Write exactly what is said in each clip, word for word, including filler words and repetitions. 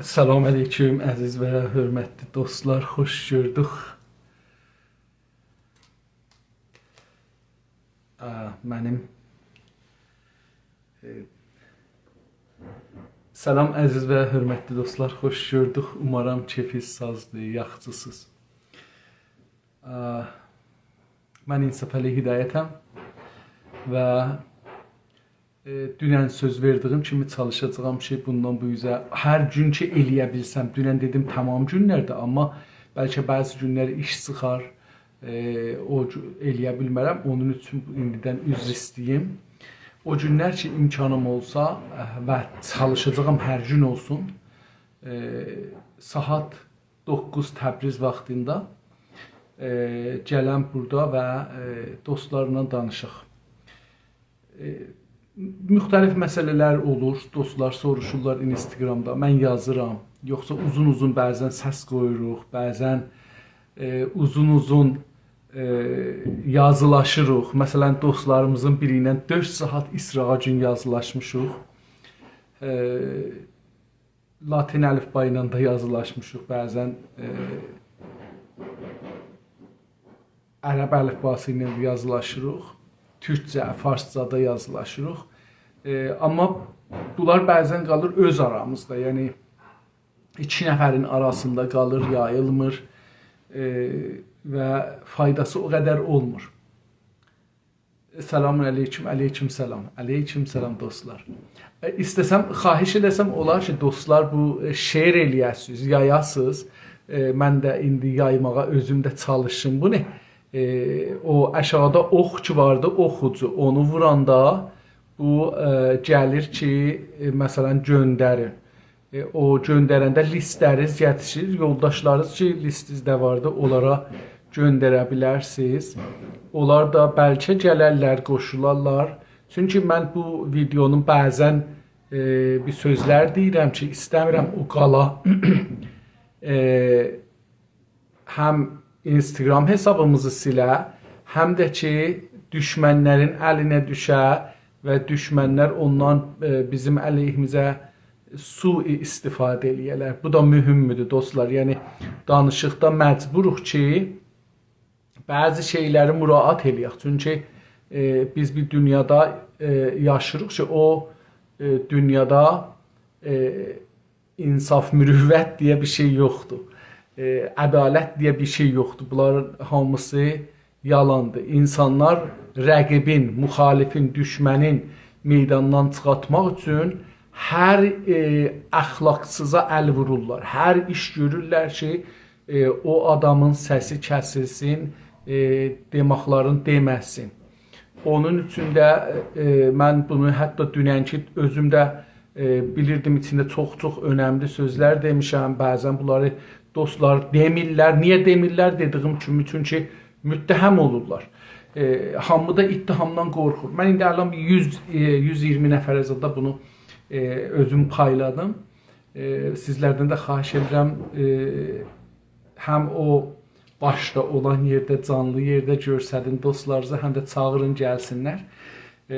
سلام علیکم، عزیز و حؤرمتلی دوستلار، خوش گؤردوک. آ، منیم، ائ، سلام، عزیز و حؤرمتلی دوستلار، خوش گؤردوک. اومارام کئفینیز سازدیر، یاخشیسینیز. آ، من انصافعلی هدایتم و، ائ، دونن سؤز وئردیگیم کیمی چالیشاجاغام کی، بوندان بو اوزه هر گون کی ائلیه بیلسم، دونن دئدیم تمام گونلرده، آمما بلکه بعضی گونلری ایش چیخار، ائ، او گو-، ائلیه بیلمرم. اونون اوچون ایندیدن عذر ایسته‌ییم. او گونلر کی امکانیم اولسا، اه، و چالیشاجاغام هر گون اولسون، ائ، ساعات دوققوز تبریز واختیندا، ائ، گلم بورادا و، ائ، دوستلارلا دانیشاق. ائ، مختلف مسئله‌لر اولور، دوستلار سوروشورلار اینستاگرامدا، من یازیرام. یوخسا اوزون-اوزون بعضا سس قویوروق، بعضا، ائ، اوزون-اوزون، ائ، یازیلاشیریق. مثلا، دوستلاریمیزین بیری ایله دؤرد ساعات ایسراغا گون یازیلاشمیشیق. ائ، لاتین الفبا ایله ده یازیلاشمیشیق، بعضا، ائ، عرب الفباسی ایله یازیلاشیریق، تورکجه، فارسجا دا یازیلاشیریق. ائ، آمما بونلار بعضا قالیر اؤز آرامیزدا، یعنی ایکی نفرین آراسیندا قالیر، یاییلمیر، ائ، و فایداسی او قدر اولمور. سلام علیکم، علیکم سلام، علیکم سلام دوستلار. ائ، ایسته‌سم، خواهش ائله‌سم، اولار کی دوستلار بو، ائ، share ائلیه‌سینیز، یایاسینیز. ائ، من ده ایندی یایماغا اؤزوم ده چالیشیم. بو نه؟ ائ، او آشاغیدا اوخ کی واردی، اوخ اوجو. اونو ووراندا بو، ائ، گلیر کی، ائ، مثلا، گؤندرین. ائ، او گؤندرنده لیستلریز یئتیشیر. یولداشلارینیز کی لیستینیزده واردی، اونلارا گؤندره بیلرسینیز. اونلار دا بلکه گلرلر، قوشولارلار. چونکی من بو ویدئونون بعضا، ائ، بیر سؤزلر دئییرم کی، ایسته‌میرم او قالا. ائ، هم اینستاگرام حسابیمیزی سیله، هم ده کی دوشمنلرین الینه دوشه و دوشمنلر اوندان، ائ، بیزیم علیهیمیزه سوء استفاده ائلیه‌لر. بو دا مهمدور دوستلار. یعنی دانیشیقدا مجبوروق کی بعضی شئیلری مراعات ائلیه‌ک. چونکی، ائ، بیز بیر دونیادا، ائ، یاشیریق کی، او، ائ، دونیادا، ائ، انصاف، مروت دئیه بیر شئی یوخدور. ائ، عدالت دئیه بیر شئی یوخدور. بونلارین هامیسی یالاندیر. اینسانلار رقیبین، مخالفین، دوشمنین میداندان چیخارتماق اوچون هر، ائ، اخلاقسیزا ال وورورلار. هر ایش گؤرورلر کی، ائ، او آدامین سسی کسیلسین، ائ، دئماقلارین دئمه‌سین. اونون اوچون ده، ائ، من بونو حتی دوننکی اؤزوم ده، ائ، بیلیردیم، ایچینده چوخ-چوخ اؤنملی سؤزلر دئمیشم. بعضا بونلاری دوستلار دئمیرلر. نییه دئمیرلر دئدیگیم کیمی؟ چونکی متهم اولورلار. ائ، هامی دا اتهامدان قورخور. من ایندی الان بیر یوز، ائ، یوز ایگیرمی نفره زادا بونو، ائ، اؤزوم پایلادیم. ائ، سیزلردن ده خواهش ائدیرم، ائ، هم او باشدا اولان یئرده، جانلی یئرده گؤرسدین دوستلارینیزا، هم ده چاغیرین گلسینلر. ائ،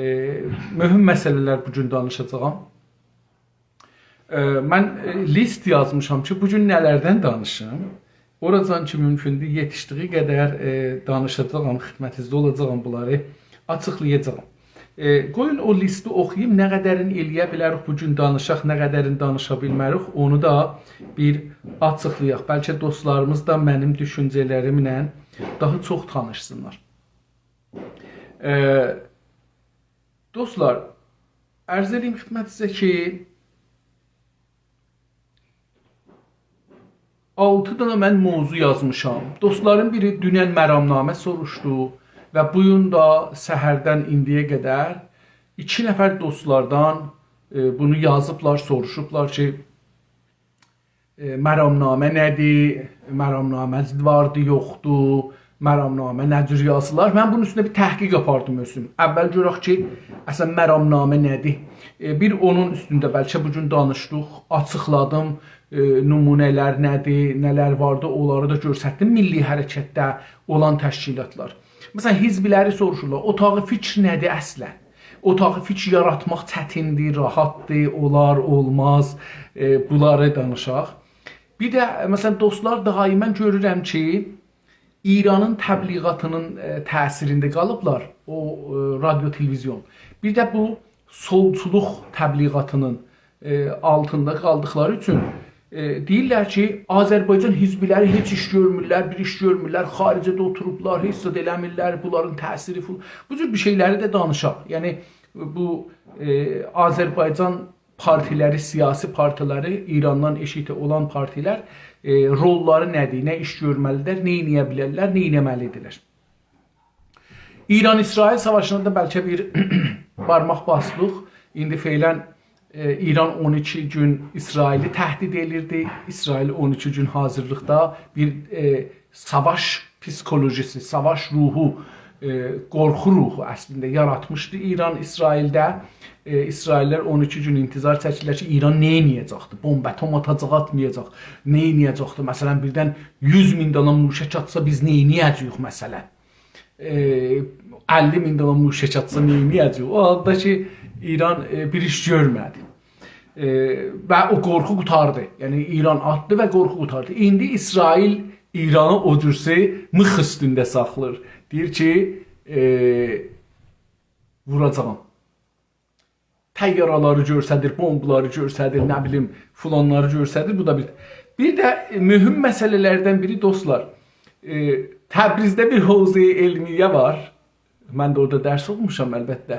مهم مسئله‌لر بو گون دانیشاجاغام. ائ، من، ائ، لیست یازمیشام کی، بو گون نه‌لردن دانیشیم. اوراجان کی، مومکوندور، یئتیشدیگی قدر، ائ، دانیشاجاغام، خدمتینیزده اولاجاغام، بونلاری آچیقلایاجاغام. ائ، قویون او لیستی اوخویوم، نه قدرین ائلیه بیلریک بو گون دانیشاق، نه قدرین دانیشا بیلمریک، اونو دا بیر آچیقلایاق. بلکه دوستلاریمیز دا منیم دوشونجه‌لریمله داها چوخ تانیشسینلار. ائ، دوستلار، عرض ائدیم خدمتینیزه کی، آلتی دنه من موضوع یازمیشام. دوستلارین بیری دونن مرامنامه سوروشدو و بو گون ده سحردن ایندییه قدر ایکی نفر دوستلاردان، ائ، بونو یازیبلار، سوروشوبلار کی، ائ، مرامنامه نه‌دیر، مرامنامه واردی، یوخدور، مرامنامه نه جور یازیلار؟ من بونون اوستونده بیر تحقیق آپاردیم اؤزوم. اول گؤرک کی، اصلا مرامنامه نه‌دیر؟ ائ، بیر اونون اوستونده بلکه بو گون دانیشدیق، آچیقلادیم، ائ، نمونه‌لر نه‌دیر، نه‌لر واردی، اونلاری دا گؤرستدیم میللی حرکتده اولان تشکیلاتلار. مثلا، حزبلری سوروشورلار، اتاق فکر نه‌دیر اصلا؟ اوتاق فیکیر یاراتماق چتیندیر، راحاتدیر، اولار، اولماز، ائ، بونلاری دانیشاق. بیر ده، مثلا، دوستلار، دائما گؤرورم کی، ایرانین تبلیغاتینین، ائ، تأثیرینده قالیبلار، او، ائ، رادیو، تلویزیون. بیر ده بو سولچولوق تبلیغاتینین، ائ، آلتیندا قالدیقلاری اوچون، ائ، دئییرلر کی، آذربایجان حزبلری هئچ ایش گؤرمورلر، بیر ایش گؤرمورلر، خارجه‌ده اوتوروبلار، هئچ زاد ائله‌میرلر، بونلارین تأثیری فول-، بو جور بیر شئیلری ده دانیشاق. یعنی، بو، ائ، آذربایجان پارتیلری، سیاسی پارتیلری، ایراندان ائشیکده اولان پارتیلر، ائ، روللاری نه‌دیر، نه ایش گؤرمه‌لیدیر، نه ائله‌یه بیلرلر، نه ائله‌مه‌لیدیرلر. ایران-اسرائیل ساواشیندا دا بلکه بیر بارماق باسدیق. ایندی فعلا، ائ، ایران اون ایکی گون اسرائیلی تهدید ائدیردی. اسرائیل اون ایکی گون حاضیرلیقدا بیر، ائ، ساواش پسیکولوژیسی، ساواش روحو، ائ، قورخو روحو اصلینده یاراتمیشدی ایران اسرائیلده. ائ، اسرائیللی‌لر اون ایکی گون انتظار چکیرلر کی، ایران نه ائده‌جکدی؟ بومب، اتم آتاجاق، آتمایاجاق؟ نه ائده‌جکدی؟ مثلا، بیردن یوز مین دانا موشک آتسا، بیز نه ائده‌جه‌ییک، مثلا؟ ائ، اللی مین دانا موشک آتسا، نه ائده‌جه‌ییک؟ او حالدا کی، ایران، ائ، بیر ایش گؤرمه‌دی. ائ، و او قورخو قوتاردی. یعنی، ایران آتدی و قورخو قوتاردی. ایندی اسرائیل ایرانی او جورسه میخ اوستونده ساخلاییر. دئییر کی، ائ، ووراجاغام. طیاره‌لری گؤرسدیر، بومبلاری گؤرسدیر، نه بیلیم، فلانلاری گؤرسدیر. بو دا بیر، بیر ده مهم مسئله‌لردن بیری، دوستلار. ائ، تبریزده بیر حوزه علمیه وار. من ده اورادا درس اوخوموشام، البته.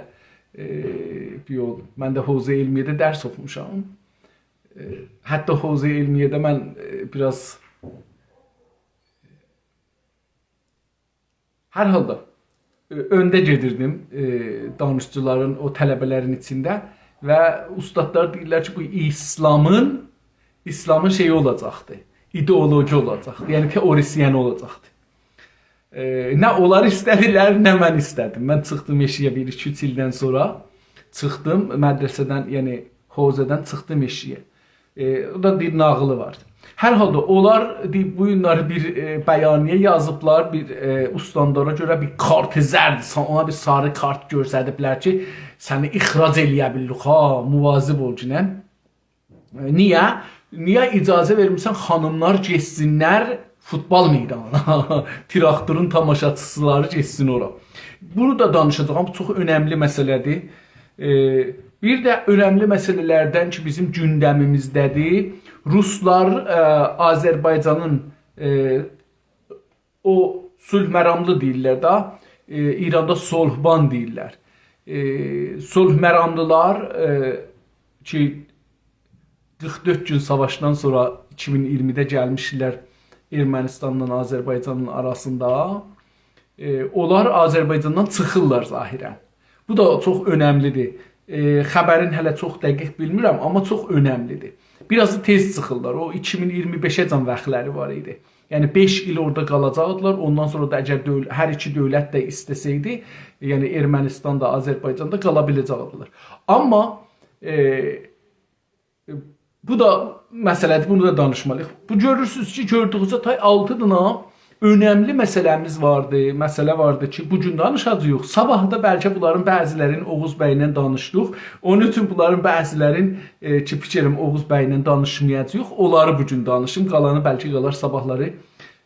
ائ، یوخ، من ده حوزه علمیه‌ده درس اوخوموشام. ائ، حتی حوزه علمیه‌ده من، ائ، بیر آز، هر حالدا، ائ، اؤنده گئدیردیم، ائ، دانشجولارین، او طلبه‌لرین ایچینده و اوستادلار دئییرلر کی، بو ایسلامین، ایسلامین شئیی اولاجاقدی، ایدئولوژی اولاجاقدی، یعنی تئوریسینی اولاجاقدی. ائ، نه اونلار ایسته‌دیلر، نه من ایسته‌دیم. من چیخدیم ائشیگه بیر ایکی اوچ ایلدن سونرا. چیخدیم مدرسه‌دن، یعنی حوزه‌دن چیخدیم ائشیگه. ائ، او دا بیر ناغیلی وار. هر حالدا اونلار، دئییب، بو گونلری بیر، ائ، بیانیه یازیبلار، بیر، ائ، استاندارا گؤره بیر کارت زرد، سا-، اونا بیر ساری کارت گؤستریبلر کی، سنی اخراج ائله‌یه بیلیریک ها، مواظب اول گینه. ائ، نییه؟ نییه اجازه وئرمیرسن خانیملار گئتسینلر فوتبال میدانینا، تراکتورون تاماشاچیلاری گئتسین اورا؟ بونو دا دانیشاجاغام، بو چوخ اؤنملی مسئله‌دیر. ائ، بیر ده اؤنملی مسئله‌لردن کی، بیزیم گوندمیمیزده‌دیر، روسلار، ائ، آذربایجانین، ائ، او صلح مراملی دئییرلر ده، ائ، ایراندا صلحبان دئییرلر. ائ، صلح مراملیلار، ائ، کی، قیرخ دؤرد گون ساواشدان سونرا ایکی مین اییرمیده گلمیشدیلر ارمنستانلا آذربایجانین آراسیندا. ائ، اونلار آذربایجاندان چیخیرلار ظاهرا. بو دا چوخ اؤنملیدیر. ائ، خبرین هله چوخ دقیق بیلمیرم، آمما چوخ اؤنملیدیر. بیر آز دا تئز چیخیرلار. او ایکی مین اییرمی بئشه‌جن واختلاری وار ایدی. یعنی بئش ایل اورادا قالاجاقدیلار. اوندان سونرا دا اگر دؤول-، هر ایکی دؤولت ده ایسته‌سه‌یدی، یعنی ارمنستان دا، آذربایجان دا قالا بیله‌جکدیلر. آمما، ائ، بو دا مسئله‌دیر، بونو دا دانیشمالی‌ییق. بو گؤرورسونوز کی، گؤردویونوز تای آلتی دانا اؤنملی مسئله‌میز واردی، مسئله واردی کی، بو گون دانیشاجاغیق. صاباح دا بلکه بونلارین بعضی‌لرین اوغوز بی‌له دانیشدیق. اونون اوچون بونلارین بعضی‌لرین، ائ، کی، فیکریم اوغوز بی‌له دانیشمایاجاغیق. اونلاری بو گون دانیشیم، قالانی بلکه قالار صاباحلاری،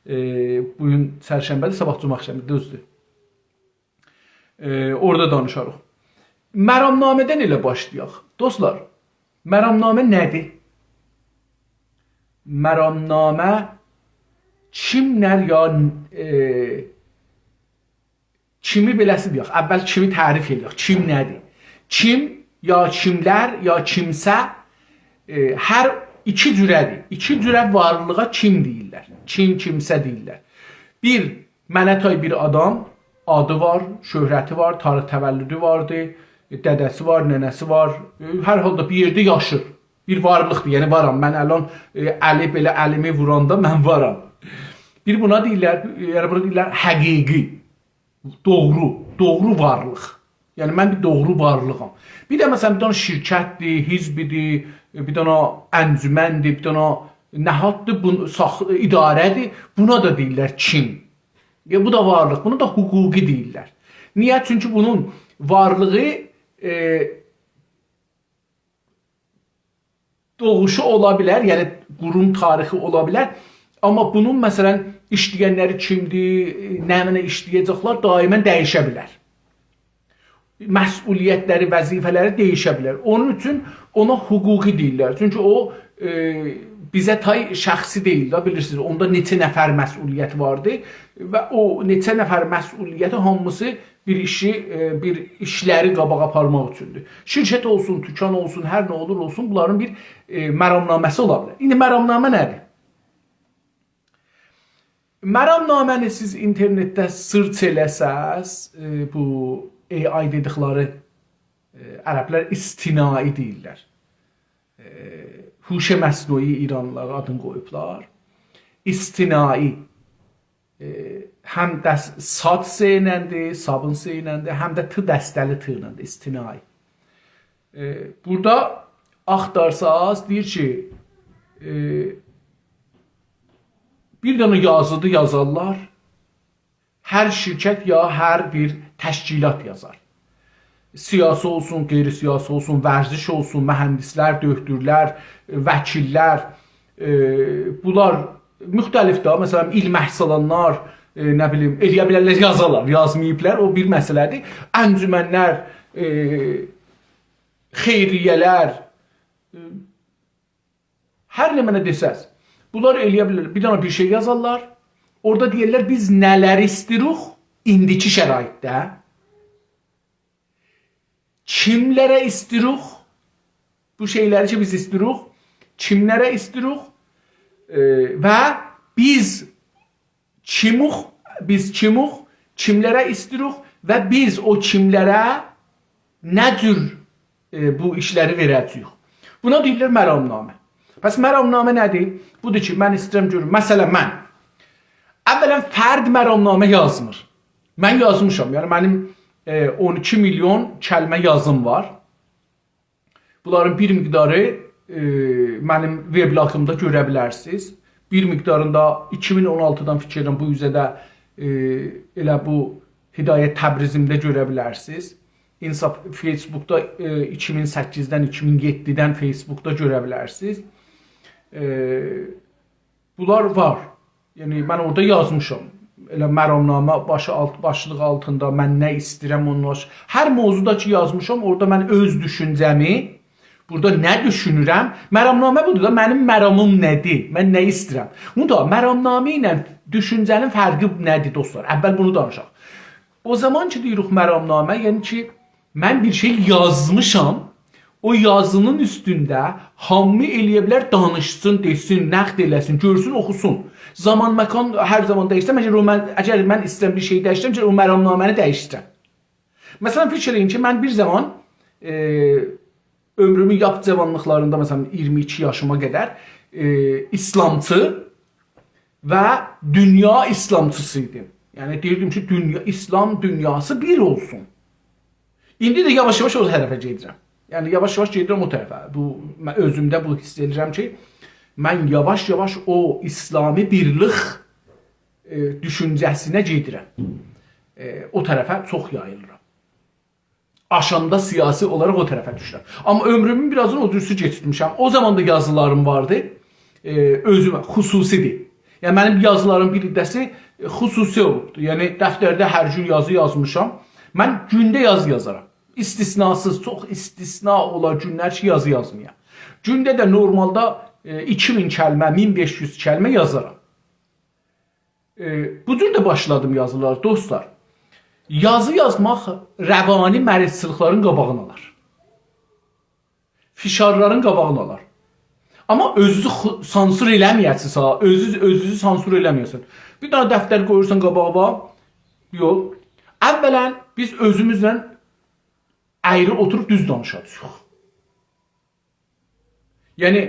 ائ، بو گون چرشنبه‌دیر، صاباح جمعه آخشامی، دوزدور. ائ، اورادا دانیشاریق. مرامنامه‌دن ائله باشلایاق. دوستلار، مرامنامه نه‌دیر؟ مرامنامه کیملر یا، ائ، کیمی بئله‌سی دئیک. اول کیمی تعریف ائدک. کیم نه‌دیر؟ کیم یا کیملر یا کیمسه، ائ، هر ایکی جوره‌دیر. ایکی جوره وارلیغا کیم دئییرلر. کیم، کیمسه دئییرلر. بیر، منه تای بیر آدام، آدی وار، شهرتی وار، تاریخ تولدو واردی، دده‌سی وار، ننه‌سی وار، ائ، هر حالدا بیر یئرده یاشیر. بیر وارلیقدیر، یعنی وارام. من الان، ائ، الی بئله الیمی ووراندا من وارام. بیر بونا دئییرلر، یعنی بونا دئییرلر حقیقی، دوغرو، دوغرو وارلیق. یعنی من بیر دوغرو وارلیغام. بیر ده مثلا بیر دنه شرکتدیر، حزبیدیر، ائ، بیر دنه انجمندیر، بیر دنه نهاددیر، بون-، ساخ-، اداره‌دیر. بونا دا دئییرلر کیم. ائ، بو دا وارلیق، بونا دا حقوقی دئییرلر. نییه؟ چونکی بونون وارلیغی، ائ، دوغوشو اولا بیلر، یعنی قوروم تاریخی اولا بیلر. آمما بونون، مثلا، ایشله‌ینلری کیمدیر، نمنه ایشله‌یه‌جکلر، دائما دییشه بیلر. مسئولیتلری، وظیفه‌لری دییشه بیلر. اونون اوچون اونا حقوقی دئییرلر. چونکی او، ائ، بیزه تای شخصی دئییل ده، بیلیرسینیز. اوندا نئچه نفر مسئولیت واردی و او نئچه نفر مسئولیتی هامیسی بیر ایشی، ائ، بیر ایشلری قاباغا آپارماق اوچوندور. شرکت اولسون، توکان اولسون، هر نه اولور اولسون، بونلارین بیر، ائ، مرامنامه‌سی اولا بیلر. ایندی مرامنامه نه‌دیر؟ مرامنامه‌نی سیز اینترنتده search ائله‌سز، ائ، بو A I دئدیکلری، ائ، عربلر اصطناعی دئییرلر. ائ، هوش مصنوعی ایرانلیلار آدینی قویوبلار. اصطناعی، ائ، هم دس-، ساد س ایلندیر، صابون س ایلندیر، هم ده ت دسته‌لی ت ایلندیر، اصطناعی. ائ، بورادا آختارساز، دئییر کی، ائ، بیر دنه یازیدی یازارلار، هر شرکت یا هر بیر تشکیلات یازار. سیاسی اولسون، غیر سیاسی اولسون، ورزش اولسون، مهندسلر، دؤکتورلر، وکیللر، ائ، بونلار مختلف ده، مثلا، ایلمک سالانلار، ائ، نه بیلیم، ائلیه بیلرلر یازالار، یازماییبلار، او بیر مسئله‌دیر. انجمنلر، ائ، خیریه‌لر، ائ، هر نمنه دئسز، بونلار ائلیه بیلرلر، بیر دنه بیر شئی یازارلار، اورادا دئیرلر، بیز نه‌لری ایستیروق ایندیکی شرایطده، کیملره ایستیروق، بو شئیلری کی، بیز ایستیروق، کیملره ایستیروق، ائ، و بیز کیموخ، بیز کیموخ، کیملره ایستیروق و بیز او کیملره نه جور، ائ، بو ایشلری وئره‌جه‌ییک. بونا دئییرلر مرامنامه. پس مرامنامه نه‌دیر؟ بودور کی، من ایسته‌ییرم گؤروم. مثلا، من اولا فرد مرامنامه یازمیر. من یازمیشام. یعنی، منیم، ائ، اون ایکی میلیون کلمه یازیم وار. بونلارین بیر مقداری، ائ، منیم وبلاگیمدا گؤره بیلرسینیز. بیر مقدارینی دا ایکی مین اون آلتیدان فیکر ائدیرم بو اوزه ده، ائ، ائله بو هدایت تبریزیمده گؤره بیلرسینیز. انصاف فیسبوکدا، ائ، ایکی مین سککیزدن، ایکی مین یئددیدن فیسبوکدا گؤره بیلرسینیز. ائ، بونلار وار. یعنی، من اورادا یازمیشام. ائله مرامنامه باشی آلت، باشلیق آلتیندا من نه ایسته‌ییرم، اونون باش-، هر موضوعدا کی یازمیشام، اورادا من اؤز دوشونجه‌می، بورادا نه دوشونورم، مرامنامه بودور دا، منیم مرامیم نه‌دیر، من نه ایسته‌ییرم؟ بونو دا، مرامنامه ایله دوشونجه‌نین فرقی نه‌دیر، دوستلار؟ اول بونو دانیشاق. او زامان کی، دئییریک مرامنامه، یعنی کی، من بیر شئی یازمیشام، او یازینین اوستونده هامی ائلیه بیلر دانیشسین، دئسین، نقد ائله‌سین، گؤرسون، اوخوسون. زامان، مکان هر زامان دییشسه، اگر او من، اگر من ایسته‌ییرم بیر شئی دییشدیرم، کی، او مرامنامه‌نی دییشدیرم. مثلا، فیکیر ائله‌یین کی، من بیر زامان، ائ، عؤمرومون لاپ جاوانلیقلاریندا، مثلا، اییرمی ایکی یاشیما قدر، ائ، ایسلامچی و دونیا ایسلامچیسی ایدیم. یعنی، دئییردیم کی، دونیا، ایسلام دونیاسی بیر اولسون. ایندی ده یاواش-یاواش او طرفه گئدیرم. یعنی، یاواش-یاواش گئدیرم او طرفه. بو، من اؤزومده بو حیس ائدیرم کی، من یاواش-یاواش او ایسلامی بیرلیک، ائ، دوشونجه‌سینه گئدیرم. ائ، او طرفه چوخ یاییلیرام. آشاندا سیاسی اولاراق او طرفه دوشورم. آمما عؤمرومون بیر آزینی او جورسو کئچیرتمیشم. او زامان دا یازیلاریم واردی. ائ، اؤزومه، خصوصی‌دیر. یعنی، منیم یازیلاریم بیر حیصه‌سی، ائ، خصوصی اولوبدور. یعنی، دفترده هر گون یازی یازمیشام. من گونده یازی یازارام. استثناسیز، چوخ استثنا اولا گونلر کی، یازی یازمایام. گونده ده نورمالدا، ائ، ایکی مین کلمه، مین بئش یوز کلمه یازارام. ائ، بو جور ده باشلادیم یازیلار، دوستلار. یازی یازماق روانی مریضچیلیقلارین قاباغینی آلار. فشارلارین قاباغینی آلار. آمما اؤزونوزو خو-، سانسور ائله‌مه‌یه‌سینیز ها، اؤزونوز، اؤزونوزو سانسور ائله‌مه‌یه‌سینیز. بیر دنه دفتر قویورسان قاباغینا، یوخ. اولا، بیز اؤزوموزله اَیری اوتوروب دوز دانیشاجاغیق. یعنی،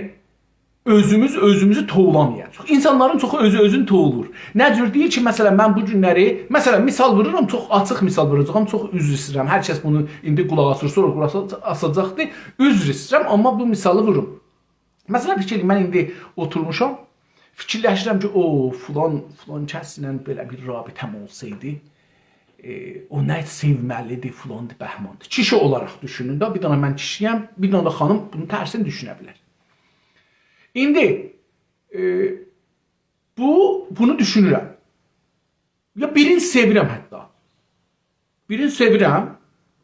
اؤزوموز اؤزوموزو توولامایاجاغیق. اینسانلارین چوخو اؤزو اؤزونو توولور. نه جور دئییر کی، مثلا، من بو گونلری، مثلا، مثال وورورام، چوخ آچیق مثال ووراجاغام، چوخ عذر ایسته‌ییرم. هر کس بونو ایندی قولاق آسیر، سونرا قولاق آس-، آساجاقدیر. عذر ایسته‌ییرم، آمما بو مثالی ووروم. مثلا، فیکیر ائله‌یین، من ایندی اوتورموشام، فیکیرلشیرم کی، او، فلان، فلان کسله بئله بیر رابطه‌م اولسایدی، ائ، او نه سئومه‌لیدیر، فلاندیر، بهماندیر. کیشی اولاراق دوشونون ده، بیر دنه من کیشی‌یم، بیر دنه ده خانیم بونون ترسینی دوشونه بیلر. ایندی، ائ، بو، بونو دوشونورم. یا بیرینی سئویرم حتی. بیرینی سئویرم،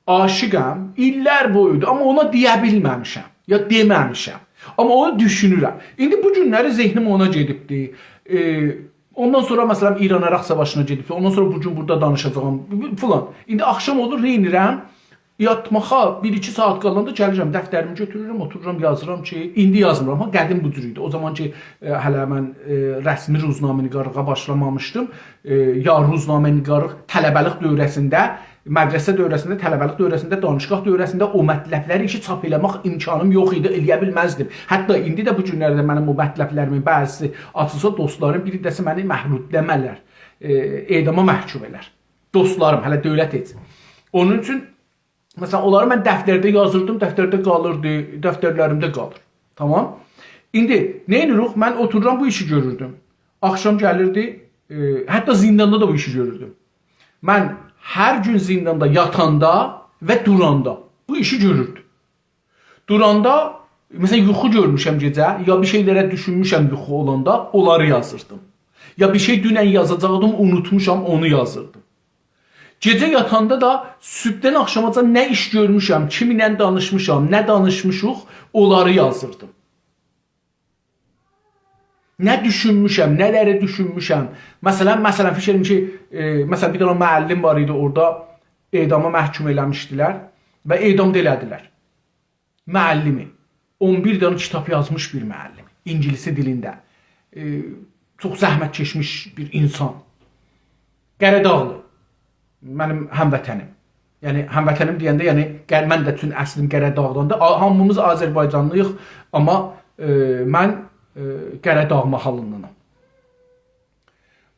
عاشقم، ایللر بویودور، آمما اونا دئیه بیلمه‌میشم، یا دئمه‌میشم. آمما اونو دوشونورم. ایندی بو گونلری ذهنیم اونا گئدیبدی. ائ، اوندان سونرا، مثلا، ایران-عراق ساواشینا گئدیبدی. اوندان سونرا بو گون بورادا دانیشاجاغام، فلان. ایندی آخشام اولور، نه ائدیرم؟ یاتماغا بیر-ایکی ساعات قالاندا گلیرم، دفتریمی گؤتورورم، اوتورورام، یازیرام کی، ایندی یازمیرام ها، قدیم بو جور ایدی. او زامان کی، ائ، هله من، ائ، رسمی روزنامه‌نگارلیغا باشلامامیشدیم. ائ، یا روزنامه‌نگارلیق طلبه‌لیک دوره‌سینده، مدرسه دوره‌سینده، طلبه‌لیک دوره‌سینده، دانشگاه دوره‌سینده او مطلب‌لری کی، چاپ ائله‌مک امکانیم یوخ ایدی، ائلیه بیلمزدیم. حتی ایندی ده بو گونلرده منیم او مطلب‌لریمین بعضیسی آچیلسا، دوستلاریم بیر حیصه‌سی منی مهرودله‌مه‌لر، ائ، اعداما محکوم ائلر. دوستلاریم، هله دؤولت هئچ. اونون اوچون، مثلا، اونلاری من دفترده یازیردیم، دفترده قالیردی، دفترلریمده قالیر. تامام؟ ایندی نه ائدیریک؟ من اوتورورام، بو ایشی گؤروردوم. آخشام گلیردی، ائ، حتی زینداندا دا بو ایشی گؤروردوم. من هر گون زینداندا یاتاندا و دوراندا بو ایشی گؤروردوم. دوراندا، مثلا، یوخو گؤرموشم گئجه، یا بیر شئیلره دوشونموشم یوخو اولاندا، اونلاری یازیردیم. یا بیر شئی دونن یازاجاقدیم، اونوتموشام، اونو یازیردیم. گئجه یاتاندا دا صوبدن آخشاماجان نه ایش گؤرموشم، کیمینله دانیشمیشام، نه دانیشمیشیق، اونلاری یازیردیم. نه دوشونموشم، نه‌لری دوشونموشم. مثلا، مثلا، فیکر ائدین کی، ائ، مثلا، بیر دنه معلم وار ایدی اورادا، اعداما محکوم ائله‌میشدیلر و اعدام دا ائله‌دیلر. معلمی، اون بیر دنه کیتاب یازمیش بیر معلمی، اینگیلیسی دیلینده. ائ، چوخ زحمت‌کشمیش بیر اینسان. قره‌داغلی. منیم هموطنیم. یعنی، هموطنیم دئینده، یعنی، قر-، من ده چون اصلیم قره‌داغداندیر. آ-، هامیمیز آذربایجانلی‌ییق، آمما، ائ، من، ائ، قره‌داغ ماحالیندانام.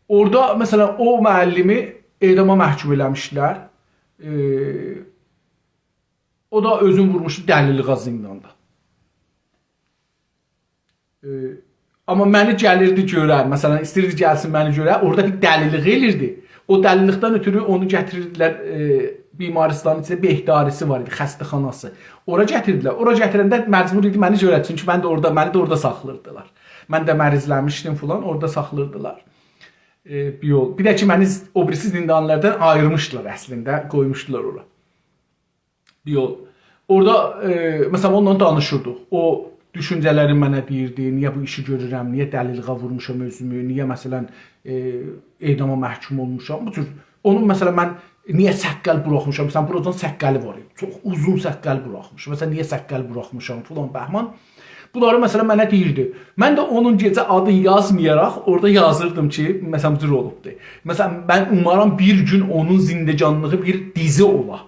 اورادا، مثلا، او معلمی اعداما محکوم ائله‌میشدیلر. ائ، او دا اؤزون وورموشدو دلی‌لیغا زینداندا. ائ، آمما منی گلیردی گؤره، مثلا، ایسته‌ییردی گلسین منی گؤره، اورادا بیر دلی‌لیق ائلیردی. او دلی‌لیقدن اؤتورو اونو گتیریردیلر، ائ، بیمارستانین ایچینده، بهداری‌سی وار ایدی، خسته‌خاناسی. اورا گتیردیلر. اورا گتیرنده مجبور ایدی منی گؤره، چونکی من ده اورادا، منی ده اورادا ساخلاییردیلار. من ده مریضله‌میشدیم فلان، اورادا ساخلاییردیلار. ائ، بیر یول. بیر ده کی، منی ز-، او بیریسی زیندانلاردان آییرمیشدیلار اصلینده، قویموشدولار اورا. بیر یول. اورادا، ائ، مثلا، اونونلا دانیشیردیق. او دوشونجه‌لرین منه دئییردی، نییه بو ایشی گؤرورم، نییه دلی‌لیغا وورموشام اؤزومو، نییه، مثلا، ائ، اعداما محکوم اولموشام. بو جور. اونون، مثلا، من نییه سققل بوراخمیشام؟ مثلا، بورادان سققلی وار ایدی. چوخ اوزون سققل بوراخمیش. مثلا، نییه سققل بوراخمیشام، فلان بهمان. بونلاری، مثلا، منه دئییردی. من ده اونون گئجه آدینی یازمایاراق اورادا یازیردیم کی، مثلا، بو جور اولوبدو. مثلا، من اومارام بیر گون اونون زندگانلیغی بیر دیزی اولا.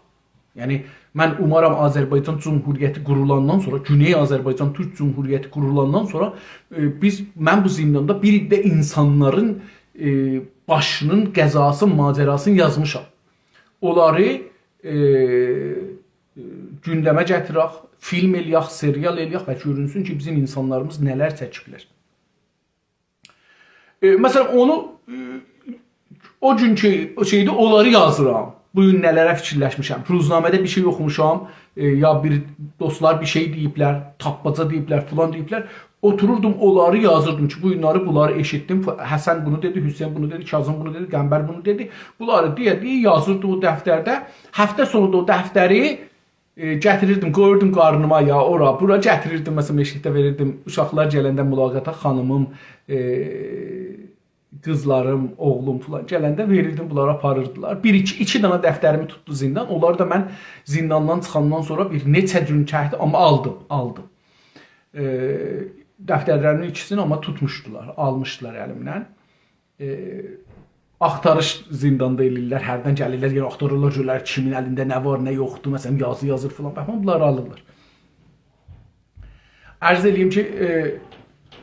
یعنی، من اومارام آذربایجان جمهوریتی قورولاندان سونرا، گونئی آذربایجان تورک جمهوریتی قورولاندان سونرا، ائ، بیز، من بو زینداندا بیر عده اینسانلارین، ائ، باشینین، قضاسین، ماجراسینی یازمیشام. اونلاری، ائ، گوندمه گتیرک، فیلم ائلیک، سریال ائلیک و گؤرونسون کی، بیزیم اینسانلاریمیز نه‌لر چکیبلر. ائ، مثلا، اونو، ائ، او گونکو او شئیده اونلاری یازیرام. بو گون نه‌لره فیکیرلشمیشم. روزنامه‌ده بیر شئی اوخوموشام، ائ، یا بیر دوستلار بیر شئی دئییبلر، تاپماجا دئییبلر، فلان دئییبلر. اوتوروردوم، اونلاری یازیردیم کی، بو گونلری بونلاری ائشیتدیم. ف-، حسن بونو دئدی، حسین بونو دئدی، کاظم بونو دئدی، قنبر بونو دئدی. بونلاری دئیه-دئیه یازیردیم او دفترده. هفته سونو دا او دفتری ائ، گتیریردیم، قویوردوم قارنیما یا اورا، بورا گتیریردیم، مثلا، مشیتده وئریردیم. اوشاقلار گلنده ملاقاتا خانیمیم، ائ، قیزلاریم، اوغلوم فلان گلنده وئریردیم، بونلاری آپاریردیلار. بیر، ایکی، ایکی دنه دفتریمی توتدو زیندان. اونلاری دا من زینداندان چیخاندان سونرا بیر نئچه گون چکدی، آمما آلدیم، آلدیم. ائ، دفترلریمین ایکیسینی آمما توتموشدولار، آلمیشدیلار الیمدن. ائ، آختاریش زینداندا ائله‌ییرلر، هردن گلیرلر، یعنی آختاریرلار، گؤرورلر کیمین الینده نه وار، نه یوخدور، مثلا، یازی یازیر فلان، بهمان، بونلاری آلیرلار. عرض ائله‌ییم کی، ائ،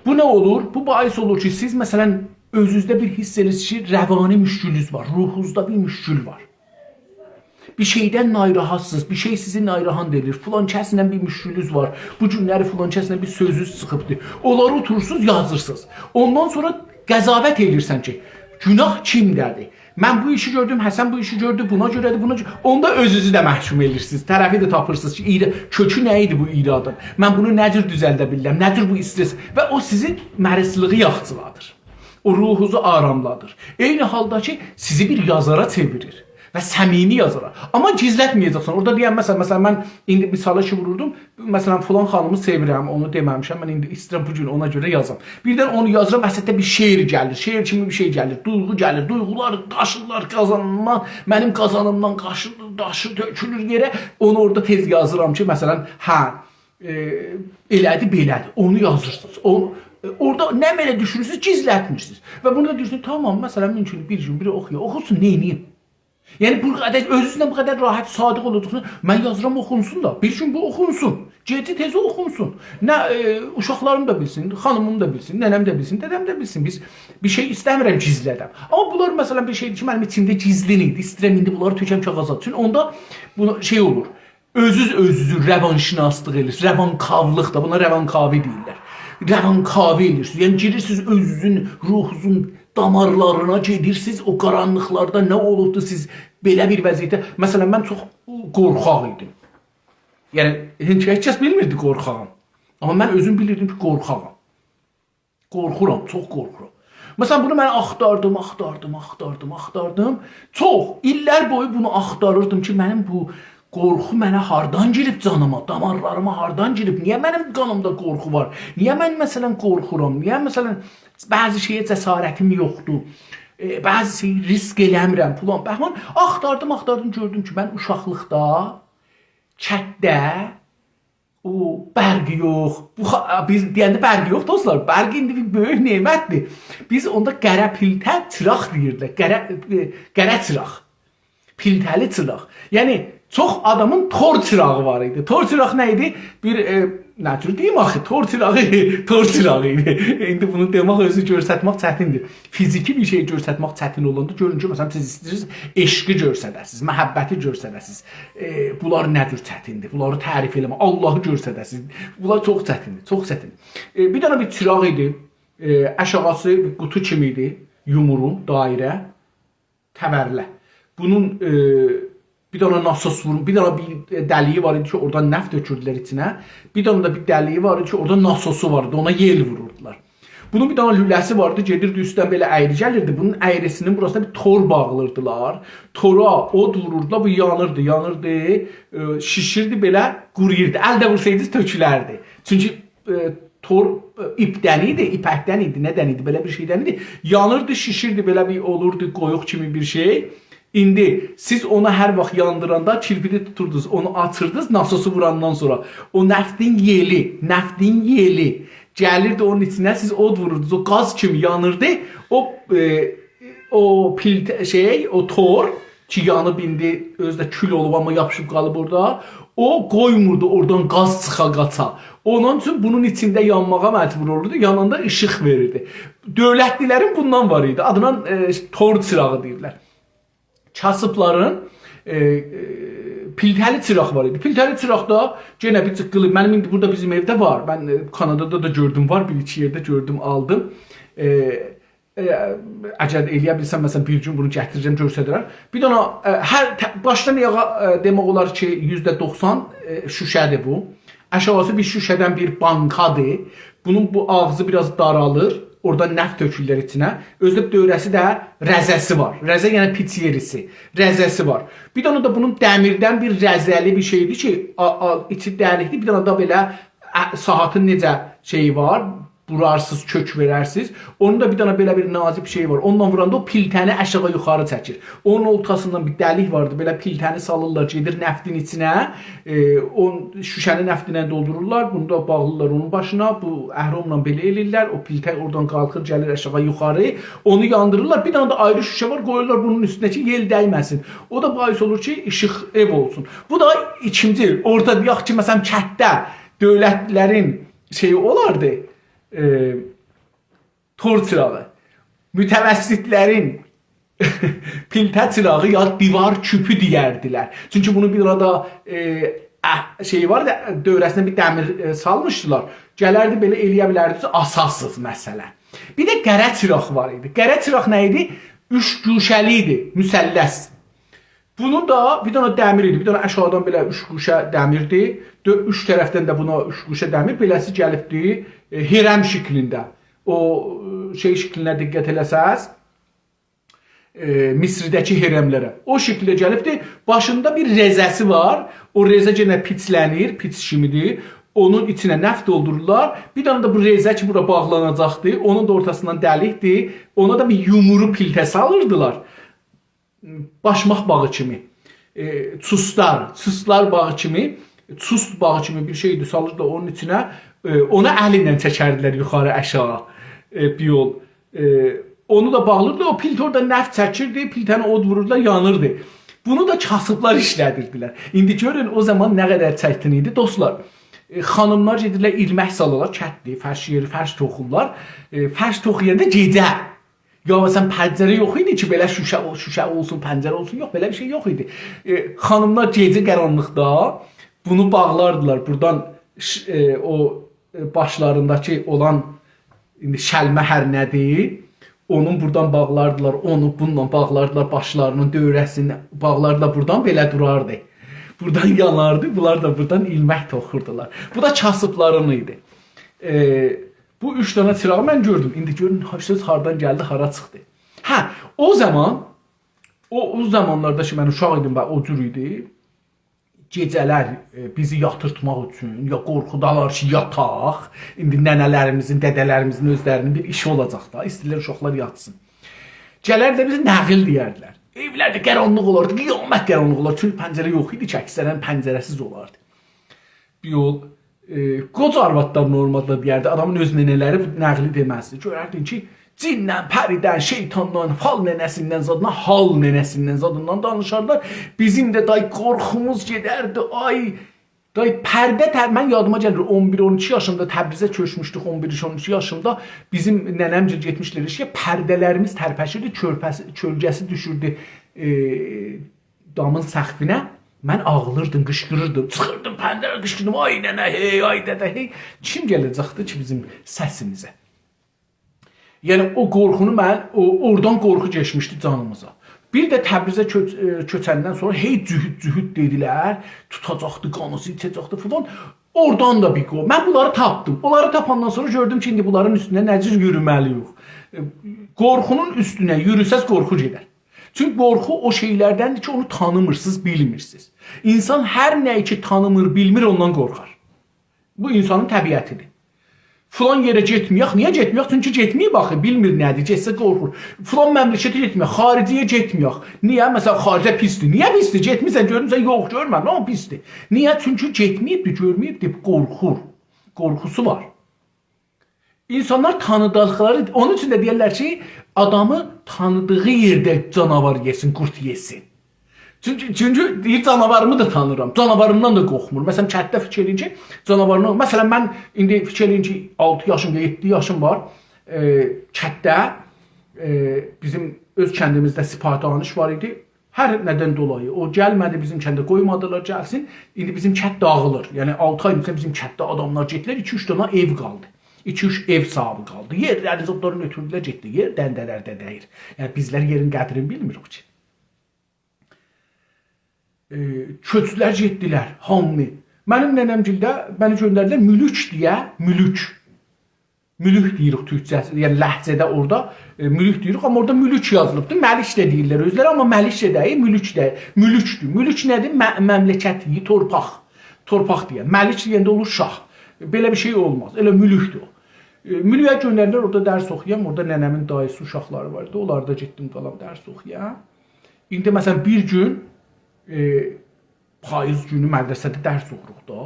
بو نه اولور؟ بو باعث اولور کی، سیز، مثلا، اؤزونوزده بیر حیس ائدیرسینیز کی، روانی مشکلینیز وار، روحونوزدا بیر مشکل وار. بیر شئیدن ناراحتسینیز، بیر شئی سیزی ناراحت ائدیر، فلان کسله بیر مشکلینیز وار، بو گونلری فلان کسله بیر سؤزونوز چیخیبدیر. اونلاری اوتورورسونوز، یازیرسینیز. اوندان سونرا قضاوت ائدیرسن کی، گوناه کیمده‌دیر؟ من بو ایشی گؤردوم، حسن بو ایشی گؤردو، بونا گؤره‌دیر، بونا گؤره. اوندا اؤزونوزو ده محکوم ائدیرسینیز. طرفی ده تاپیرسینیز کی، ایره-، کؤکو نه ایدی بو ایرادین؟ من بونو نه جور دوزلده بیلیرم؟ نه جور بو استرس؟ و او سیزین مریضلیغی یاخچیلادیر. او روحونوزو آراملادیر. عینی حالدا کی، سیزی بیر یازارا چئویریر. و صمیمی یازارا. آمما گیزلتمه‌یه‌جکسن. اورادا دئیم، مثلا، مثلا، من ایندی مثالا کی ووروردوم، مثلا، فلان خانیمی سئویرم، اونو دئمه‌میشم، من ایندی ایسته‌ییرم بو گون اونا گؤره یازام. بیردن اونو یازیرام، وسطده بیر شعر گلیر، شعر کیمی بیر شئی گلیر، دویغو گلیر، دویغولار داشیرلار قازانیما، منیم قازانیمدان قاشیر، داشی تؤکولور یئره، اونو اورادا تئز یازیرام کی، مثلا، هه، ائ، ائله‌دی، بئله‌دیر، اونو یازیرسینیز. او، ائ، اورادا نه بئله دوشونورسونوز، گیزلتمیرسینیز. و بونو دا دوشونون، تامام، مثلا، مومکون بیر گون بیری اوخویا، اوخوسون، نئینیییم؟ یعنی، بو قدر، اؤزونوزله بو قدر راحت، صادق اولاجاقسینیز. من یازیرام، اوخونسون دا. بیر گون بو اوخونسون. گئجی تئزی اوخونسون. نه، ائ، اوشاقلاریم دا بیلسین، خانیمیم دا بیلسین، ننه‌م ده بیلسین، دده‌م ده بیلسین. بیز بیر شئی ایسته‌میرم گیزله‌دم. آمما بونلار، مثلا، بیر شئیدیر کی، منیم ایچیمده گیزلین ایدی. ایسته‌ییرم ایندی بونلاری تؤکم کاغیذا. چونکی اوندا بونو شئی اولور. اؤزوز اؤزوزو روانشناسلیق ائدیر. روانکاولیق دا، بونا روانکاوی دئییرلر. روانکاوی ائدیرسینیز. یعنی، گیریرسینیز اؤزوزون، روحوزون دامارلارینا گئدیرسینیز، او قارانلیقلاردا نه اولوبدو، سیز بئله بیر وضعیتده. مثلا، من چوخ قورخاق ایدیم. یعنی، هئچ، هئچ کس بیلمیردی قورخاغام. آمما من اؤزوم بیلیردیم کی، قورخاغام. قورخورام، چوخ قورخورام. مثلا، بونو من آختاردیم، آختاردیم، آختاردیم، آختاردیم. چوخ ایللر بویو بونو آختاریردیم کی، منیم بو قورخو منه هاردان گیریب جانیما، دامارلاریما هاردان گیریب؟ نییه منیم قانیمدا قورخو وار؟ نییه من، مثلا، قورخورام؟ نییه، مثلا، بعضی شئیه جسارتیم یوخدور؟ ائ، بعضی شئیی ریسک ائله‌میرم، فلان، بهمان. آختاردیم، آختاردیم، گؤردوم کی، من اوشاقلیقدا، کتده، او، برق یوخ. بو خا-، بیز دئینده برق یوخ، دوستلار. برق ایندی بیر بؤیوک نعمتدیر. بیز اوندا قره پیلته چیراق دئییردیلر. قره، ائ، قره چیراق. پیلته‌لی چیراق. یعنی، چوخ آدامین تور چیراغی وار ایدی. تور چیراق نه ایدی؟ بیر، ائ، نه جور دئییم آخی؟ تور چیراغی، تور چیراغی ایدی. ایندی بونو دئمک، اؤزو گؤرستمک چتیندیر. فیزیکی بیر شئی گؤرستمک چتین اولاندا، گؤرون کی، مثلا، سیز ایسته‌ییرسینیز عشقی گؤرسده‌سینیز، محبتی گؤرسده‌سینیز، ائ، بونلار نه جور چتیندیر، بونلاری تعریف ائله‌مک، آللاهی گؤرسده‌سینیز، بونلار چوخ چتیندیر، چوخ چتین. ائ، بیر دنه بیر چیراق ایدی، ائ، آشاغیسی بیر قوطو کیمی ایدی، یومرون، دایره، تورله. بونون، ائ، بیر دنه ناسوس وورون، بیر دنه بیر، ائ، دلیگی وار ایدی کی، اورادان نفت تؤکوردولر ایچینه. بیر دنه ده بیر دلیگی وار ایدی کی، اورادا ناسوسو وار ایدی، اونا یئل ووروردولار. بونون بیر دنه لوله‌سی واردی، گئدیردی اوستدن بئله اَیری گلیردی. بونون اَیریسینین بوراسینا بیر تور باغلیردیلار. تورا اود ووروردولار، بو یانیردی، یانیردی، ائ، شیشیردی، بئله قورویوردو. الده وورسایدینیز تؤکولردی. چونکی، ائ، تور، ائ، ایپدن ایدی، ایپکدن ایدی، نه‌دن ایدی، بئله بیر شئیدن ایدی. یانیردی، شیشیردی، بئله بیر اولوردو قویوق کیمی بیر شئی. ایندی سیز اونو هر واخت یاندیراندا کیرپیدی توتوردونوز، اونو آچیردینیز، ناسوسو ووراندان سونرا او نفتین یئلی، نفتین یئلی گلیردی اونون ایچینه، سیز اود ووروردونوز، او گاز کیمی یانیردی. او، ائ، او پیلته-، شئی، او تور کی، یانیب ایندی اؤزو ده کول اولوب، آمما یاپیشیب قالیب اورادا. او قویموردو اورادان گاز چیخا، قاچا. اونون اوچون بونون ایچینده یانماغا مجبور اولوردو، یاناندا ایشیق وئریردی. دؤولتلی‌لرین بوندان وار ایدی. آدینا، ائ، تور چیراغی دئییرلر. کاسیبلارین، ائ، ائ، پیلته‌لی چیراق وار ایدی. پیلته‌لی چیراق دا یئنه بیر جیققیلی، منیم ایندی بورادا بیزیم ائوده وار. من، ائ، کانادادا دا گؤردوم، وار، بیر ایکی یئرده گؤردوم، آلدیم. ائ، ائ، اگر ائلیه بیلسم، مثلا، بیر گون بونو گتیره‌جم، گؤستررم. بیر دنه، ائ، هر ته-، باشدان آیاغا، ائ، دئمک اولار کی، یوزده دوخسان، ائ، شوشه‌دیر بو. آشاغیسی بیر شوشه‌دن بیر بانکادیر. بونون بو آغزی بیر آز دارالیر. اورادان نفت تؤکورلر ایچینه. اؤزو ده دؤوره‌سی ده رزه‌سی وار. رزه، یعنی پیچ یئریسی. رزه‌سی وار. بیر دنه ده بونون دمیردن بیر رزه‌لی بیر شئیدیر کی، آ-، آ-، ایچی دلیکدیر. بیر دنه ده بئله، ا، ساعاتین نئجه شئیی وار، وورارسینیز، کؤک وئررسینیز. اونون دا بیر دنه بئله بیر نازیک بیر شئیی وار. اونونلا ووراندا او پیلته‌نی آشاغی یوخاری چکیر. اونون اورتاسیندان بیر دلیک واردی. بئله پیلته‌نی سالیرلار، گئدیر نفتین ایچینه. ائ، او شوشه‌نی نفتینن دولدورورلار، بونو دا باغلیرلار اونون باشینا، بو اهرم‌لا بئله ائله‌ییرلر، او پیلته اورادان قالخیر، گلیر آشاغی یوخاری، اونو یاندیریرلار، بیر دنه ده آیری شوشه وار، قویورلار بونون اوستونه کی، یئل دیمه‌سین. او دا باعث اولور کی، ایشیق ائو اولسون. بو دا ایکینجی، اورادا دئیک کی، مثلا، کتده دؤولتلی‌لرین شئیی اولاردی، ائ، تور چیراغی. متوسط‌لرین پیلته چیراغی یا دیوار کیوپو دئیردیلر. چونکی بونون بیر آرادا، ائ، اه، شئیی وار دا، دؤوره‌سینه بیر دمیر، ائ، سالمیشدیلار. گلردی بئله ائلیه بیلردینیز، آساسینیز مثلا. بیر ده قره چیراق وار ایدی. قره چیراق نه ایدی؟ اوچ گوشه‌لی ایدی، مثلث. بونون دا بیر دنه دمیر ایدی، بیر دنه آشاغیدان بئله اوچ گوشه دمیردی. دؤ-، اوچ طرفدن ده بونا اوچ گوشه دمیر، بئله‌سی گلیبدی، ائ، هرم شکلینده. او، ائ، شئی شکلینه دقت ائله‌سز، ائ، مصرده‌کی هرم‌لره. او شکیلده گلیبدی. باشیندا بیر رزه‌سی وار. او رزه یئنه پیچله‌نیر، پیچ کیمیدیر. اونون ایچینه نفت دولدورورلار. بیر دنه ده بو رزه کی، بورا باغلاناجاقدی، اونون دا اورتاسیندان دلیکدیر. اونا دا بیر یومرو پیلته سالیردیلار. باشماق باغی کیمی، ائ، چوستار، چوستلار باغی کیمی، چوست باغی کیمی بیر شئیدی، سالیردی اونون ایچینه، ائ، اونو الینن چکردیلر یوخاری آشاغی، ائ، بیر یول. ائ، اونو دا باغلیردی، او پیلته اورادا نفت چکیردی، پیلته‌نی اود ووروردولار، یانیردی. بونو دا کاسیبلار ایشله‌دیردیلر. ایندی گؤرون، او زامان نه قدر چتین ایدی، دوستلار. ائ، خانیملار گئدیرلر، ایلمک سالیرلار، کتدیر، فرش یئری، فرش توخورلار. ائ، فرش توخویاندا گئجه یا مثلا، پنجره یوخ ایدی کی، بئله شوشه، شوشه اولسون، پنجره اولسون. یوخ، بئله بیر شئی یوخ ایدی. ائ، خانیملار گئجه قارانلیقدا بونو باغلاردیلار. بورادان ش-، ائ، او، ائ، باشلارینداکی اولان، ایندی شلمه هر نه‌دیر، اونون بورادان باغلاردیلار، اونو بونونلا باغلاردیلار، باشلارینین دؤوره‌سینی باغلاردیلار، بورادان بئله دوراردی. بورادان یاناردی، بونلار دا بورادان ایلمک توخوردولار. بو دا کاسیبلارین ایدی. ائ، بو اوچ دنه چیراغی من گؤردوم. ایندی گؤرون، ها، سؤز هاردان گلدی، هارا چیخدی. هه، او زامان، او، او زامانلاردا کی، من اوشاق ایدیم و او جور ایدی. گئجه‌لر، ائ، بیزی یاتیرتماق اوچون، یا قورخودالار کی، یاتاق. ایندی ننه‌لریمیزین، دده‌لریمیزین اؤزلرینین بیر ایشی اولاجاق دا، ایسته‌ییرلر اوشاقلار یاتسین. گلر ده بیزه ناغیل دئیردیلر. ائولرده قارانلیق اولاردی، قیامت قارانلیق اولاردی. چونکی پنجره یوخ ایدی کی، اکثرا پنجره‌سیز اولاردی. بیر یول، ائ، قوجا آروادلار نورمالدا دئیردی، آدامین اؤز ننه‌لری بو ناغیلی دئمزدی. گؤرردین کی، جیندن، پریدن، شیطاندان، فال ننه‌سیندن زادیندان، حال ننه‌سیندن زادیندان دانیشاردیلار. بیزیم ده دای قورخوموز گئدردی، آی، دای پرده تر-، من یادیما گلیر، اون بیر اون ایکی یاشیمدا تبریزه کؤچموشدوک، اون بیر اون ایکی یاشیمدا بیزیم ننه‌م‌گیل گئتمیشدیلر ائشییه، پرده‌لریمیز ترپشیردی، کؤرپه‌سی، کؤلگه‌سی دوشوردو، ائ، دامین سقفینه. من آغلیردیم، قیشقیریردیم. چیخیردیم پنجره‌یه، قیشقیریردیم: «آی ننه هئی، آی دده هئی.» کیم گله‌جکدی کی، بیزیم سسیمیزه؟ یعنی، او قورخونو من، او، اورادان قورخو کئچمیشدی جانیمیزا. بیر ده تبریزه کؤچ-، ائ، کؤچندن سونرا هئی جهود، جهود دئدیلر، توتاجاقدی، قانیزی ایچه‌جکدی فلان. اورادان دا بیر قو-، من بونلاری تاپدیم. اونلاری تاپاندان سونرا گؤردوم کی، ایندی بونلارین اوستونده نه جور یورومه‌لی‌ییک. ائ، قورخونون اوستونه یوروسز، قورخو گئدر. چونکی قورخو او شئیلردندیر کی، اونو تانیمیرسینیز، بیلمیرسینیز. اینسان هر نه‌یی کی تانیمیر، بیلمیر، اوندان قورخار. بو اینسانین طبیعتیدیر. فلان یئره گئتمه‌یک. نییه گئتمه‌یک؟ چونکی گئتمه‌ییب آخی، بیلمیر نه‌دیر، گئتسه قورخور. فلان مملکته گئتمه‌یک، خارجه‌یه گئتمه‌یک. نییه؟ مثلا، خارجه پیسدیر. نییه پیسدیر؟ گئتمیسن، گؤرموسن، یوخ، گؤرمه‌دین، آمما پیسدیر. نییه؟ چونکی گئتمه‌ییبدیر، گؤرمه‌ییبدیر، قورخور. قورخوسو وار. اینسانلار تانیدیقلاری، اونون اوچون ده دئیرلر کی، آدامی تانیدیغی یئرده جاناوار یئسین، قورد یئسین. چونکی، چونکی دئییر، جاناواریمی دا تانیرام. جاناواریمدان دا قورخمور. مثلا، کتده فیکیر ائله‌یین کی، جاناواریمدان، مثلا، من ایندی فیکیر ائله‌یین کی، آلتی یاشیم یا یئددی یاشیم وار. ائ، کتده، ائ، بیزیم اؤز کندیمیزده سپاه دانش وار ایدی. هر نه‌دن دولایی او گلمه‌دی بیزیم کنده، قویمادیلار گلسین. ایندی بیزیم کند داغیلیر. یعنی، آلتی آی بوندان بیزیم کندده آداملار گئتدیلر، ایکی-اوچ دنه ائو قالدی. ایکی-اوچ ائو صاحیبی قالدی. یئرلرین زادلارینی اؤتوردولر، گئتدی. یئر دنده‌لرده دَییر. یعنی، بیزلر یئرین قدرینی بیلمیریک کی. ائ، کؤچدولر، گئتدیلر، هامی. منیم ننه‌م‌گیلده منی گؤندردیلر مولوک دئیه، مولوک. مولوک دئییریک تورکجه‌سی، یعنی لهجه‌ده اورادا، ائ، مولوک دئییریک، آمما اورادا مولوک یازیلیبدیر. ملیک ده دئییرلر اؤزلری، آمما ملیک ده دئییل، مولوک ده، مولوکدور. مولوک نه‌دیر؟ مه-، مملکت، تورپاق. تورپاق دئییر. ملیک دئینده اولور شاه. بئله بیر شئی اولماز. ائله مولوکدور او. ائ، مولوکه گؤندردیلر، اورادا درس اوخویام. اورادا ننه‌مین داییسی، اوشاقلاری وار ایدی. اونلاردا گئتدیم، قالام، درس اوخویام. ایندی، مثلا، بیر گون، ائ، پاییز گونو مدرسه‌ده درس اوخوروق دا.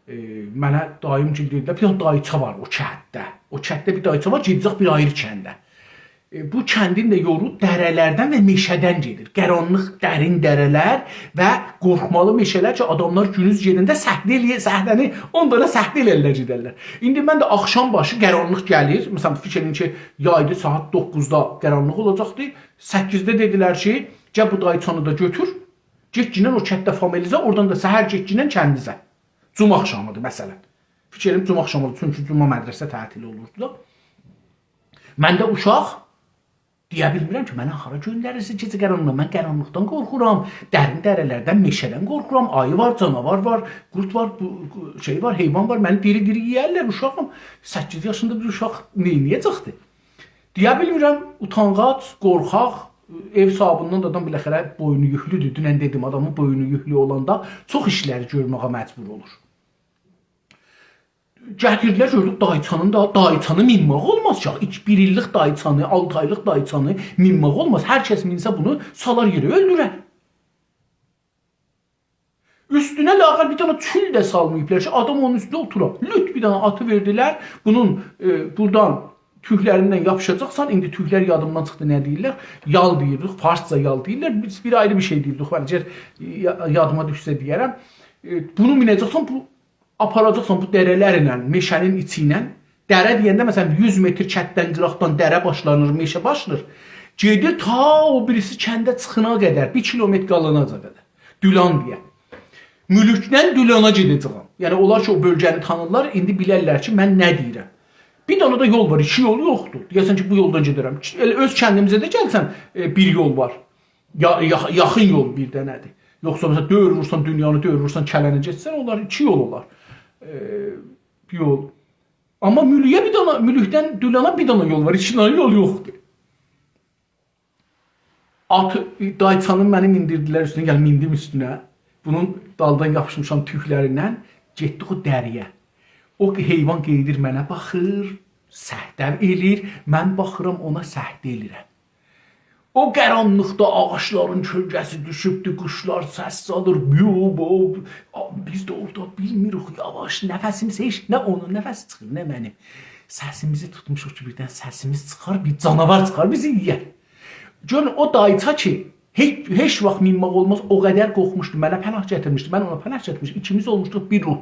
ائ، منه داییم‌گیل دئدیلر، بیر دنه دایچا وار او کندده. او کندده بیر دایچا وار، گئده‌جک بیر آیری کنده. ائ، بو کندین ده یولو دره‌لردن و مئشه‌دن گئدیر. قارانلیق، درین دره‌لر و قورخمالی مئشه‌لر کی، آداملار گونوز گئدنده سهنه ائله‌یه-، سهنه‌نی، اون دنه سهنه ائله‌یرلر، گئدرلر. ایندی من ده آخشام باشی قارانلیق گلیر. مثلا، فیکیر ائله‌یین کی، یایدی، ساعت دوققوزدا قارانلیق اولاجاقدی. سککیزده دئدیلر کی، گل بو دایچانی دا گؤتور. گئتگینن او کندده فامیلیزه، اورادان دا سحر گئتگینن کندیزه. جمعه آخشامیدیر، مثلا. فیکیر ائله‌ییم، جمعه آخشامیدیر، چونکی جمعه مدرسه تعطیل اولوردو دا. من ده اوشاق دئیه بیلمیرم کی، منی هارا گؤندریرسینیز گئجه قارانلیغا؟ من قارانلیقدان قورخورام، درین دره‌لردن، مئشه‌دن قورخورام. آیی وار، جاناوار وار، قورد وار، بو، شئی وار، حیوان وار، منی دیری-دیری یئیرلر، اوشاغام. سککیز یاشیندا بیر اوشاق نئینیه‌جکدی؟ دئیه بیلمیرم، اوتانقاج، قورخاق، ائو صاحیبیندن ده آدام بالاخره بوینو یوکلودور. دونن دئدیم، آدامین بوینو یوکلو اولاندا چوخ ایشلری گؤرمه‌یه مجبور اولور. گتیردیلر، گؤردوک دایچانین دا، دایچانی مینماق اولماز کی، ایکی، بیر ایللیک دایچانی، آلتی آیلیق دایچانی مینماق اولماز. هر کس مینسه بونو سالار یئره، اؤلدورر. اوستونه لااقل بیر دنه چول ده سالماییبلار کی، آدام اونون اوستونده اوتورا. لوت بیر دنه آتی وئردیلر، بونون، ائ، بورادان توکلریندن یاپیشاجاقسان، ایندی توکلر یادیمدان چیخدی، نه دئییرلر؟ یال دئییردیک، فارسجا یال دئییرلر، بیز بیر آیری بیر شئی دئییردیک، بلکه یا-، یادیما دوشسه دئیه‌رم. ائ، بونو مینه‌جکسن، بو آپاراجاقسان بو دره‌لرله، مئشه‌نین ایچی ایله. دره دئینده، مثلا، یوز متر کتدن، قیراقدان دره باشلانیر، مئشه باشلاییر. گئدیر تا او بیریسی کنده چیخانا قدر، بیر کیلومتر قالاناجا قدر. دولان دئیه. مولوکدن دولانا گئده‌جه‌یم. یعنی، اونلار کی، او بؤلگه‌نی تانیرلار، ایندی بیلرلر کی، من نه دئییرم. بیر دنه ده یول وار، ایکی یول یوخدور. دئیه‌سن کی، بو یولدان گئده‌رم. ائله اؤز کندیمیزه ده گلسن، ائ، بیر یول وار. یا-، یاخ-، یاخین یول بیر دنه‌دیر. یوخسا، مثلا، دؤور وورسان، دونیانی دؤور وورسان، کلنه گئتسن، اونلار ایکی یول اولار. ائ، یول. آمما مولویه بیر دنه، مولوکدن دولانا بیر دنه یول وار، ایکی دنه یول یوخدور. آتی، دایچانی منی میندیردیلر اوستونه، یعنی میندیم اوستونه. بونون دالدان یاپیشمیشام توکلریندن، گئتدیک او دره‌یه. او حیوان قئییدیر، منه باخیر، سکته ائله‌ییر، من باخیرام، اونا سکته ائله‌ییرم. او قارانلیقدا آغاجلارین کؤلگه‌سی دوشوبدور، قوشلار سس سالیر، بیو، بو، آ، بیز ده اورادا بیلمیریک، یاواش، نفسیمیز هئچ، نه اونون نفسی چیخیر، نه منیم. سسیمیزی توتموشوق کی، بیردن سسیمیز چیخار، بیر جاناوار چیخار، بیزی یئیر. گؤرون، او دایچا کی، هئچ، هئچ واخت مینماق اولماز، او قدر قورخموشدو، منه پناه گتیرمیشدی، من اونا پناه گتیرمیشدیم، ایکیمیز اولموشدوق بیر روح.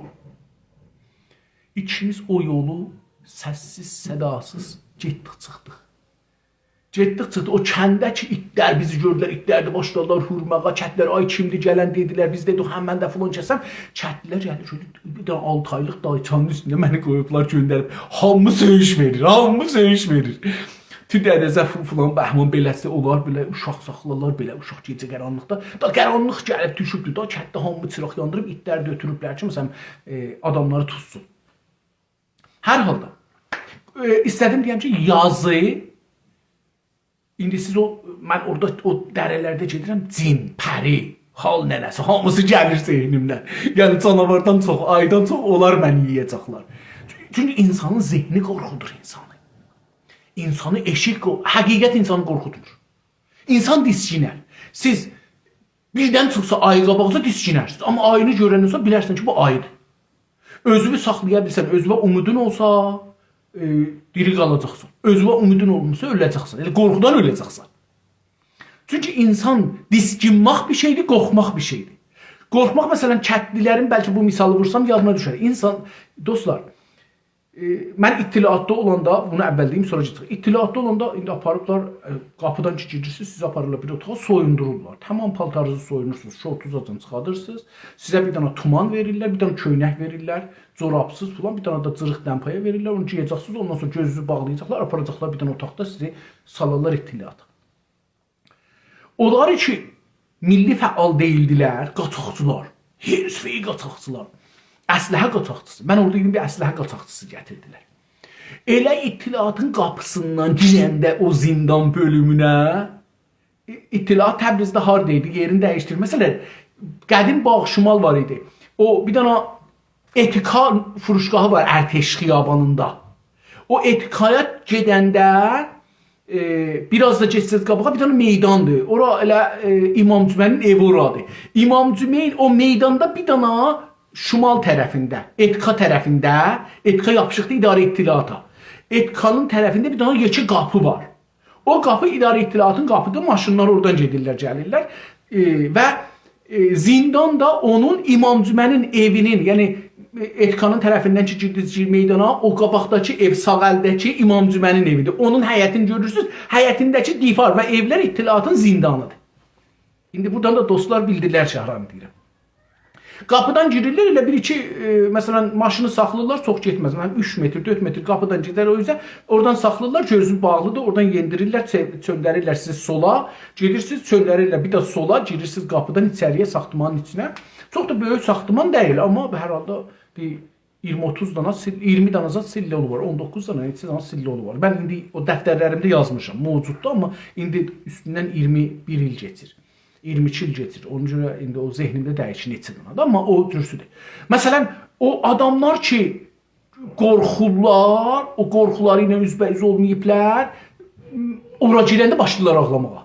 ایکیمیز او یولو سس‌سیز، صداسیز گئتدیک، چیخدیق. گئتدیک، چیخدیق. او کنده کی، ایتلر بیزی گؤردولر، ایتلر ده باشلادیلار هورماغا، کتدیلر، «آی، کیمدیر گلن؟» دئدیلر، بیز دئدیک، «هه، من ده فلان کسم.» کتدیلر گلدی، گؤردو، بیر دنه آلتی آیلیق دایچانین اوستونده منی قویوبلار، گؤندریب. هامی سؤیوش وئریر، هامی سؤیوش وئریر. تو دده‌زه فو-، فلان بهمان بئله‌سی اولار، بئله اوشاق ساخلارلار، بئله اوشاق گئجه قارانلیقدا. دا قارانلیق گلیب دوشوبدور، دا کتده هامی چیراق یاندیریب، ایتلری ده اؤتوروبلر کی، مثلا، ائ، آداملاری توتسون. هر حالدا، ائ، ایسته‌دیم دئیم کی، یازی، ایندی سیز او، من اورادا او دره‌لرده گئدیرم، جین، پری، حال ننه‌سی، هامیسی گلیر ذهنیمدن. یعنی، جاناواردان چوخ، آییدان چوخ، اونلار منی یئیه‌جکلر. چونکی اینسانین ذهنی قورخودور اینسانی. اینسانی ائشیک قو-، حقیقت اینسانی قورخودمور. اینسان دیسکینر. سیز بیردن چیخسا آیی قاباغینیزا، دیسکینرسینیز. آمما آیینی گؤرندن سونرا بیلرسن کی، بو آییدیر. اؤزونو ساخلایا بیلسن، اؤزونه اومیدین اولسا، ائ، دیری قالاجاقسان. اؤزونه اومیدین اولماسا، اؤله‌جکسن. ائله قورخودان اؤله‌جکسن. چونکی اینسان دیسکینمک بیر شئیدیر، قورخماق بیر شئیدیر. قورخماق، مثلا، کتدلیلرین، بلکه بو مثالی وورسام، یادینا دوشر. اینسان، دوستلار، ائ، من اطلاعاتدا اولاندا، بونو اول دئییم، سونرا گئچک. اطلاعاتدا اولاندا ایندی آپاریبلار، ائ، قاپیدان کی گیریرسینیز، سیزی آپاریرلار بیر اوتاغا، سویوندوروبلار. تامام پالتارینیزی سویونورسونوز، شورتونوزو آجان چیخاریرسینیز. سیزه بیر دنه تومان وئریرلر، بیر دنه کؤینک وئریرلر، جورابسیز فلان، بیر دنه ده جیریق دمپایی وئریرلر، اونو گئیه‌جکسینیز، اوندان سونرا گؤزونوزو باغلایاجاقلار، آپاراجاقلار بیر دنه اوتاقدا سیزی سالارلار اطلاعاتا. اونلار کی میللی فعال دئییلدیلر، قاچاقچیلار، حرفه‌ای قاچاقچیلار، اسلحه قاچاقچیسی. من اورادا دئدیم، بیر اسلحه قاچاقچیسی گتیردیلر. ائله اطلاعاتین قاپیسیندان گیرنده او زیندان بؤلومونه، ائ، اطلاعات تبریزده هاردا ایدی، یئرینی دییشدیرمه‌سه‌لر، قدیم باغ شمال وار ایدی. او، بیر دنه اتیکا فروشگاهی وار ارتش خیابانیندا. او اتیکایا گئدنده، ائ، بیر آز دا گئتسز قاباغا بیر دنه میداندیر. اورا ائله، ائ، امام جمعه‌نین ائوی اورادیر. امام جمعه او میداندا بیر دنه شمال طرفینده، اتیکا طرفینده، اتیکا یاپیشیقدیر اداره اطلاعاتا. اتیکانین طرفینده بیر دنه یئکه قاپی وار. او قاپی اداره اطلاعاتین قاپیدیر، ماشینلار اورادان گئدیرلر، گلیرلر. ائ، و، ائ، زیندان دا اونون امام جمعه‌نین ائوینین، یعنی، ائ، اتیکانین طرفیندن کی گیردینیز میدانا، او قاباقداکی ائو، ساغ الده‌کی امام جمعه‌نین ائویدیر. اونون حیطینی گؤرورسونوز، حیطینده‌کی دیوار و ائولر اطلاعاتین زیندانیدیر. ایندی بورادان دا دوستلار بیلدیلر کی، هارانی دئییرم. قاپیدان گیریرلر، ائله بیر ایکی، ائ، مثلا، ماشینی ساخلاییرلار، چوخ گئتمز. من اوچ متر، دؤرد متر قاپیدان گئدر، او اوزه اوردان ساخلاییرلار، گؤزو باغلیدیر، اوردان یئندیریرلر، چئو-، چؤندریرلر سیزی سولا، گئدیرسینیز، چؤندریرلر، بیر ده سولا، گیریرسینیز قاپیدان ایچری‌یه، ساختمانین ایچینه. چوخ دا بؤیوک ساختمان دئییل، آمما هر حالدا بیر اییرمی اوتوز دانا سیل-، اییرمی دانا زاد سیللی اولو وار، اون دوققوز دانا، نئچه دانا سیللی اولو وار. من ایندی او دفترلریمده یازمیشام، موجوددور، آمما ایندی اوستوندن اییرمی بیر ایل کئچیر. اییرمی ایکی ایل کئچیر. اونا گؤره ایندی او ذهنیمده دئییل کی، نئچه دانادیر، آمما او جورسودور. مثلا، او آداملار کی، قورخورلار، او قورخولاری ایله اوزبه‌اوز اولماییبلار، اورا گیرنده باشلاییرلار آغلاماغا.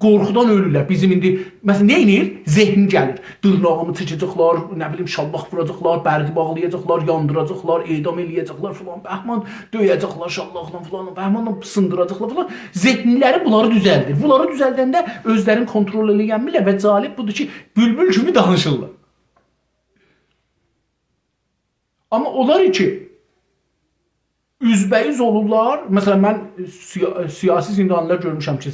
قورخودان اؤلورلر. بیزیم ایندی، مثلا، نه ائدیر؟ ذهن گلیر. دیرناغیمی چکه‌جکلر، نه بیلیم، شاللاق ووراجاقلار، برقی باغلایاجاقلار، یاندیراجاقلار، اعدام ائله‌یه‌جکلر فلان، بهمان، دؤیه‌جکلر شاللاقلا فلان، بهمانلا سیندیراجاقلار فلان. ذهنلری بونلاری دوزلدیر. بونلاری دوزلدنده اؤزلرینی کنترل ائله‌ینمیرلر و جالب بودور کی، بولبول کیمی دانیشیرلار. آمما اونلار کی، اوزبه‌اوز اولورلار، مثلا، من سیا-، سیاسی زیندانیلار گؤرموشم کی،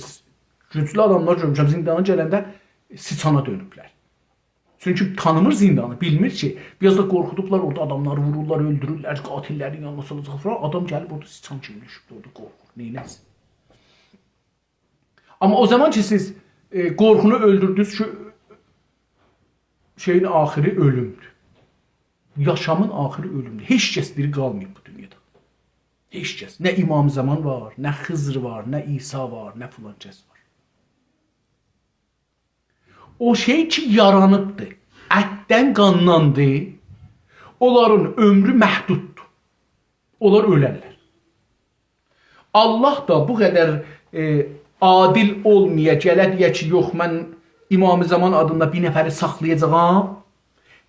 گوجلو آداملار گؤرموشم، زیندانا گلنده سیچانا دؤنوبلر. چونکی تانیمیر زیندانی، بیلمیر کی، بیر آز دا قورخودوبلار، اورادا آداملاری وورورلار، اؤلدورورلر، قاتیللرین یانینا سالاجاق فلان. آدام گلیب اورادا سیچان کیمی دوشوبدور، اورادا قورخور. نئینه‌سین؟ آمما او زامان کی، سیز، ائ، قورخونو اؤلدوردونوز کی، شئیین آخیری اؤلومدور. یاشامین آخیری اؤلومدور. هئچ کس دیری قالماییب بو دونیادا. هئچ کس. نه امام زمان وار، نه خضر وار، نه عیسی وار، نه فلان کس وار. او شئی کی، یارانیبدیر، اتدن، قانداندیر، اونلارین عؤمرو محدوددور. اونلار اؤلرلر. الله دا بو قدر، ائ، عادل اولمایا، گله دئیه کی، یوخ، من امام زمان آدیندا بیر نفری ساخلایاجاغام.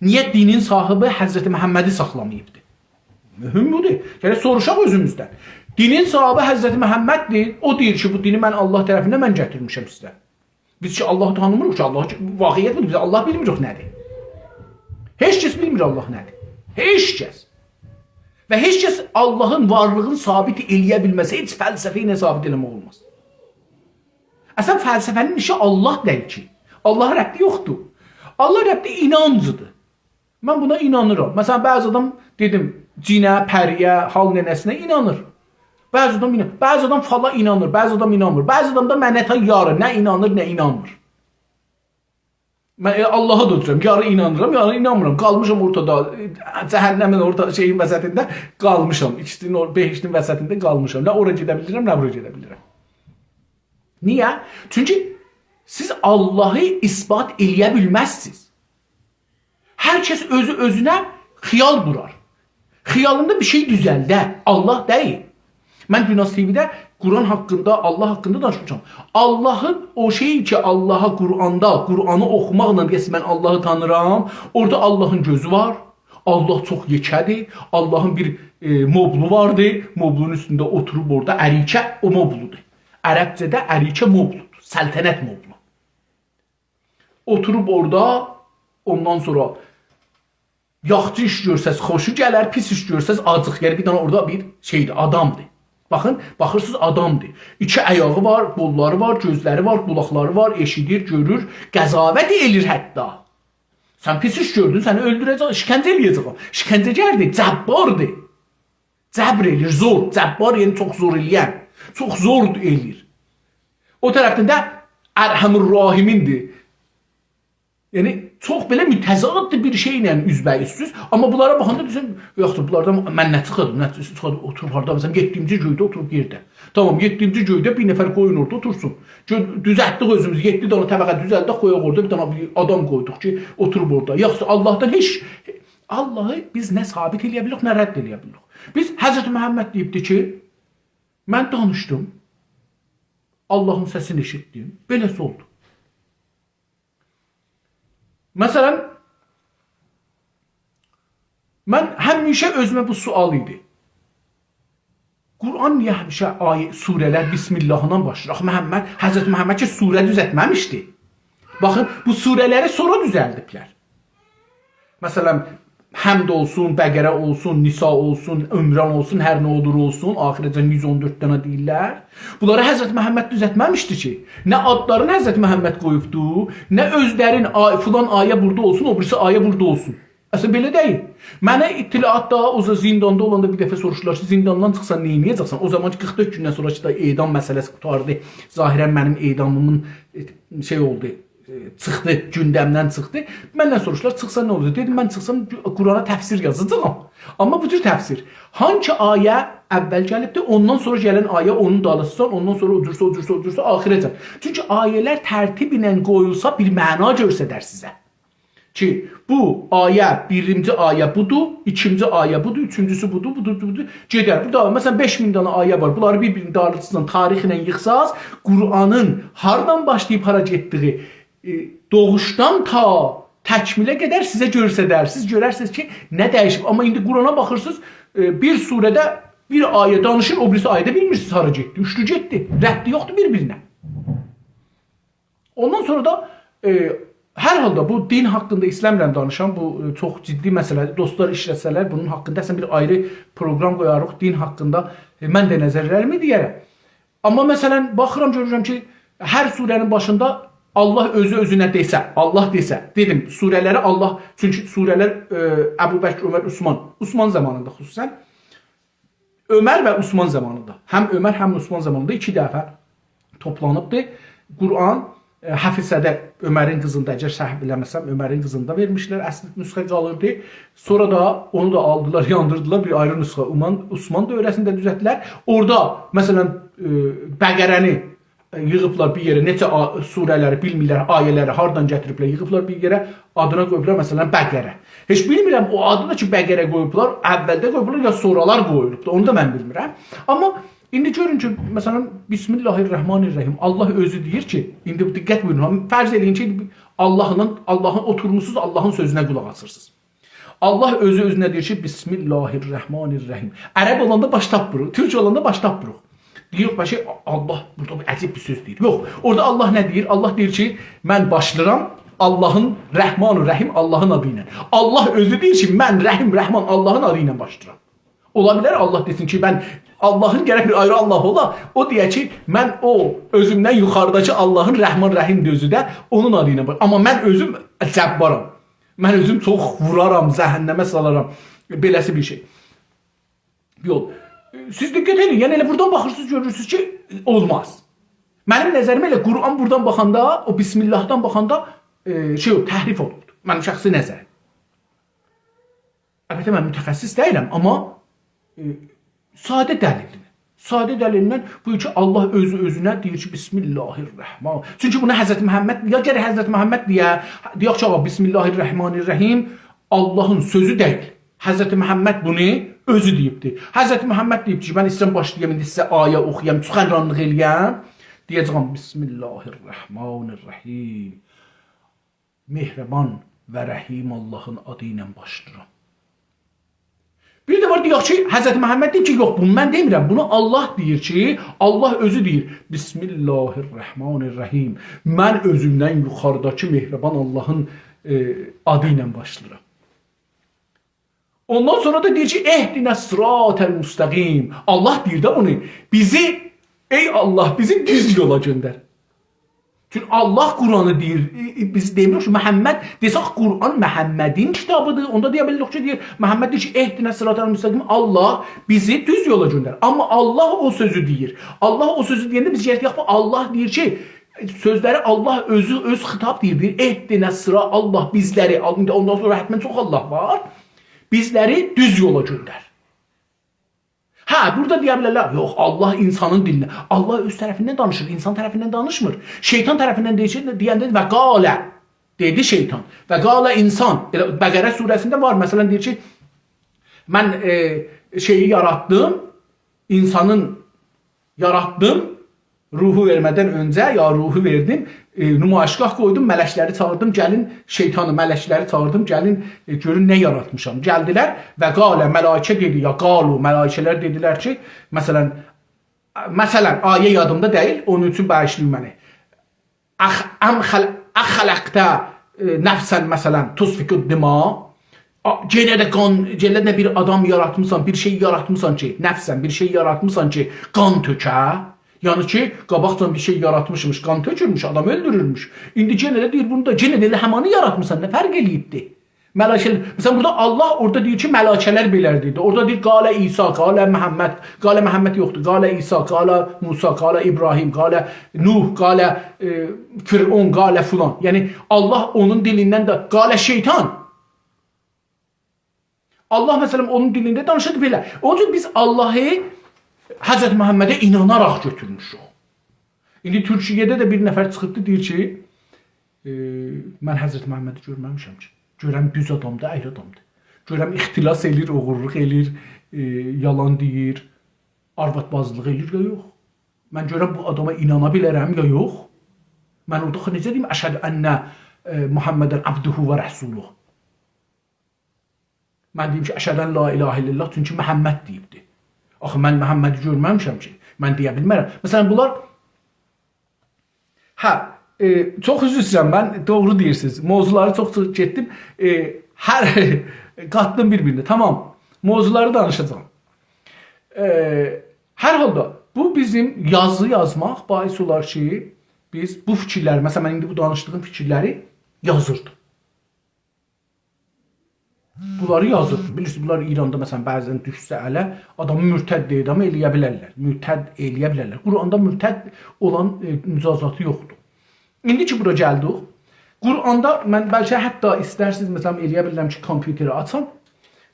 نییه دینین صاحیبی حضرت محمدی ساخلاماییبدی؟ مهم بودور. گرک سوروشاق اؤزوموزدن. دینین صاحیبی حضرت محمددیر. او دئییر کی، بو دینی من الله طرفیندن من گتیرمیشم سیزه. بیز کی، اللهی تانیمیریق کی، الله کی، واقعیت بودور. بیز الله بیلمیریک نه‌دیر. هئچ کس بیلمیر الله نه‌دیر. هئچ کس. و هئچ کس اللهین وارلیغینی ثابت ائله‌یه بیلمز. هئچ فلسفه ایله ثابت ائله‌مک اولماز. اصلا، فلسفه‌نین ایشی الله دئییل کی. الله ربطی یوخدور. الله ربطی اینانجیدیر. من بونا اینانیرام. مثلا، بعضی آدام، دئدیم، جینه، پری‌یه، حال ننه‌سینه اینانیر. بعضی آدام اینان-، بعضی آدام فالا اینانیر، بعضی آدام اینانمیر. بعضی آدام دا منه تا یاری، نه اینانیر، نه اینانمیر. من ائله اللها دا اوتورورام، یاری اینانیرام، یاری اینانمیرام. قالمیشام اورتادا، ائ، جهنمین اورتا-، شئیین وسطینده قالمیشام. ایکیسینین او بهشتین وسطینده قالمیشام. نه اورا گئده بیلیرم، نه بورا گئده بیلیرم. نییه؟ چونکی سیز اللهی اثبات ائله‌یه بیلمزسینیز. هر کس اؤزو اؤزونه خیال قورار. خیالیندا بیر شئی دوزلده، الله دئییل. من گوناز تی‌وی‌ده قرآن حاقیندا، الله حاقیندا دانیشمیشام. اللهین او شئی کی، اللها قرآندا، قرآنی اوخوماقلا دئیه‌سن، من اللهی تانیرام، اورادا اللهین گؤزو وار. الله چوخ یئکه‌دیر. اللهین بیر، ائ، مبلو واردیر. مبلونون اوستونده اوتوروب اورادا اریکه، او مبلودور. عربجه‌ده اریکه مبلودور. سلطنت مبلو. اوتوروب اورادا، اوندان سونرا یاخشی ایش گؤرسز، خوشو گلر، پیس ایش گؤرسز، آجیق. یعنی، بیر دنه اورادا بیر شئیدیر، آدامدیر. باخین، باخیرسینیز، آدامدیر. ایکی آیاغی وار، قوللاری وار، گؤزلری وار، قولاقلاری وار، ائشیدیر، گؤرور، قضاوت ائله‌ییر حتی. سن پیس ایش گؤردون، سنی اؤلدوره‌جک، شکنجه ائله‌یه‌جک او. شکنجه‌گردیر، جباردیر. جبر ائله‌ییر، زور، جبار، یعنی چوخ زور ائله‌ین. چوخ زور ائله‌ییر. او طرفدن ده ارحم الراحمین‌دیر. یعنی، چوخ بئله متضاددیر بیر شئیله اوزبه‌اوزسوز. آمما بونلارا باخاندا دئییرسن، یوخدور، بونلاردان من نه چیخاردیم، نه چیخاردیم، اوتوروب هاردا، مثلا، یئددینجی گؤیده اوتوروب یئرده. تامام، یئددینجی گؤیده بیر نفر قویون اورادا اوتورسون. گؤ-، دوزلتدیک اؤزوموز، یئددی دنه طبقه دوزلدیک، قویاق اورادا، بیر دنه بیر آدام قویدوق کی، اوتوروب اورادا. یاخشی، اللهدان هئچ، اللهی بیز نه ثابت ائله‌یه بیلیریک، نه رد ائله‌یه بیلیریک. بیز حضرت محمد دئییبدی کی، من دانیشدیم، اللهین سسینی ائشیتدیم، بئله‌سی اولدو. مثلا، من همیشه اؤزومه بو سؤال ایدی. قرآن نییه همیشه آیه، سوره‌لر بسم الله‌دان باشلاییر؟ آخی محمد، حضرت محمد کی، سوره دوزلتمه‌میشدی. باخین، بو سوره‌لری سونرا دوزلدیبلر. مثلا، حمد اولسون، بقره اولسون، نساء اولسون، عمران اولسون، هر نه اولور اولسون، آخیره‌جن یوز اون دؤرد دنه دئییرلر. بونلاری حضرت محمد دوزلتمه‌میشدی کی. نه آدلارینی حضرت محمد قویوبدو، نه اؤزلرین آی-، فلان آیه بورادا اولسون، او بیریسی آیه بورادا اولسون. اصلینده بئله دئییل. منه اطلاعاتدا، او زا-، زینداندا اولاندا بیر دفعه سوروشدولار کی، زینداندان چیخسان نه ائده‌جکسن؟ او زامان کی، قیرخ دؤرد گوندن سونرا کی، دا اعدام مسئله‌سی قوتاردی. ظاهراً منیم اعدامیمین، ائ، شئی اولدو، ائ، چیخدی، گوندمدن چیخدی. مندن سوروشدولار، چیخسان نه اولاجاق؟ دئدیم، من چیخسام، قرآنا تفسیر یازاجاغام. آمما بو جور تفسیر. هانسی آیه اول گلیبدی، اوندان سونرا گلن آیه اونون دالیسیدان، اوندان سونرا او جورسه، او جورسه، او جورسه، آخیره‌جن. چونکی آیه‌لر ترتیب ایله قویولسا بیر معنا گؤسترر سیزه. کی، بو آیه، بیرینجی آیه بودور، ایکینجی آیه بودور، اوچونجوسو بودور، بودور، بودور، گئدر. بورادا، مثلاً، بئش مین دنه آیه وار. بونلاری بیر-بیرینین دالیسیدان تاریخ ایله ییغساز، قرآنین هاردان باشلاییب هارا گئتدیگی، ائ، دوغوشدان تا تکمیله قدر سیزه گؤسترر. سیز گؤررسینیز کی، نه دییشیب. آمما ایندی قرآنا باخیرسینیز، ائ، بیر سوره‌ده بیر آیه دانیشیر، او بیریسی آیه‌ده بیلمیرسینیز هارا گئتدی، اوچدو گئتدی. ربطی یوخدور بیر-بیرینه. اوندان سونرا دا، ائ، هر حالدا بو دین حاقیندا ایسته‌میرم دانیشام. بو، ائ، چوخ جدی مسئله‌دیر. دوستلار ایشله‌سه‌لر، بونون حاقیندا اصلاً بیر آیری پروقرام قویاریق. دین حاقیندا، ائ، من ده نظرلریمی دئیه‌رم. آمما، مثلاً، باخیرام، گؤرورم کی، هر سوره‌نین باشیندا الله اؤزو اؤزونه دئسه، الله دئسه، دئدیم، سوره‌لری الله، چونکی سوره‌لر، ائ، ابوبکر، عمر، عثمان، عثمان زامانیندا خصوصاً، عمر و عثمان زامانیندا، هم عمر، هم عثمان زامانیندا ایکی دفعه توپلانیبدی. قرآن، ائ، حفصه‌ده عمرین قیزیندا، اگر سهو ائله‌مه‌سم، عمرین قیزیندا وئرمیشلر، اصلی نسخه قالیردی. سونرا دا اونو دا آلدیلار، یاندیردیلار، بیر آیری نسخه عثمان، عثمان دوره‌سینده دوزلتدیلر. اورادا، مثلاً، ائ، بقره‌نی ییغیبلار بیر یئره، نئچه آ-، سوره‌لری بیلمیرلر، آیه‌لری هاردان گتیریبلر، ییغیبلار بیر یئره، آدینا قویوبلار، مثلاً، بقره. هئچ بیلمیرم، او آدی دا کی، بقره قویوبلار، اولده قویوبلار، یا سونرالار قویولوبدور، اونو دا من بیلمیرم. آمما ایندی گؤرون کی، مثلاً، بسم الله الرحمن الرحیم، الله اؤزو دئییر کی، ایندی دقت بویورون، فرض ائله‌یین کی، اللهلا، اللهین اوتورموسونوز، اللهین سؤزونه قولاق آسیرسینیز. الله اؤزو اؤزونه دئییر کی، بسم الله الرحمن الرحیم. عرب اولاندا باش تاپمیریق، تورک اولاندا باش تاپمیریق. دئییر، بلکه الله بورادا بیر عجیب بیر سؤز دئییر. یوخ، اورادا الله نه دئییر؟ الله دئییر کی، من باشلاییرام اللهین، رحمان و رحیم اللهین آدی ایله. الله اؤزو دئییر کی، من رحیم، رحمان اللهین آدی ایله باشلاییرام. اولا بیلر الله دئسین کی، من اللهین گرک بیر آیری الله اولا، او دئیه کی، من او اؤزومدن یوخاریداکی اللهین رحمان رحیمدیر اؤزو ده، اونون آدی ایله باش-، آمما من اؤزوم جبارام. من اؤزوم چوخ وورارام، جهنمه سالارام. بئله‌سی بیر شئی. یوخ. سیز دقت ائدین، یعنی ائله بورادان باخیرسینیز، گؤرورسونوز کی، اولماز. منیم نظریمه ائله قرآن بورادان باخاندا، او بسم اللهدان باخاندا، ائ، شئی، او تحریف اولوبدور. منیم شخصی نظریم. البته، من متخصص دئییلم، آمما، ائ، ساده دلیلینن، ساده دلیلینن بو کی، الله اؤزو اؤزونه دئییر کی، بسم الله الرحمن. چونکی بونو حضرت محمد، یا گرک حضرت محمد دئیه، دئیک کی، آغا، بسم الله الرحمن الرحیم اللهین سؤزو دئییل. حضرت محمد بونو اؤزو دئییبدی. حضرت محمد دئییبدی کی، من ایسته‌ییرم باشلایام، ایندی سیزه آیه اوخویام، سخنرانلیق ائله‌یم. دئیه‌جه‌یم، بسم الله الرحمن الرحیم. مهربان و رحیم اللهین آدی ایله باشلاییرام. بیر ده وار، دئیک کی، حضرت محمد دئییر کی، یوخ، بونو من دئمیرم. بونو الله دئییر کی، الله اؤزو دئییر، بسم الله الرحمن الرحیم. من اؤزومدن یوخاریداکی مهربان اللهین، ائ، آدی ایله باشلاییرام. اوندان سونرا دا دئییر کی، اهدنا الصراط المستقیم. الله دئییر ده بونو. بیزی، ای الله، بیزی دوز یولا گؤندر. چونکی الله قرآنی دئییر، ای، ای، بیز دئمیریک کی، محمد، دئسک قرآن محمدین کیتابیدیر، اوندا دئیه بیلریک کی، دئییر، محمد دئییر کی، اهدنا الصراط المستقیم، الله بیزی دوز یولا گؤندر. آمما الله او سؤزو دئییر. الله او سؤزو دئینده بیز گرک دئیک، بو الله دئییر کی، سؤزلری الله اؤزو، اؤز خطاب دئییر، دئییر، اهدنا الصراط، الله بیزلری، ایندی اوندان سونرا حتماً چوخ الله وار، بیزلری دوز یولا گؤندر. هه، بورادا دئیه بیلرلر، یوخ، الله اینسانین دیلینه. الله اؤز طرفیندن دانیشیر، اینسان طرفیندن دانیشمیر. شیطان طرفیندن دئییر، دئینده و قال، دئدی شیطان. و قال انسان. ائله بقره سوره‌سینده وار، مثلاً دئییر کی، من، ائ، شئیی یاراتدیم، اینسانین یاراتدیم، روحو وئرمه‌دن اؤنجه، یا روحو وئردیم، ائ، نمایشگاه قویدوم، ملکلری چاغیردیم، گلین، شیطانی، ملکلری چاغیردیم، گلین، ائ، گؤرون نه یاراتمیشام. گلدیلر و قال، ملائکه دئدی، یا قالوا، ملائکه‌لر دئدیلر کی، مثلاً، مثلاً، آیه یادیمدا دئییل، اونون اوچون باغیشلایین منی. أخ-، أم خل-، أخلقت، ائ، نفسا، مثلاً، تسفك الدماء. آ، یئنه ده قان، یئنه ده بیر آدام یاراتمیسان، بیر شئی یاراتمیسان کی، نفساً بیر شئی یاراتمیسان کی، قان تؤکه. یعنی کی، قاباقجادان بیر شئی یاراتمیشمیش، قان تؤکورموش، آدام اؤلدورورموش. ایندی یئنه ده دئییر، بونو دا یئنه ده ائله همانی یاراتمیسان، نه فرق ائله‌ییبدی؟ ملائکه، مثلاً، بورادا الله اورادا دئییر کی، ملائکه‌لر بئله دئییردی. اورادا دئییر، «قال عیسی، قال محمد، قال محمد یوخدور، قال عیسی، قال موسی، قال ابراهیم، قال نوح، قال، ائ، فرعون، قال فلان.» یعنی، الله اونون دیلیندن ده، «قال شیطان.» الله، مثلاً، اونون دیلینده دانیشیردی بئله. اونون اوچون بیز اللهی حضرت محمده ایناناراق گؤتورموشوک. ایندی تورکیه‌ده ده بیر نفر چیخیبدی، دئییر کی، ائ، «من حضرت محمدی گؤرمه‌میشم کی. گؤرم دوز آدامدیر، اگری آدامدیر. گؤرم اختلاس ائله‌ییر، اوغورلوق ائله‌ییر، ائ، یالان دئییر، آروادبازلیق ائله‌ییر، یا یوخ. من گؤرم بو آداما اینانا بیلرم، یا یوخ. من اورادا آخی نئجه دئییم، اشهد ان، ائ، محمداً عبده و رسوله؟» من دئییم کی، «اشهد ان لا اله الا الله»، چونکی محمد دئییبدی. آخی من محمدی گؤرمه‌میشم کی، من دئیه بیلمرم. مثلاً، بونلار، هه، ائ، چوخ عذر ایسته‌ییرم، من، دوغرو دئییرسینیز. موضوعلاری چوخ، چوخ گئتدیم. ائ، هر قاتدیم بیر-بیرینه. تامام. موضوعلاری دانیشاجاغام. ائ، هر حالدا بو بیزیم یازی یازماق باعث اولار کی، بیز بو فیکیرلری، مثلاً، من ایندی بو دانیشدیغیم فیکیرلری یازیردیم. بونلاری یازیردیم. بیلیرسینیز، بونلار ایراندا، مثلاً، بعضاً دوشسه اله، آدامی مرتد دئییر، آمما ائله‌یه بیلرلر. مرتد ائله‌یه بیلرلر. قرآندا مرتد اولان، ائ، مجازاتی یوخدور. ایندی کی، بورا گلدیک، قرآندا من بلکه حتی ایسترسینیز، مثلاً، ائله‌یه بیلیرم کی، کامپیوتری آچام.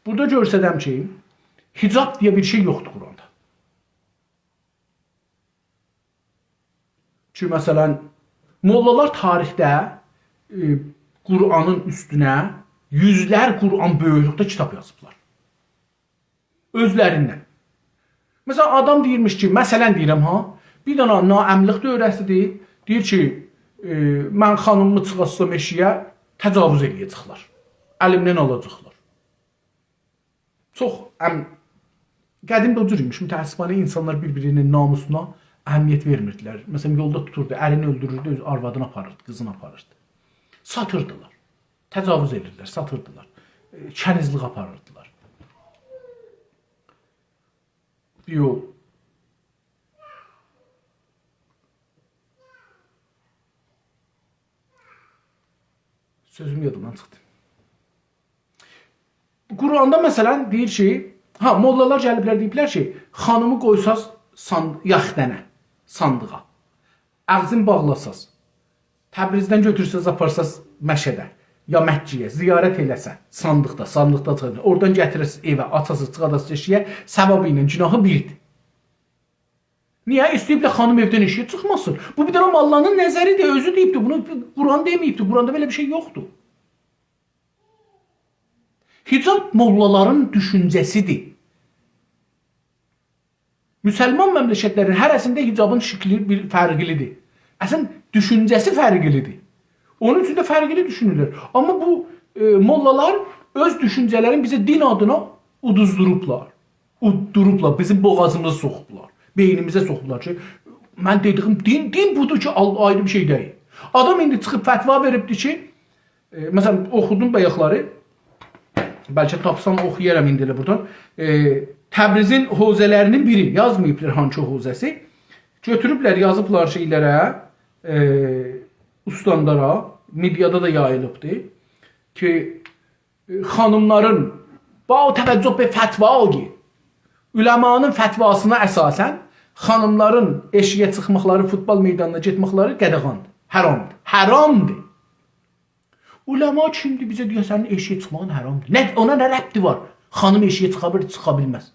بورادا گؤرسدم کی، حجاب دئیه بیر شئی یوخدور قرآندا. کی، مثلاً، موللالار تاریخده، ائ، قرآنین اوستونه یوزلر قرآن بؤیوکلوکده کیتاب یازیبلار. اؤزلریندن. مثلاً، آدام دئییرمیش کی، مثلاً دئییرم ها، بیر دنه ناامن‌لیک دوره‌سیدیر. دئییر کی، ائ، «من خانیمیمی چیخارتسام ائشیگه، تجاوز ائله‌یه‌جکلر. الیمدن آلاجاقلار.» چوخ ام-، قدیم ده او جور ایمیش. متأسفانه اینسانلار بیر-بیرینین ناموسونا اهمیت وئرمیردیلر. مثلاً، یولدا توتوردو، ارینی اؤلدوروردو، اؤز آروادینی آپاریردی، قیزینی آپاریردی. ساتیردیلار. تجاوز ائدیردیلر، ساتیردیلار. ائ، کنیزلیک آپاریردیلار. یوخ. سؤزوم یادیمدان چیخدی. قرآندا، مثلاً، دئییر کی، ها، موللالار گلیبلر، دئییبلر کی، «خانیمی قویساز سان-، یاختنه، صاندیغا، آغزین باغلاساز، تبریزدن گؤتورسز، آپارساز مشهده، یا مکه‌یه، زیارت ائله‌سه، صاندیقدا، صاندیقدا چیخاجاق، اورادان گتیره‌سیز ائوه، آچاسیز، چیخاداسیز ائشیگه، ثوابی ایله گناهی بیردیر.» نییه؟ ایسته‌ییبلر خانیم ائودن ائشیگه چیخماسین. بو بیر دنه موللانین نظریدیر، اؤزو دئییبدیر. بونو قرآن دئمه‌ییبدیر. قرآندا بئله بیر شئی یوخدور. حجاب موللالارین دوشونجه‌سیدیر. مسلمان مملکتلرین هره‌سینده حجابین شکلی بیر فرقلیدیر. اصلاً، دوشونجه‌سی فرقلیدیر. اونون اوچون ده فرقلی دوشونورلر. آمما بو، ائ، موللالار اؤز دوشونجه‌لرینی بیزه دین آدینا اودوزدوروبلار. اوددوروبلار، بیزیم بوغازیمیزا سوخوبلار. بئینیمیزه سوخوبلار کی، من دئدیگیم دین، دین بودور کی، آل-، آیری بیر شئی دئییل. آدام ایندی چیخیب فتوا وئریبدیر کی، ائ، مثلاً، اوخودوم بایاقلاری، بلکه تاپسام اوخویارام ایندی ائله بورادان. ائ، تبریزین حوزه‌لرینین بیری، یازماییبلار هانکی حوزه‌سی. گؤتوروبلر، یازیبلار شئیلره، ائ، استاندارا، مئدیادا دا یاییلیبدی کی، ائ، خانیملارین، با توجه به فتوای علمانین فتواسینا اساساً خانیملارین ائشیگه چیخماقلاری، فوتبال میدانینا گئتمکلری قاداغاندیر، حرامدیر. حرامدیر. علما کیمدیر بیزه دئیه سنین ائشیگه چیخماغین حرامدیر؟ نه، اونا نه ربطی وار؟ خانیم ائشیگه چیخا بیلیر، چیخا بیلمز.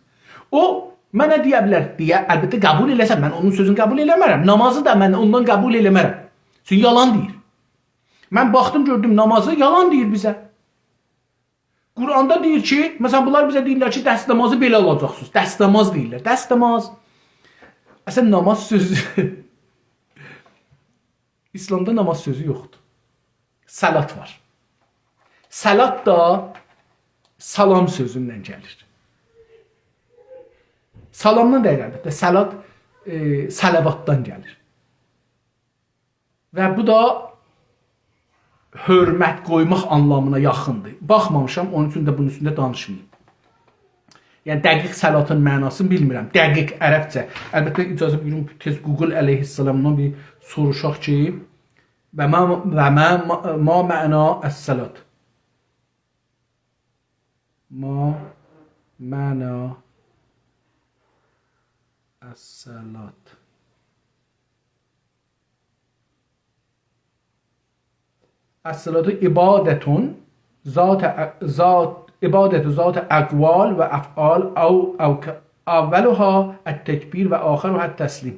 او منه دئیه بیلر، دئیه، البته قبول ائله‌سه، من اونون سؤزونو قبول ائله‌مرم. نمازی دا من اوندان قبول ائله‌مرم. چونکی یالان دئییر. من باخدیم، گؤردوم نمازی یالان دئییر بیزه. قرآندا دئییر کی، مثلاً، بونلار بیزه دئییرلر کی، دستمازی بئله آلاجاقسینیز. دستماز دئییرلر. دستماز. اصلاً، نماز سؤزو، ایسلامدا نماز سؤزو یوخدور. صلات وار. صلات دا سلام سؤزوندن گلیر. سلامدان دئییل، البته. صلات، ائ، صلواتدان گلیر. و بو دا حؤرمت قویماق آنلامینا یاخیندیر. باخمامیشام، اونون اوچون ده بونون اوستونده دانیشماییم. یعنی دقیق صلاتین معناسینی بیلمیرم. دقیق عربجه. البته اجازه بویورون، تئز گوگل علیه‌السلامدان بیر سوروشاق کی، و ما، و ما، ما، ما معنا الصلات. ما معنا الصلات. الصلاة عبادة ذات، ذات، عبادة ذات أقوال وأفعال أو، أو ك-، أولها التكبير وآخرها التسليم.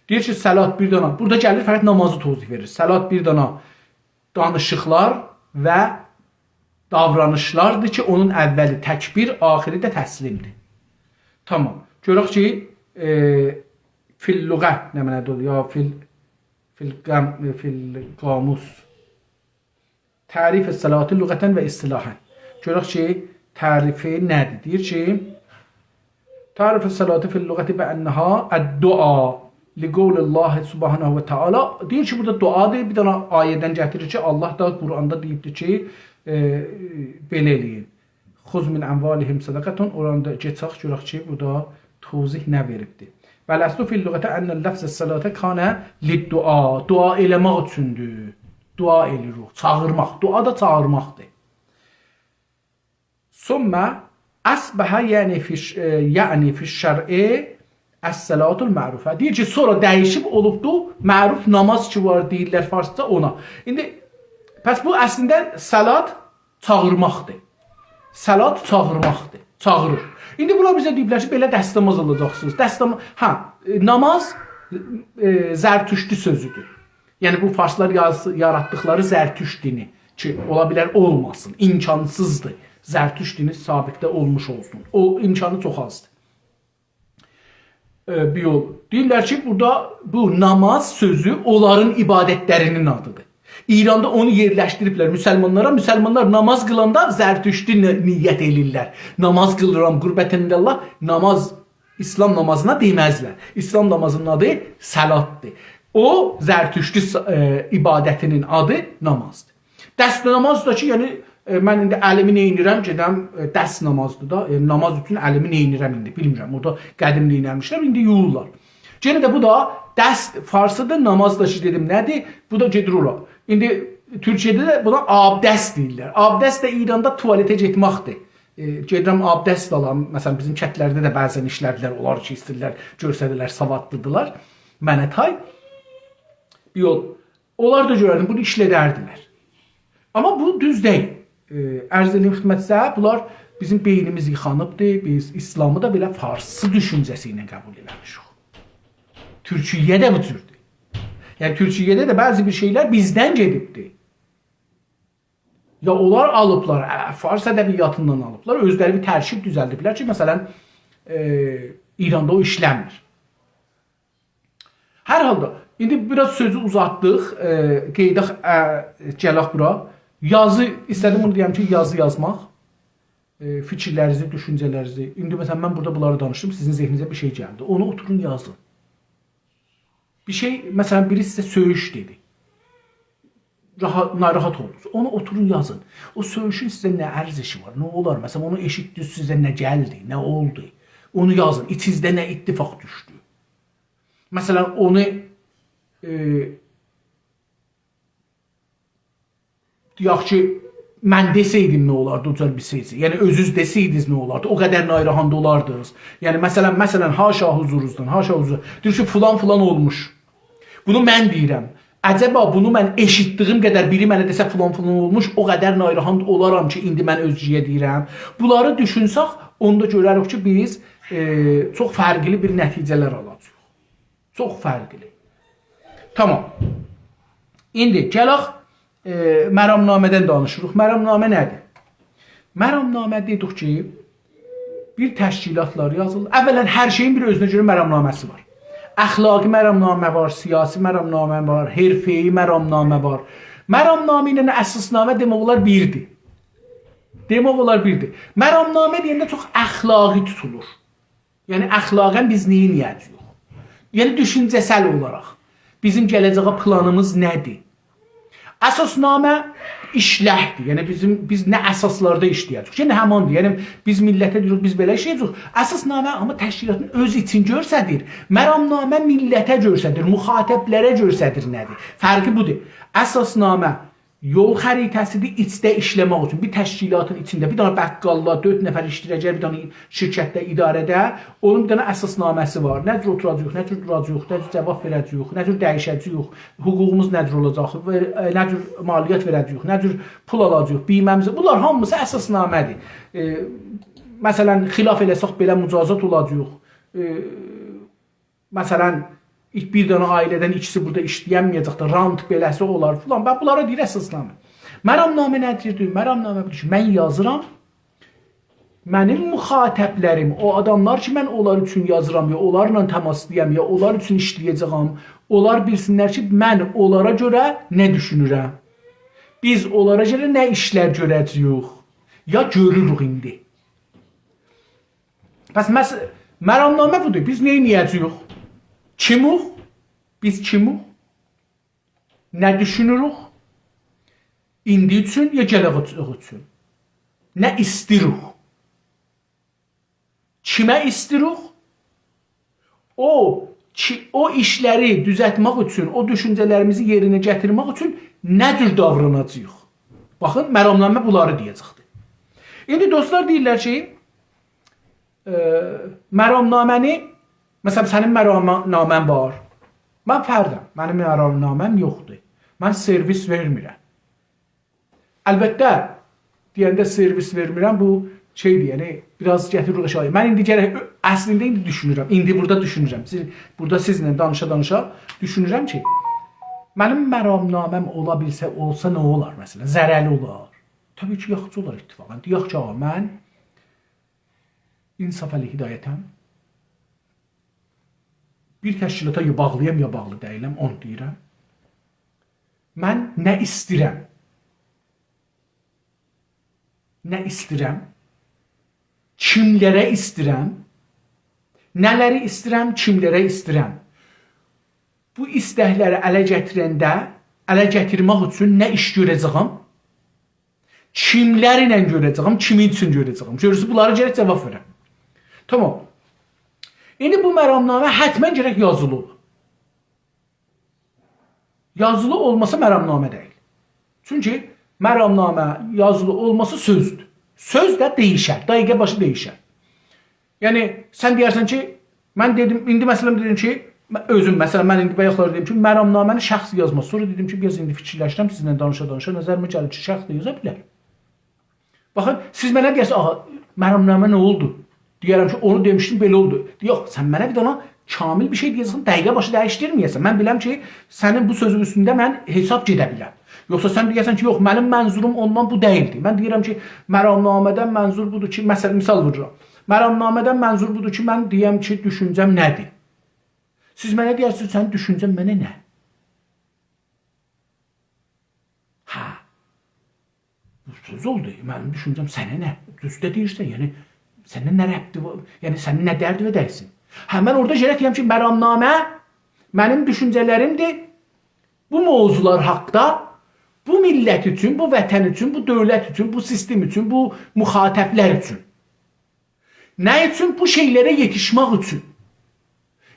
دئییر کی، صلات بیر دانا، بورادا گلیر فقط نامازی توضیح وئریر. صلات بیر دانا دانیشیقلار و داورانیشلاردیر کی، اونون اولی تکبیر، آخری ده تسلیمدیر. تامام. گؤرک کی، ائ، فی اللغة نه معنادا اولور؟ یا فی ال-، فی القم-، فی القاموس. تعریف الصلاة لغة و اصطلاحا. گؤرک کی، تعریفی نه‌دیر؟ دئییر کی، تعرف الصلاة في اللغة بأنها الدعاء لقول الله سبحانه وتعالى. دئییر کی، بورادا دعادیر. بیر دنه آیه‌دن گتیریر کی، الله دا قرآندا دئییبدیر کی، ائ، بئله ائله‌یین. خذ من أموالهم صدقة، اورانی دا گئچک، گؤرک کی، بورادا توضیح نه وئریبدیر. والأصل في اللغة أن لفظ الصلاة كان للدعاء. دعا ائله‌مک اوچوندور. دعا ائله‌ییریک، چاغیرماق. دعا دا چاغیرماقدیر. ثم أصبح، یعنی فی الش-، ائ، یعنی فی الشرع الصلاة المعروفة. دئییر کی، سونرا دییشیب اولوبدو، معروف ناماز کی وار دئییرلر فارسجا اونا. ایندی، پس بو اصلینده صلات چاغیرماقدیر. صلات چاغیرماقدیر. چاغیریر. ایندی بونلار بیزه دئییبلر کی، بئله دستماز آلاجاقسینیز. دستم-، هه، ائ، ناماز، ائ، زرتشتی سؤزودور. یعنی بو فارسلار یاز-، یاراتدیقلاری زرتشت دینی کی، اولا بیلر اولماسین، امکانسیزدیر. زرتشت دینی سابقده اولموش اولسون. او امکانی چوخ آزدیر. ائ، بیر یول. دئییرلر کی، بورادا بو ناماز سؤزو اونلارین عبادتلرینین آدیدیر. ایراندا اونو یئرلشدیریبلر مسلمانلارا. مسلمانلار ناماز قیلاندا زرتشتی نی-، نیت ائله‌ییرلر. ناماز قیلیرام، قربة عندالله. ناماز، اسلام نامازینا دئمزلر. اسلام نامازینین آدی صلاتدیر. او، زرتشتی س-، ائ، عبادتینین آدی نامازدیر. دست ناماز دا کی، یعنی، ائ، من ایندی الیمی نئینیرم، گئدم، ائ، دست نامازدیر دا، ائ، ناماز اوچون الیمی نئینیرم ایندی، بیلمیرم. اورادا قدیم نئینرمیشلر، ایندی یویورلار. یئنه ده بو دا دست، فارسیدیر، ناماز دا کی دئدیم، نه‌دیر؟ بو دا گئدیر اورا. ایندی تورکیه‌ده ده بونا آبدست دئییرلر. آبدست ده ایراندا توالته گئتمکدیر. ائ، گئدیرم آبدست آلام. مثلا، بیزیم کندلرده ده بعضا ایشلدیلر، اونلار کی ایسته‌ییرلر، گؤرسدیلر، سوادلیدیرلار. منه تای. یوخ، اونلار دا گؤرردیم، بونو ایشلدردیلر. آمما بو دوز دئییل. ائ، عرض ائدیم خدمتینیزه، بونلار بیزیم بئینیمیز ییخانیبدیر، بیز اسلامی دا بئله فارسی دوشونجه‌سی ایله قبول ائله‌میشیک. تورکیه ده بو جوردور. یعنی، تورکیه‌ده ده بعضی بیر شئیلر بیزدن گئدیبدیر. یا اونلار آلیبلار، ا، فارس ادبیاتیندان آلیبلار، اؤزلری بیر ترکیب دوزلدیبلر کی، مثلا، ائ، ایراندا او ایشله‌میر. هر حالدا، ایندی بیر آز سؤزو اوزاتدیق، ائ، قئییداق، ا، گلک بورا. یازی، ایسته‌دیم بونو دئیم کی، یازی یازماق، ائ، فیکیرلرینیزی، دوشونجه‌لرینیزی. ایندی، مثلا، من بورادا بونلاری دانیشدیم، سیزین ذهنینیزه بیر شئی گلدی. اونو اوتورون یازین. بیر شئی، مثلا، بیری سیزه سؤیوش دئدی. راحت، ناراحت اولدونوز. اونو اوتورون یازین. او سؤیوشون سیزه نه ارزشی وار، نه اولار؟ مثلا، اونو ائشیتدینیز، سیزه نه گلدی، نه اولدو؟ اونو یازین. ایچینیزده نه اتفاق دوشدو؟ مثلا، اونو، ائ، دئیک کی، من دئسئیدیم نه اولاردی، او جور بیر شئی. یعنی، اؤزونوز دئسئیدینیز نه اولاردی؟ او قدر ناراحت اولاردینیز؟ یعنی، مثلا، مثلا، حاشا حضوروزدان، حاشا حضور. دئییر کی، فلان، فلان اولموش. بونو من دئییرم. عجبا بونو من ائشیتدیییم قدر بیری منه دئسه، فلان، فلان اولموش، او قدر ناراحت اولارام کی، ایندی من اؤزگه‌یه دئییرم. بونلاری دوشونسک، اوندا گؤرریک کی، بیز، ائ، چوخ فرقلی بیر نتیجه‌لر آلاجاغیق. چوخ فرقلی. تامام. ایندی گلک، ائ، مرامنامه‌دن دانیشیریق. مرامنامه نه‌دیر؟ مرامنامه دئدیک کی، بیر تشکیلاتلار یازیلیر. اولا، هر شئیین بیر اؤزونه گؤره مرامنامه‌سی وار. اخلاقی مرامنامه وار، سیاسی مرامنامه وار، حرفه‌ای مرامنامه وار. مرامنامه ایله اساسنامه دئمک اولار بیردیر. دئمک اولار بیردیر. مرامنامه دئینده چوخ اخلاقی توتولور. یعنی، اخلاقا بیز نئینیه‌جه‌ییک؟ یعنی، دوشونجه‌سل اولاراق بیزیم گله‌جه‌یه پلانیمیز نه‌دیر؟ اساسنامه ایشلکدیر. یعنی بیزیم، بیز نه اساسلاردا ایشله‌یه‌جه‌ییک؟ یئنه هماندیر. یعنی بیز میللته دئییریک، بیز بئله ایشله‌یه‌جه‌ییک. اساسنامه آمما تشکیلاتین اؤز ایچین گؤستریر. مرامنامه میللته گؤستریر، مخاطبلره گؤستریر نه‌دیر. فرقی بودور. اساسنامه یول خریطه‌سیدیر ایچده ایشله‌مک اوچون. بیر تشکیلاتین ایچینده بیر دنه بقالدا دؤرد نفر ایشله‌یه‌جک، بیر دنه شرکتده، اداره‌ده، اونون بیر دنه اساسنامه‌سی وار. نه جور اوتوراجاغیق، نه جور دوراجاغیق، نه جور جاواب وئره‌جه‌ییک، نه جور دییشه‌جه‌ییک، حقوقوموز نه جور اولاجاق، و، ائ، نه جور مالیات وئره‌جه‌ییک، نه جور پول آلاجاغیق، بیمه‌میزی. بونلار هامیسی اساسنامه‌دیر. ائ، مثلا، خلاف ائله‌سک بئله مجازات اولاجاق. ائ، مثلا، ایک-، بیر دنه عائله‌دن ایکیسی بورادا ایشله‌ینمه‌یه‌جکدیر، رانت بئله‌سی اولار فلان. باخ، بونلارا دئییر اساسنامه. مرامنامه نه‌دیر؟ مرامنامه بودور کی، من یازیرام، منیم مخاطبلریم، او آداملار کی، من اونلار اوچون یازیرام، یا اونلارلا تماسدایام، یا اونلار اوچون ایشله‌یه‌جه‌یم، اونلار بیلسینلر کی، من اونلارا گؤره نه دوشونورم. بیز اونلارا گؤره نه ایشلر گؤره‌جه‌ییک، یا گؤروروک ایندی. پس مس-، مرامنامه بودور. بیز نه ائده‌جه‌ییک؟ کیموخ؟ بیز کیموخ؟ نه دوشونوروک؟ ایندی اوچون یا گله‌جک اوچون؟ نه ایستیروخ؟ کیمه ایستیروخ؟ او کی، او ایشلری دوزلتمک اوچون، او دوشونجه‌لریمیزی یئرینه گتیرمک اوچون نه جور داوراناجاغیق؟ باخین، مرامنامه بونلاری دئیه‌جکدیر. ایندی دوستلار دئییرلر کی، ائ، مرامنامه‌نی، مثلا، سنین مرامنامه‌ن وار. من فردم، منیم مرامنامه‌م یوخدور. من سرویس وئرمیرم. البته، دئینده سرویس وئرمیرم، بو شئیدیر، یعنی، بیر آز گتیریریک آشاغییا. من ایندی گرک، اؤ-، اصلینده ایندی دوشونورم، ایندی بورادا دوشونورم. سیز، بورادا سیزله دانیشا-دانیشا دوشونورم کی، منیم مرامنامه‌م اولا بیلسه، اولسا نه اولار، مثلا؟ ضررلی اولار؟ طبیعی کی، یاخشی اولار اتفاقا. دئیک کی، آغا، من انصافعلی هدایتم. بیر تشکیلاتا یا باغلی‌یام، یا باغلی دئییلم، اونو دئییرم. من نه ایستیرم؟ نه ایستیرم؟ کیملره ایستیرم؟ نه‌لری ایستیرم؟ کیملره ایستیرم؟ بو ایستکلری اله گتیرنده، اله گتیرمک اوچون نه ایش گؤره‌جه‌یم؟ کیملرله گؤره‌جه‌یم، کیمین اوچون گؤره‌جه‌یم؟ گؤرورسونوز، بونلارا گرک جاواب وئرم. تامام. ایندی بو مرامنامه حتما گرک یازیلی اولا. یازیلی اولماسا مرامنامه دئییل. چونکی مرامنامه یازیلی اولماسا سؤزدور. سؤز ده دییشر، دقیقه باشی دییشر. یعنی، سن دئیرسن کی، من دئدیم، ایندی مثلا دئدیم کی، من اؤزوم، مثلا، من ایندی بایاقلار دئدیم کی، مرامنامه‌نی شخص یازماز. سونرا دئدیم کی، بیر آز ایندی فیکیرلشیرم، سیزله دانیشا-دانیشا نظریمه گلیر کی، شخص ده یازا بیلر. باخین، سیز منه دئیه‌سینیز، «آغا، مرامنامه نه اولدو؟» دئیه‌رم کی، «اونو دئمیشدین، بئله اولدو.» یوخ، سن منه بیر دنه کامل بیر شئی دئیه‌جکسن، دقیقه باشی دییشدیرمه‌یه‌سن. من بیلم کی، سنین بو سؤزون اوستونده من حساب گئده بیلم. یوخسا سن دئیه‌سن کی، «یوخ، منیم منظوروم اوندان بو دئییلدی.» من دئییرم کی، مرامنامه‌دن منظور بودور کی، مثلا، مثال وورورام. مرامنامه‌دن منظور بودور کی، من دئیم کی، دوشونجه‌م نه‌دیر؟ سیز منه دئیه‌سینیز، «سنین دوشونجه‌ن منه نه؟» هه. بو سؤز اولدو. منیم دوشونجه‌م سنه نه؟ دوز ده دئییرسن، یعنی، سنه نه ربطی وار؟ یعنی، سنین نه دردینه دیسین؟ هه، من اورادا گرک دئیم کی، مرامنامه منیم دوشونجه‌لریمدیر. بو موضوعلار حاقدا، بو میللت اوچون، بو وطن اوچون، بو دؤولت اوچون، بو سیستم اوچون، بو مخاطبلر اوچون. نه اوچون؟ بو شئیلره یئتیشمک اوچون.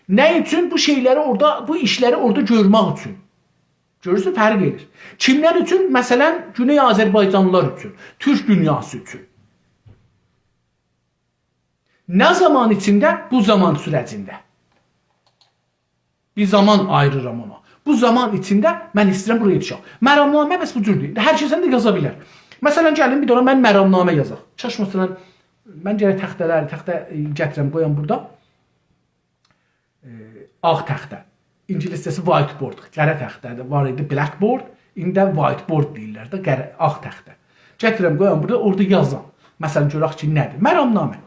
نه اوچون؟ بو شئیلری اورادا، بو ایشلری اورادا گؤرمک اوچون. گؤرورسون، فرق ائدیر. کیملر اوچون؟ مثلا، گونئی آذربایجانلیلار اوچون، تورک دونیاسی اوچون. نه زامان ایچینده؟ بو زامان سورجینده. بیر زامان آییریرام اونا. بو زامان ایچینده من ایسته‌ییرم بورایا یئتیشم. مرامنامه بس بو جوردور. ایندی هر کس ده یازا بیلر. مثلا، گلین بیر دنه من مرامنامه یازاق. کاش، مثلا، من گرک تخته‌لر، تخته، ائ، گتیرم، قویام بورادا. ائ، آغ تخته. اینگیلیسجه‌سی whiteboard. قره تخته ده وار ایدی، blackboard. ایندی ده whiteboard دئییرلر ده، قره، آغ تخته. گتیرم، قویام بورادا، اورادا یازام. مثلا، گؤرک کی، نه‌دیر؟ مرامنامه.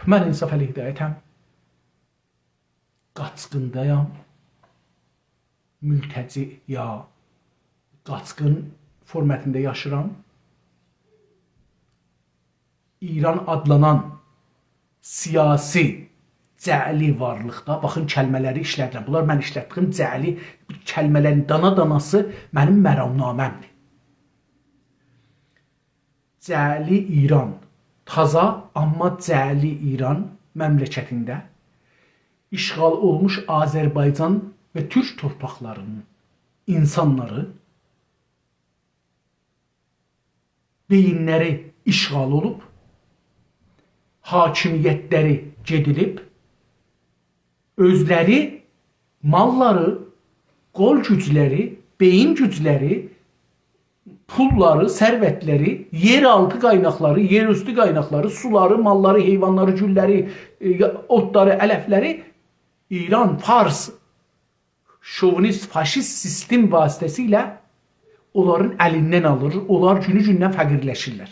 من انصافعلی هدایتم. قاچقیندایام. ملتجی یا قاچقین فورماتیندا یاشیرام. ایران آدلانان سیاسی جعلی وارلیقدا، باخین، کلمه‌لری ایشله‌دیرم. بونلار من ایشلتدیگیم جعلی، بو کلمه‌لرین دانا-داناسی منیم مرامنامه‌مدیر. جعلی ایران، تازا، آمما جعلی ایران مملکتینده اشغال اولموش آذربایجان و تورک تورپاقلارینین اینسانلاری بئیینلری اشغال اولوب، حاکمیتلری گئدیلیب، اؤزلری ماللاری، قول گوجلری، بئیین گوجلری، پوللاری، ثروتلری، یئرآلتی قایناقلاری، یئراوستو قایناقلاری، سولاری، ماللاری، حیوانلاری، گوللری، ائ، اوتلاری، علفلری ایران، فارس، شووینیست، فاشیست سیستم واسطه‌سیله اونلارین الیندن آلیر، اونلار گونو گوندن فقیرلشیرلر.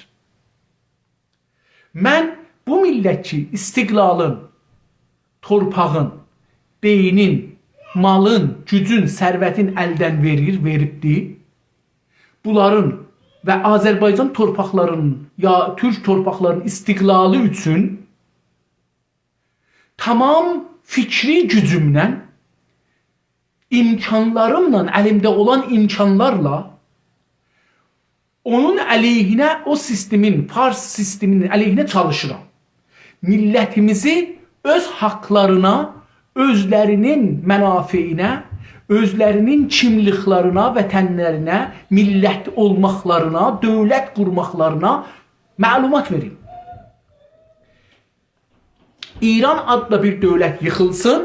من بو میللت کی، استقلالین، تورپاغین، بئیینین، مالین، گوجون، ثروتین الدن وئریر، وئریبدی، بونلارین و آذربایجان تورپاقلارینین، یا تورک تورپاقلارینین استقلالی اوچون تمام فکری گوجومله، امکانلاریملا، الیمده اولان امکانلارلا اونون علیهینه، او سیستمین، فارس سیستمینین علیهینه چالیشیرام. میللتیمیزی اؤز حاقلارینا، اؤزلرینین منافعینه، اؤزلرینین کیملیکلرینه، وطنلرینه، میللت اولماقلارینا، دؤولت قورماقلارینا معلومات وئریم. ایران آدلی بیر دؤولت ییخیلسین،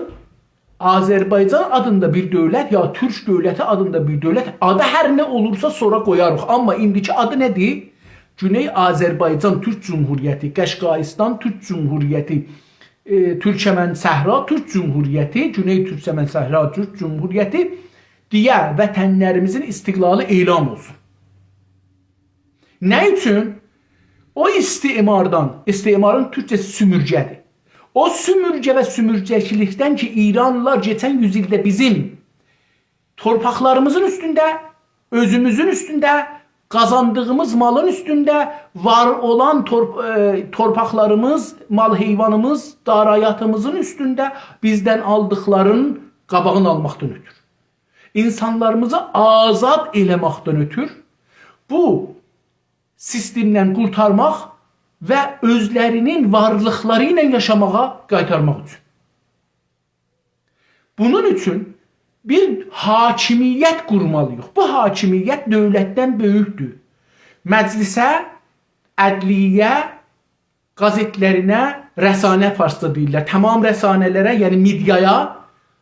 آذربایجان آدیندا بیر دؤولت، یا تورک دؤولتی آدیندا بیر دؤولت، آدی هر نه اولورسا سونرا قویاریق. آمما ایندیکی آدی نه‌دیر؟ گونئی آذربایجان تورک جمهوریتی، قشقاییستان تورک جمهوریتی، ائ، تورکمن صحرا تورک جمهوریتی، گونئی تورکمن صحرا تورک جمهوریتی دئیه وطنلریمیزین استقلالی اعلان اولسون. نه اوچون؟ او استعماردان، استعمارین تورکجه‌سی سومورگه‌دیر. او سومورگه و سومورگه‌چیلیکدن کی، ایرانلیلار کئچن یوز ایلده بیزیم تورپاقلاریمیزین اوستونده، اؤزوموزون اوستونده، قازاندیغیمیز مالین اوستونده، وار اولان تورپ-، ائ، تورپاقلاریمیز، مال حیوانیمیز، داراییاتیمیزین اوستونده بیزدن آلدیقلارین قاباغینی آلماقدان اؤتور، اینسانلاریمیزی آزاد ائله‌مکدن اؤتور، بو سیستمدن قورتارماق و اؤزلرینین وارلیقلاری ایله یاشاماغا قایتارماق اوچون. بونون اوچون بیر حاکمیت قورمالی‌ییق. بو حاکمیت دؤولتدن بؤیوکدور. مجلسه، عدلیه‌یه، قازئتلرینه، رسانه فارسدا دئییرلر. تمام رسانه‌لره، یعنی مئدیایا،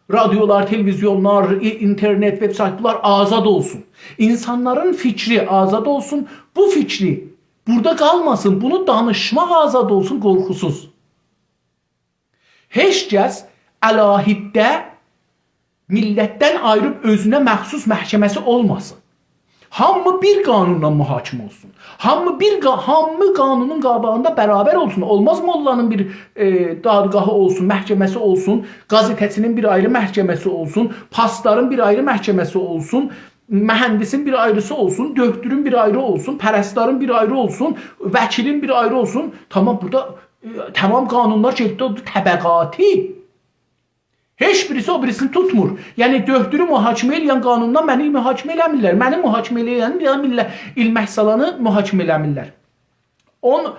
رادیولار، تلویزیونلار، ای-، اینترنت، وب‌سایت، بونلار آزاد اولسون. اینسانلارین فیکری آزاد اولسون. بو فیکری بورادا قالماسین، بونو دانیشماق آزاد اولسون، قورخوسوز. هئچ کس علاهیده میللتدن آییریب اؤزونه مخصوص محکمه‌سی اولماسین. هامی بیر قانونلا محاکمه اولسون. هامی بیر قا-، هامی قانونون قاباغیندا برابر اولسون. اولماز موللانین بیر، ائ، دادگاهی اولسون، محکمه‌سی اولسون، قازئته‌چینین بیر آیری محکمه‌سی اولسون، پاسدارین بیر آیری محکمه‌سی اولسون، مهندسین بیر آیریسی اولسون، دؤکتورون بیر آیری اولسون، پرستارین بیر آیری اولسون، وکیلین بیر آیری اولسون. تمام، بورادا، ائ، تمام قانونلار گئتدی، اولدو طبقاتی. هئچ بیریسی او بیریسینی توتمور. یعنی، دؤکتورو محاکمه ائله‌ین قانونلا منی محاکمه ائله‌میرلر. منی محاکمه ائله‌ین بیر دنه میلله-، ایلمک سالانی محاکمه ائله‌میرلر. اون، ائ،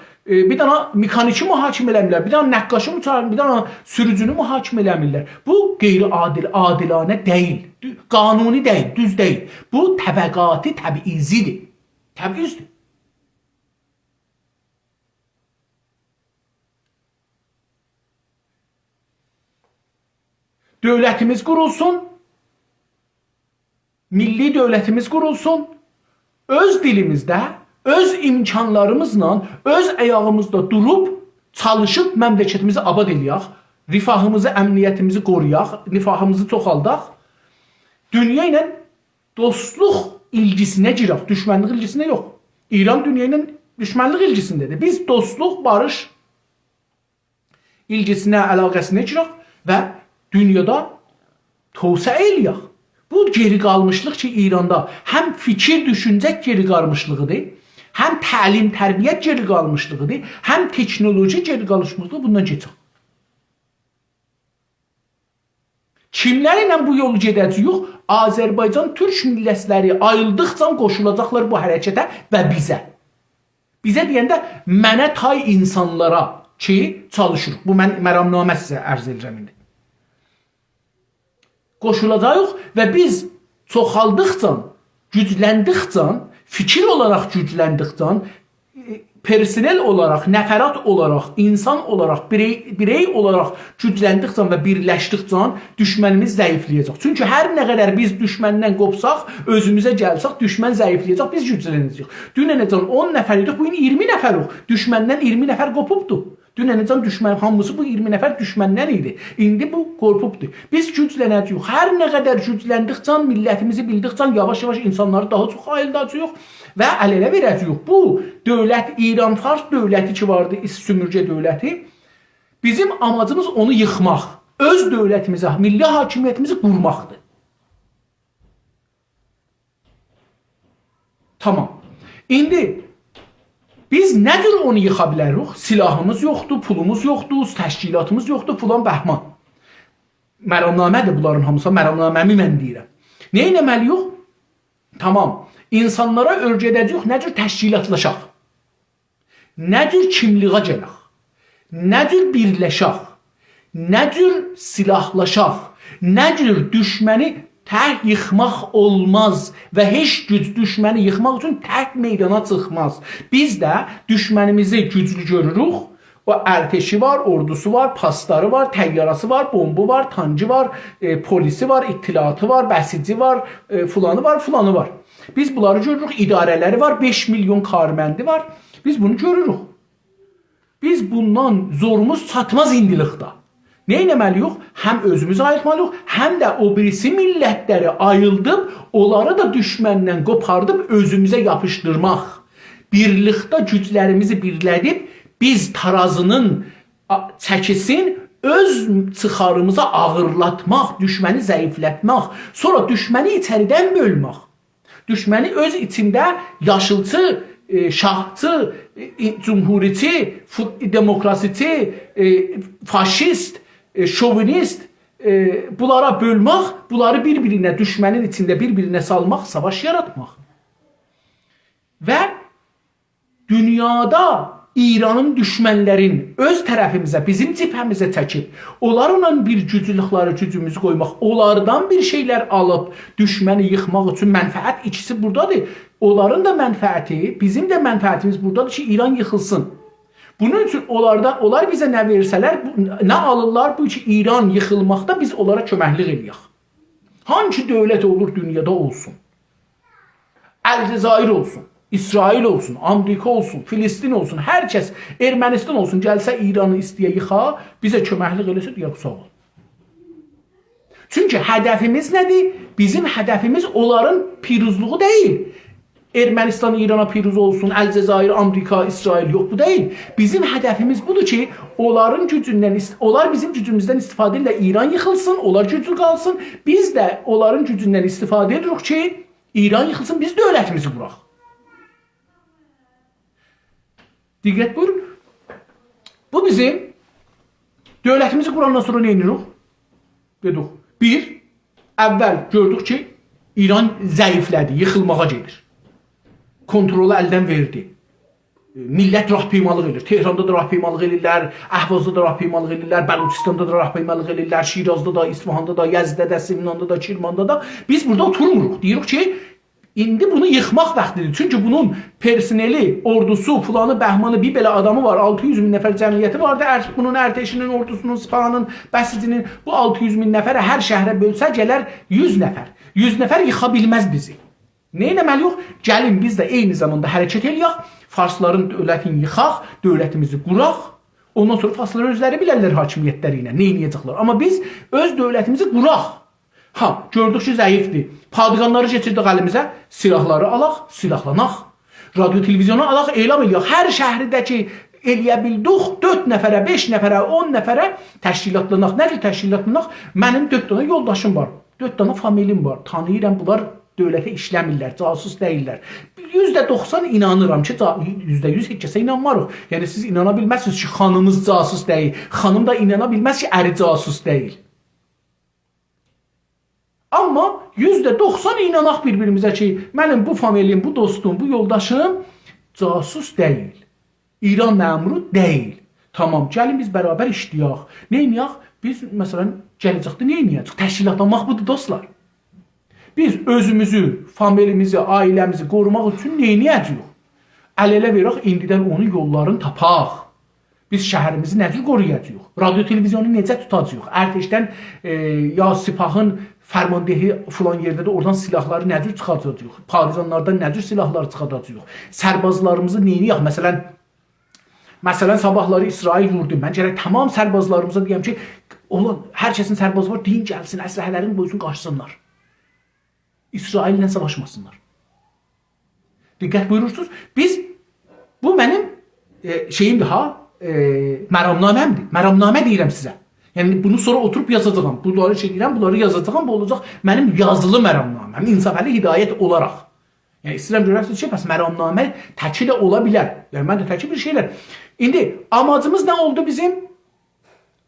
بیر دنه مکانیکی محاکمه ائله‌میرلر، بیر دنه نقاشی محاکمه، بیر دنه سوروجونو محاکمه ائله‌میرلر. بو غیر عادل، عادلانه دئییل، دو-، قانونی دئییل، دوز دئییل. بو طبقاتی تبعیضی‌دیر. تبعیض‌دیر. دؤولتیمیز قورولسون، میللی دؤولتیمیز قورولسون، اؤز دیلیمیزده، اؤز امکانلاریمیزلا، اؤز آیاغیمیزدا دوروب، چالیشیب مملکتیمیزی آباد ائله‌یک، رفاهیمیزی، امنیتیمیزی قورویاق، رفاهیمیزی چوخالداق، دونیا ایله دوستلوق ایلگیسینه گیرک، دوشمنلیک ایلگیسینه یوخ. ایران دونیا ایله دوشمنلیک ایلگیسینده‌دیر. بیز دوستلوق، باریش ایلگیسینه، علاقه‌سینه گیرک و دونیادا توسعه ائله‌یک. بو گئری قالمیشلیق کی، ایراندا هم فیکیر، دوشونجه گئری قالمیشلیغی‌دیر، هم تعلیم، تربیت گئری قالمیشلیغی‌دیر، هم تکنولوژی گئری قالمیشلیغی‌دیر، بوندان کئچک. کیملرله بو یولو گئده‌جه‌ییک؟ آذربایجان تورک میللتلری آییلدیقجا قوشولاجاقلار بو حرکته و بیزه. بیزه دئینده منه تای اینسانلارا کی، چالیشیریق. بو من مرامنامه سیزه عرض ائدیرم ایندی. قوشولاجاغیق و بیز چوخالدیقجا، گوجلندیکجه، فیکیر اولاراق گوجلندیکجه، پرسنل اولاراق، نفرات اولاراق، اینسان اولاراق، بیرئی، بیرئی اولاراق گوجلندیکجه و بیرلشدیکجه دوشمنیمیز ضعیفله‌یه‌جک. چونکی هر نه قدر بیز دوشمندن قوپساق، اؤزوموزه گلسک، دوشمن ضعیفله‌یه‌جک، بیز گوجلنه‌جه‌ییک. دوننه‌جن اون نفر ایدیک، بو گون اییرمی نفروق. دوشمندن اییرمی نفر قوپوبدو. دوننه‌جن دوشمن، هامیسی بو اییرمی نفر دوشمندن ایدی. ایندی بو قوپوبدو. بیز گوجلنه‌جه‌ییک. هر نه قدر گوجلندیکجه، میللتیمیزی بیلدیکجه، یاواش-یاواش اینسانلاری داها چوخ آییلداجاغیق و ال-اله وئره‌جه‌ییک. بو دؤولت، ایران-فارس دؤولتی کی واردی، سومورگه دؤولتی، بیزیم آماجیمیز اونو ییخماق. اؤز دؤولتیمیزی، میللی حاکمیتیمیزی قورماقدیر. تامام. ایندی بیز نه جور اونو ییخا بیلریک؟ سلاحیمیز یوخدور، پولوموز یوخدور، تشکیلاتیمیز یوخدور، فلان بهمان. مرامنامه‌دیر بونلارین هامیسی، مرامنامه‌می من دئییرم. نه ائتمه‌لی‌ییک؟ تامام. اینسانلارا اؤیره‌ده‌جه‌ییک نه جور تشکیلاتلاشاق. نه جور کیملیگه گلک، نه جور بیرلشک، نه جور سلاحلاشاق، نه جور دوشمنی تک ییخماق اولماز و هئچ گوج دوشمنی ییخماق اوچون تک میدانا چیخماز. بیز ده دوشمنیمیزی گوجلو گؤروروک. او ارتشی وار، اوردوسو وار، پاسداری وار، طیاره‌سی وار، بومبو وار، تانکی وار، ائ، پلیسی وار، اطلاعاتی وار، بسیجی وار، ائ، فلانی وار، فلانی وار. بیز بونلاری گؤروروک، اداره‌لری وار، بئش میلیون کارمندی وار. بیز بونو گؤروروک. بیز بوندان زوروموز چاتماز ایندیلیکده. نه ائتمه‌لی‌ییک؟ هم اؤزوموزو آییلتمالی‌ییق، هم ده او بیریسی میللتلری آییلدیب، اونلاری دا دوشمندن قوپاردیب اؤزوموزه یاپیشدیرماق. بیرلیکده گوجلریمیزی بیرلدیب، بیز ترازینین آ-، چکیسین اؤز چیخاریمیزا آغیرلاتماق، دوشمنی ضعیفلتمک، سونرا دوشمنی ایچریدن بؤلمک. دوشمنی اؤز ایچینده یاشیلچی، ائ، شاهچی، ائ، جمهوریچی، فو-، دموکراسیچی، ائ، فاشیست، ائ، شووینیست، ائ، بونلارا بؤلمک، بونلاری بیر-بیرینه، دوشمنین ایچینده بیر-بیرینه سالماق، ساواش یاراتماق. و دونیادا ایرانین دوشمنلرین اؤز طرفیمیزه، بیزیم جبهه‌میزه چکیب، اونلارلا بیر گوجلوکلری، گوجوموزو قویماق، اونلاردان بیر شئیلر آلیب دوشمنی ییخماق اوچون منفعت ایکیسی بورادادیر. اونلارین دا منفعتی، بیزیم ده منفعتیمیز بورادادیر کی، ایران ییخیلسین. بونون اوچون اونلاردا، اونلار بیزه نه وئرسه‌لر، بو، نه آلیرلار؟ بو کی، ایران ییخیلماقدا بیز اونلارا کؤمکلیک ائله‌یک. هانسی دؤولت اولور دونیادا اولسون. الجزایر اولسون، اسرائیل اولسون، آمریکا اولسون، فلسطین اولسون، هر کس، ارمنستان اولسون، گلسه ایرانی ایسته‌یه ییخا، بیزه کؤمکلیک ائله‌سه، دئیک، ساغ اول. چونکی هدفیمیز نه‌دیر؟ بیزیم هدفیمیز اونلارین پیروزلوغو دئییل. ارمنستان ایرانا پیروز اولسون، الجزایر، آمریکا، اسرائیل، یوخ، بو دئییل. بیزیم هدفیمیز بودور کی، اونلارین گوجوندن است-، اونلار بیزیم گوجوموزدن استفاده ائدیرلر، ایران ییخیلسین، اونلار گوجلو قالسین. بیز ده اونلارین گوجوندن استفاده ائدیریک کی، ایران ییخیلسین، بیز دؤولتیمیزی قوراق. دقت بویورون. بو بیزیم دؤولتیمیزی قوراندان سونرا نه ائدیریک؟ دئدیک، بیر، اول گؤردوک کی، ایران ضعیفله‌دی، ییخیلماغا گئدیر. کنترلو الدن وئردی. میللت راهپیمالیق ائدیر. تهراندا دا راهپیمالیق ائدیرلر، اهوازدا دا راهپیمالیق ائدیرلر، بلوچستاندا دا راهپیمالیق ائدیرلر، شیرازدا دا، اصفهاندا دا، یزدده ده، سمناندا دا، کرماندا دا. بیز بورادا اوتورموروق. دئییریک کی، ایندی بونو ییخماق واختیدیر. چونکی بونون پرسنلی، اوردوسو، فلانی، بهمانی، بیر بئله آدامی وار، آلتی یوز مین نفر جمعیتی واردی. ار-، بونون ارتشینین، اوردوسونون، سپاهینین، بسیجینین، بو آلتی یوز مین نفره هر شهره بؤلسه، گلر یوز نفر. یوز نفر ییخا بیلمز بیزی. نه ائتمه‌لی‌ییک؟ گلین بیز ده عینی زاماندا حرکت ائله‌یک، فارسلارین دؤولتینی ییخاق، دؤولتیمیزی قوراق. اوندان سونرا فارسلار اؤزلری بیلرلر حاکمیتلری ایله نه ائله‌یه‌جکلر. آمما بیز اؤز دؤولتیمیزی قوراق. ها، گؤردوک کی، ضعیفدیر. پادگانلاری کئچیردیک الیمیزه، سلاحلاری آلاق، سلاحلاناق. رادیو، تلویزیونو آلاق، اعلام ائله‌یک. هر شهرده کی، ائله‌یه بیلدوق، دؤرد نفره، بئش نفره، اون نفره تشکیلاتلاناق. نه جور تشکیلاتلاناق؟ منیم دؤرد دنه یولداشیم وار، دؤرد دنه فامیلیم وار. تانیییرام، بونلار دؤولته ایشله‌میرلر، جاسوس دئییللر. یوزده دوخسان اینانیرام کی، جا-، یوزده یوز هئچ کسه اینانماریق. یعنی، سیز اینانا بیلمزسینیز کی، خانیمیز جاسوس دئییل. خانیم دا اینانا بیلمز کی، اری جاسوس دئییل. آمما یوزده دوخسان ایناناق بیر-بیریمیزه کی، منیم بو فامیلیم، بو دوستوم، بو یولداشیم جاسوس دئییل. ایران مأمورو دئییل. تامام، گلین بیز برابر ایشله‌یک. نئینیه‌ک؟ بیز، مثلا، گله‌جکده نئینیه‌جه‌ییک؟ تشکیلاتلانماق بودور، دوستلار. بیز اؤزوموزو، فامیلیمیزی، عائله‌میزی قوروماق اوچون نئینیه‌جه‌ییک؟ ال-اله وئرک، ایندیدن اونون یوللارینی تاپاق. بیز شهریمیزی نه جور قورویاجاغیق؟ رادیو تلویزیونو نئجه توتاجاغیق؟ ارتشدن، ائ، یا سپاهین فرماندهی فلان یئرده ده اورادان سلاحلاری نه جور چیخاجاغیق؟ پارتیزانلاردان نه جور سلاحلاری چیخاجاغیق؟ سربازلاریمیزی نئینیه‌ک؟ مثلا، مثلا، صاباحلاری اسرائیل ووردو. من گرک تمام سربازلاریمیزا دئیم کی، اولون، هر کسین سربازی وار، دئیین گلسین، اسلحه‌لرینی قویسون، قاچسینلار. اسرائیل‌له ساواشماسینلار. دقت بویورورسونوز؟ بیز، بو منیم، ائ، شئییمدیر ها، ائ، مرامنامه‌مدیر. مرامنامه دئییرم سیزه. یعنی، بونو سونرا اوتوروب یازاجاغام. بونلاری شئی دئییرم، بونلاری یازاجاغام، بو اولاجاق منیم یازیلی مرامنامه‌م، انصافعلی هدایت اولاراق. یعنی، ایسته‌ییرم گؤره‌سینیز کی، بس مرامنامه تکی ده اولا بیلر. یعنی، من ده تکی بیر شئیلر. ایندی آماجیمیز نه اولدو بیزیم؟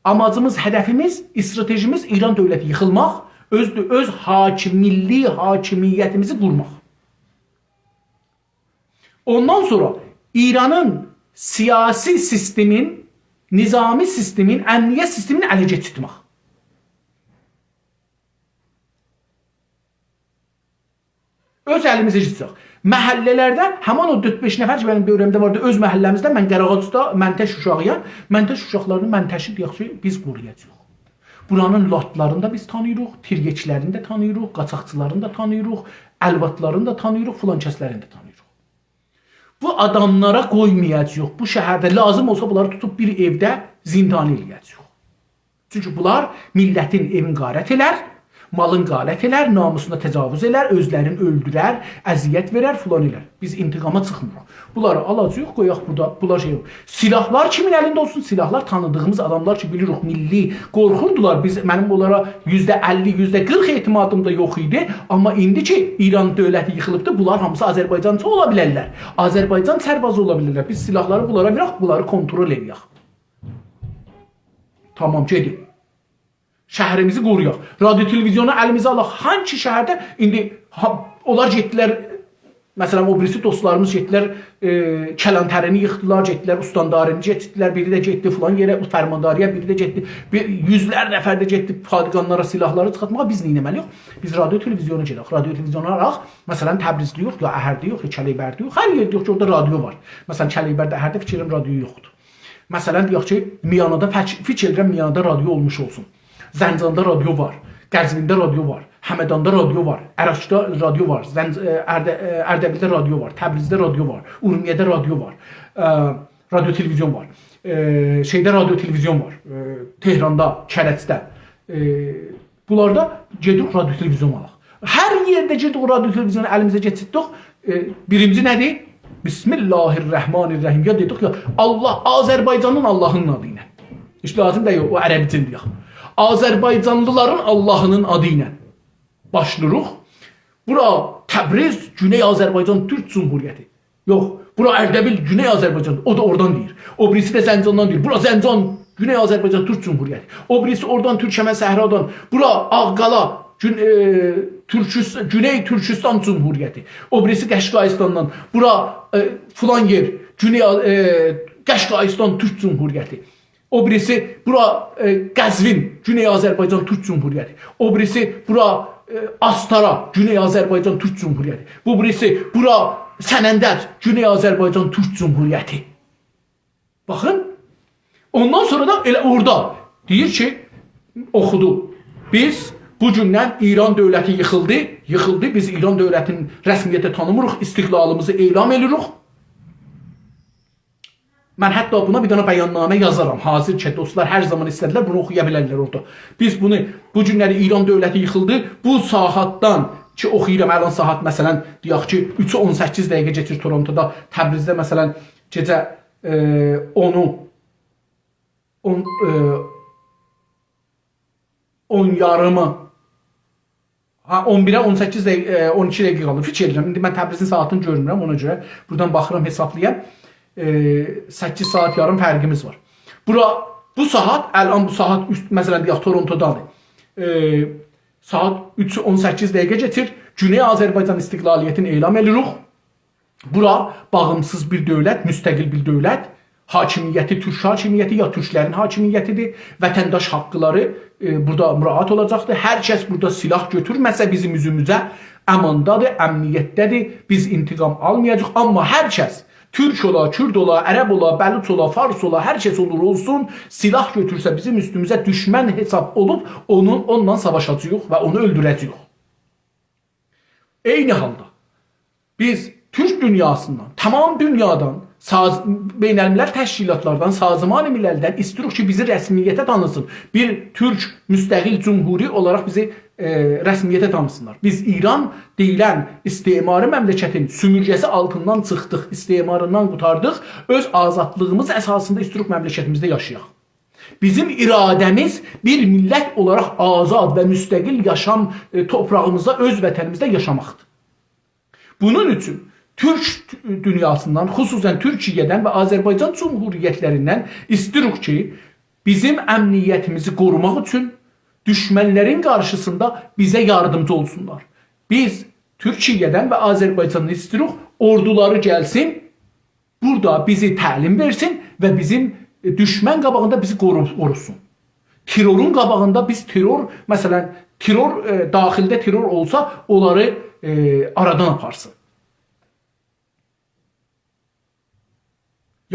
آماجیمیز، هدفیمیز، استراتژیمیز ایران دؤولتی ییخیلماق، اؤز، اؤز حاکم، میللی حاکمیتیمیزی قورماق. اوندان سونرا ایرانین سیاسی سیستمین، نظامی سیستمین، امنیت سیستمینی اله کئچیرتمک. اؤز الیمیزه گئچسک. محله‌لرده همین او دؤرد-بئش نفر کی، منیم دؤوره‌مده واردی، اؤز محله‌میزده، من قاراآغاجدا منتش اوشاغی‌یام. منتش اوشاقلارینی، منتشی دئیک کی، بیز قورویاجاغیق. بورانین لاتلارینی دا بیز تانیییریق، تیریکچی‌لرینی ده تانیییریق، قاچاقچی‌لارینی دا تانیییریق، الواتلارینی دا تانیییریق، فلان کسلرینی ده تانیییریق. بو آداملارا قویمایاجاغیق، بو شهرده لازیم اولسا بونلاری توتوب بیر ائوده زندانی ائله‌یه‌جه‌ییک. چونکی بونلار میللتین ائوین غارت ائلر، مالین غارت ائلر، ناموسونا تجاوز ائلر، اؤزلرینی اؤلدورر، اذیت وئرر، فلان ائلر. بیز انتقاما چیخمیریق. بونلاری آلاجاغیق، قویاق بورادا، بونلار شئی یوخ. سلاحلار کیمین الینده اولسون؟ سلاحلار تانیدیغیمیز آداملار کی، بیلیریک، میللی، قورخوردولار. بیز، منیم اونلارا یوزده اللی، یوزده قیرخ اعتمادیم دا یوخ ایدی. آمما ایندی کی، ایران دؤولتی ییخیلیبدی، بونلار هامیسی آذربایجانچی اولا بیلرلر. آذربایجان سربازی اولا بیلرلر. بیز سلاحلاری بونلارا وئرک، بونلاری کنترل ائله‌یک. تامام، گئدین. شهریمیزی قورویاق. رادیو تلویزیونو الیمیزه آلاق. هانسی شهرده ایندی ها، اونلار گئتدیلر، مثلا، او بیریسی دوستلاریمیز گئتدیلر، ائ، کلانتری‌نی ییخدیلار، گئتدیلر استانداری‌نی گئتدیلر، بیری ده گئتدی فلان یئره، او فرمانداری‌یا، بیری ده گئتدی، بیر یوزلر نفر ده گئتدی پادگانلارا سلاحلاری چیخارتماغا. بیز نئینه‌مه‌لی‌ییک؟ بیز رادیو تلویزیونو گئدک. رادیو تلویزیونو آلاق، مثلا، تبریزلی‌یوخ، یا اهرلی‌یوخ، یا کلیبردی‌یوخ، هر یئرده‌یوخ کی، اورادا رادیو وار. مثلا، کلیبرده اهرده فیکر ائدیرم رادیو یوخدور. مثلا، دئیک کی، میانادا فک-، فیکر ائدیرم میانادا رادیو اولموش اولسون. زنجاندا رادیو وار، قزوینده رادیو وار، همداندا رادیو وار، اراکدا رادیو وار، زنج-، ائ، ارده-، ائ، اردبیلده رادیو وار، تبریزده رادیو وار، اورمیه‌ده رادیو وار، ائ، رادیو تلویزیون وار، ائ، شئیده رادیو تلویزیون وار، ائ، تهراندا، کرجده، ائ، بونلاردا گئدیریک رادیو تلویزیون آلاق. هر یئرده گئدیریک او رادیو تلویزیونو الیمیزه گئچیردیک. ائ، بیرینجی نه‌دیر؟ بسم الله الرحمن الرحیم. یا دئدیک یا، الله، آذربایجانین اللهی‌نین آدی ایله. هئچ لازیم دئییل او عربی‌جین دئیک. آذربایجانلی‌لارین اللهی‌نین آدی ایله باشلاییریق. بورا تبریز، گونئی آذربایجان تورک جمهوریتی. یوخ، بورا اردبیل، گونئی آذربایجان، او دا اورادان دئییر. او بیریسی ده زنجاندان دئییر. بورا زنجان، گونئی آذربایجان تورک جمهوریتی. او بیریسی اورادان تورکمن صحرادان. بورا آغقالا، گون-، ائ، تورکوس-، گونئی تورکوستان جمهوریتی. او بیریسی قشقاییستاندان. بورا، ائ، فلان یئر، گونئی آ-، ائ، قشقاییستان تورک جمهوریتی. او بیریسی بورا، ائ، قزوین، گونئی آذربایجان تورک جمهوریتی. او بیریسی بورا، ائ، آستارا، گونئی آذربایجان تورک جمهوریتی. بو بیریسی بورا سنندج، گونئی آذربایجان تورک جمهوریتی. باخین، اوندان سونرا دا ائله اورادا دئییر کی، اوخودو. بیز بو گوندن ایران دؤولتی ییخیلدی، ییخیلدی. بیز ایران دؤولتینی رسمیته تانیمیریق، استقلالیمیزی اعلان ائدیریک. من حتی بونا بیر دنه بیاننامه یازارام. حاضر کی، دوستلار هر زامان ایسته‌دیلر، بونو اوخویا بیلرلر اورادا. بیز بونو، بو گونلری ایران دؤولتی ییخیلدی. بو ساعاتدان کی، اوخویورام، الان ساعات، مثلا، دئیک کی، اوچو اون سککیز دقیقه کئچیر تورونتودا، تبریزده، مثلا، گئجه، ائ، اونو، اون، ائ، اون یاریمی، ها، اون بیره اون سککیز دقیقه، ائ، اون ایکی دقیقه قالدی. فیکیر ائدیرم. ایندی من تبریزین ساعاتینی گؤرمورم، اونا گؤره بورادان باخیرام، حسابلاییرام. ائ، سککیز ساعات یاریم فرقیمیز وار. بورا، بو ساعات، الان بو ساعات اوست، مثلا، دئیک، تورونتودادیر. ائ، ساعات اوچو اون سککیز دقیقه کئچیر. گونئی آذربایجان استقلالیتینی اعلان ائدیریک. بورا باغیمسیز بیر دؤولت، مستقل بیر دؤولت، حاکمیتی تورک حاکمیتی یا تورکلرین حاکمیتی‌دیر. وطنداش حاقلاری، ائ، بورادا مراعات اولاجاقدیر. هر کس بورادا سلاح گؤتورمه‌سه بیزیم اوزوموزه، اماندادیر، امنیتده‌دیر. بیز انتقام آلمایاجاغیق. آمما هر کس، تورک اولا، کورد اولا، عرب اولا، بلوچ اولا، فارس اولا، هر کس اولور اولسون، سلاح گؤتورسه بیزیم اوستوموزه، دوشمن حساب اولوب اونون، اونونلا ساواشاجاغیق و اونو اؤلدوره‌جه‌ییک. عینی حالدا بیز تورک دونیاسیندان، تمام دونیادان، ساز-، بین‌الملل تشکیلاتلاردان، سازمان مللدن ایسته‌ییریک کی، بیزی رسمیته تانیسین. بیر تورک مستقل جمهوری اولاراق بیزی، ائ، رسمیته تانیسینلار. بیز ایران دئییلن استعماری مملکتین سومورگه‌سی آلتیندان چیخدیق، استعماریندان قوتاردیق، اؤز آزادلیغیمیز اساسیندا ایسته‌ییریک مملکتیمیزده یاشایاق. بیزیم اراده‌میز بیر میللت اولاراق آزاد و مستقل یاشام، ائ، توپراغیمیزدا، اؤز وطنیمیزده یاشاماقدیر. بونون اوچون تورک دونیاسیندان، خصوصاً تورکیه‌دن و آذربایجان جمهوریتلریندن ایسته‌ییریک کی، بیزیم امنیتیمیزی قوروماق اوچون دوشمنلرین قارشیسیندا بیزه یاردیمجی اولسونلار. بیز تورکیه‌دن و آذربایجاندان ایسته‌ییریک، اوردولاری گلسین، بورادا بیزی تعلیم وئرسین و بیزیم، ائ، دوشمن قاباغیندا بیزی قورو-، قوروسون. ترورون قاباغیندا بیز ترور، مثلاً، ترور، ائ، داخیلده ترور اولسا، اونلاری، ائ، آرادان آپارسین.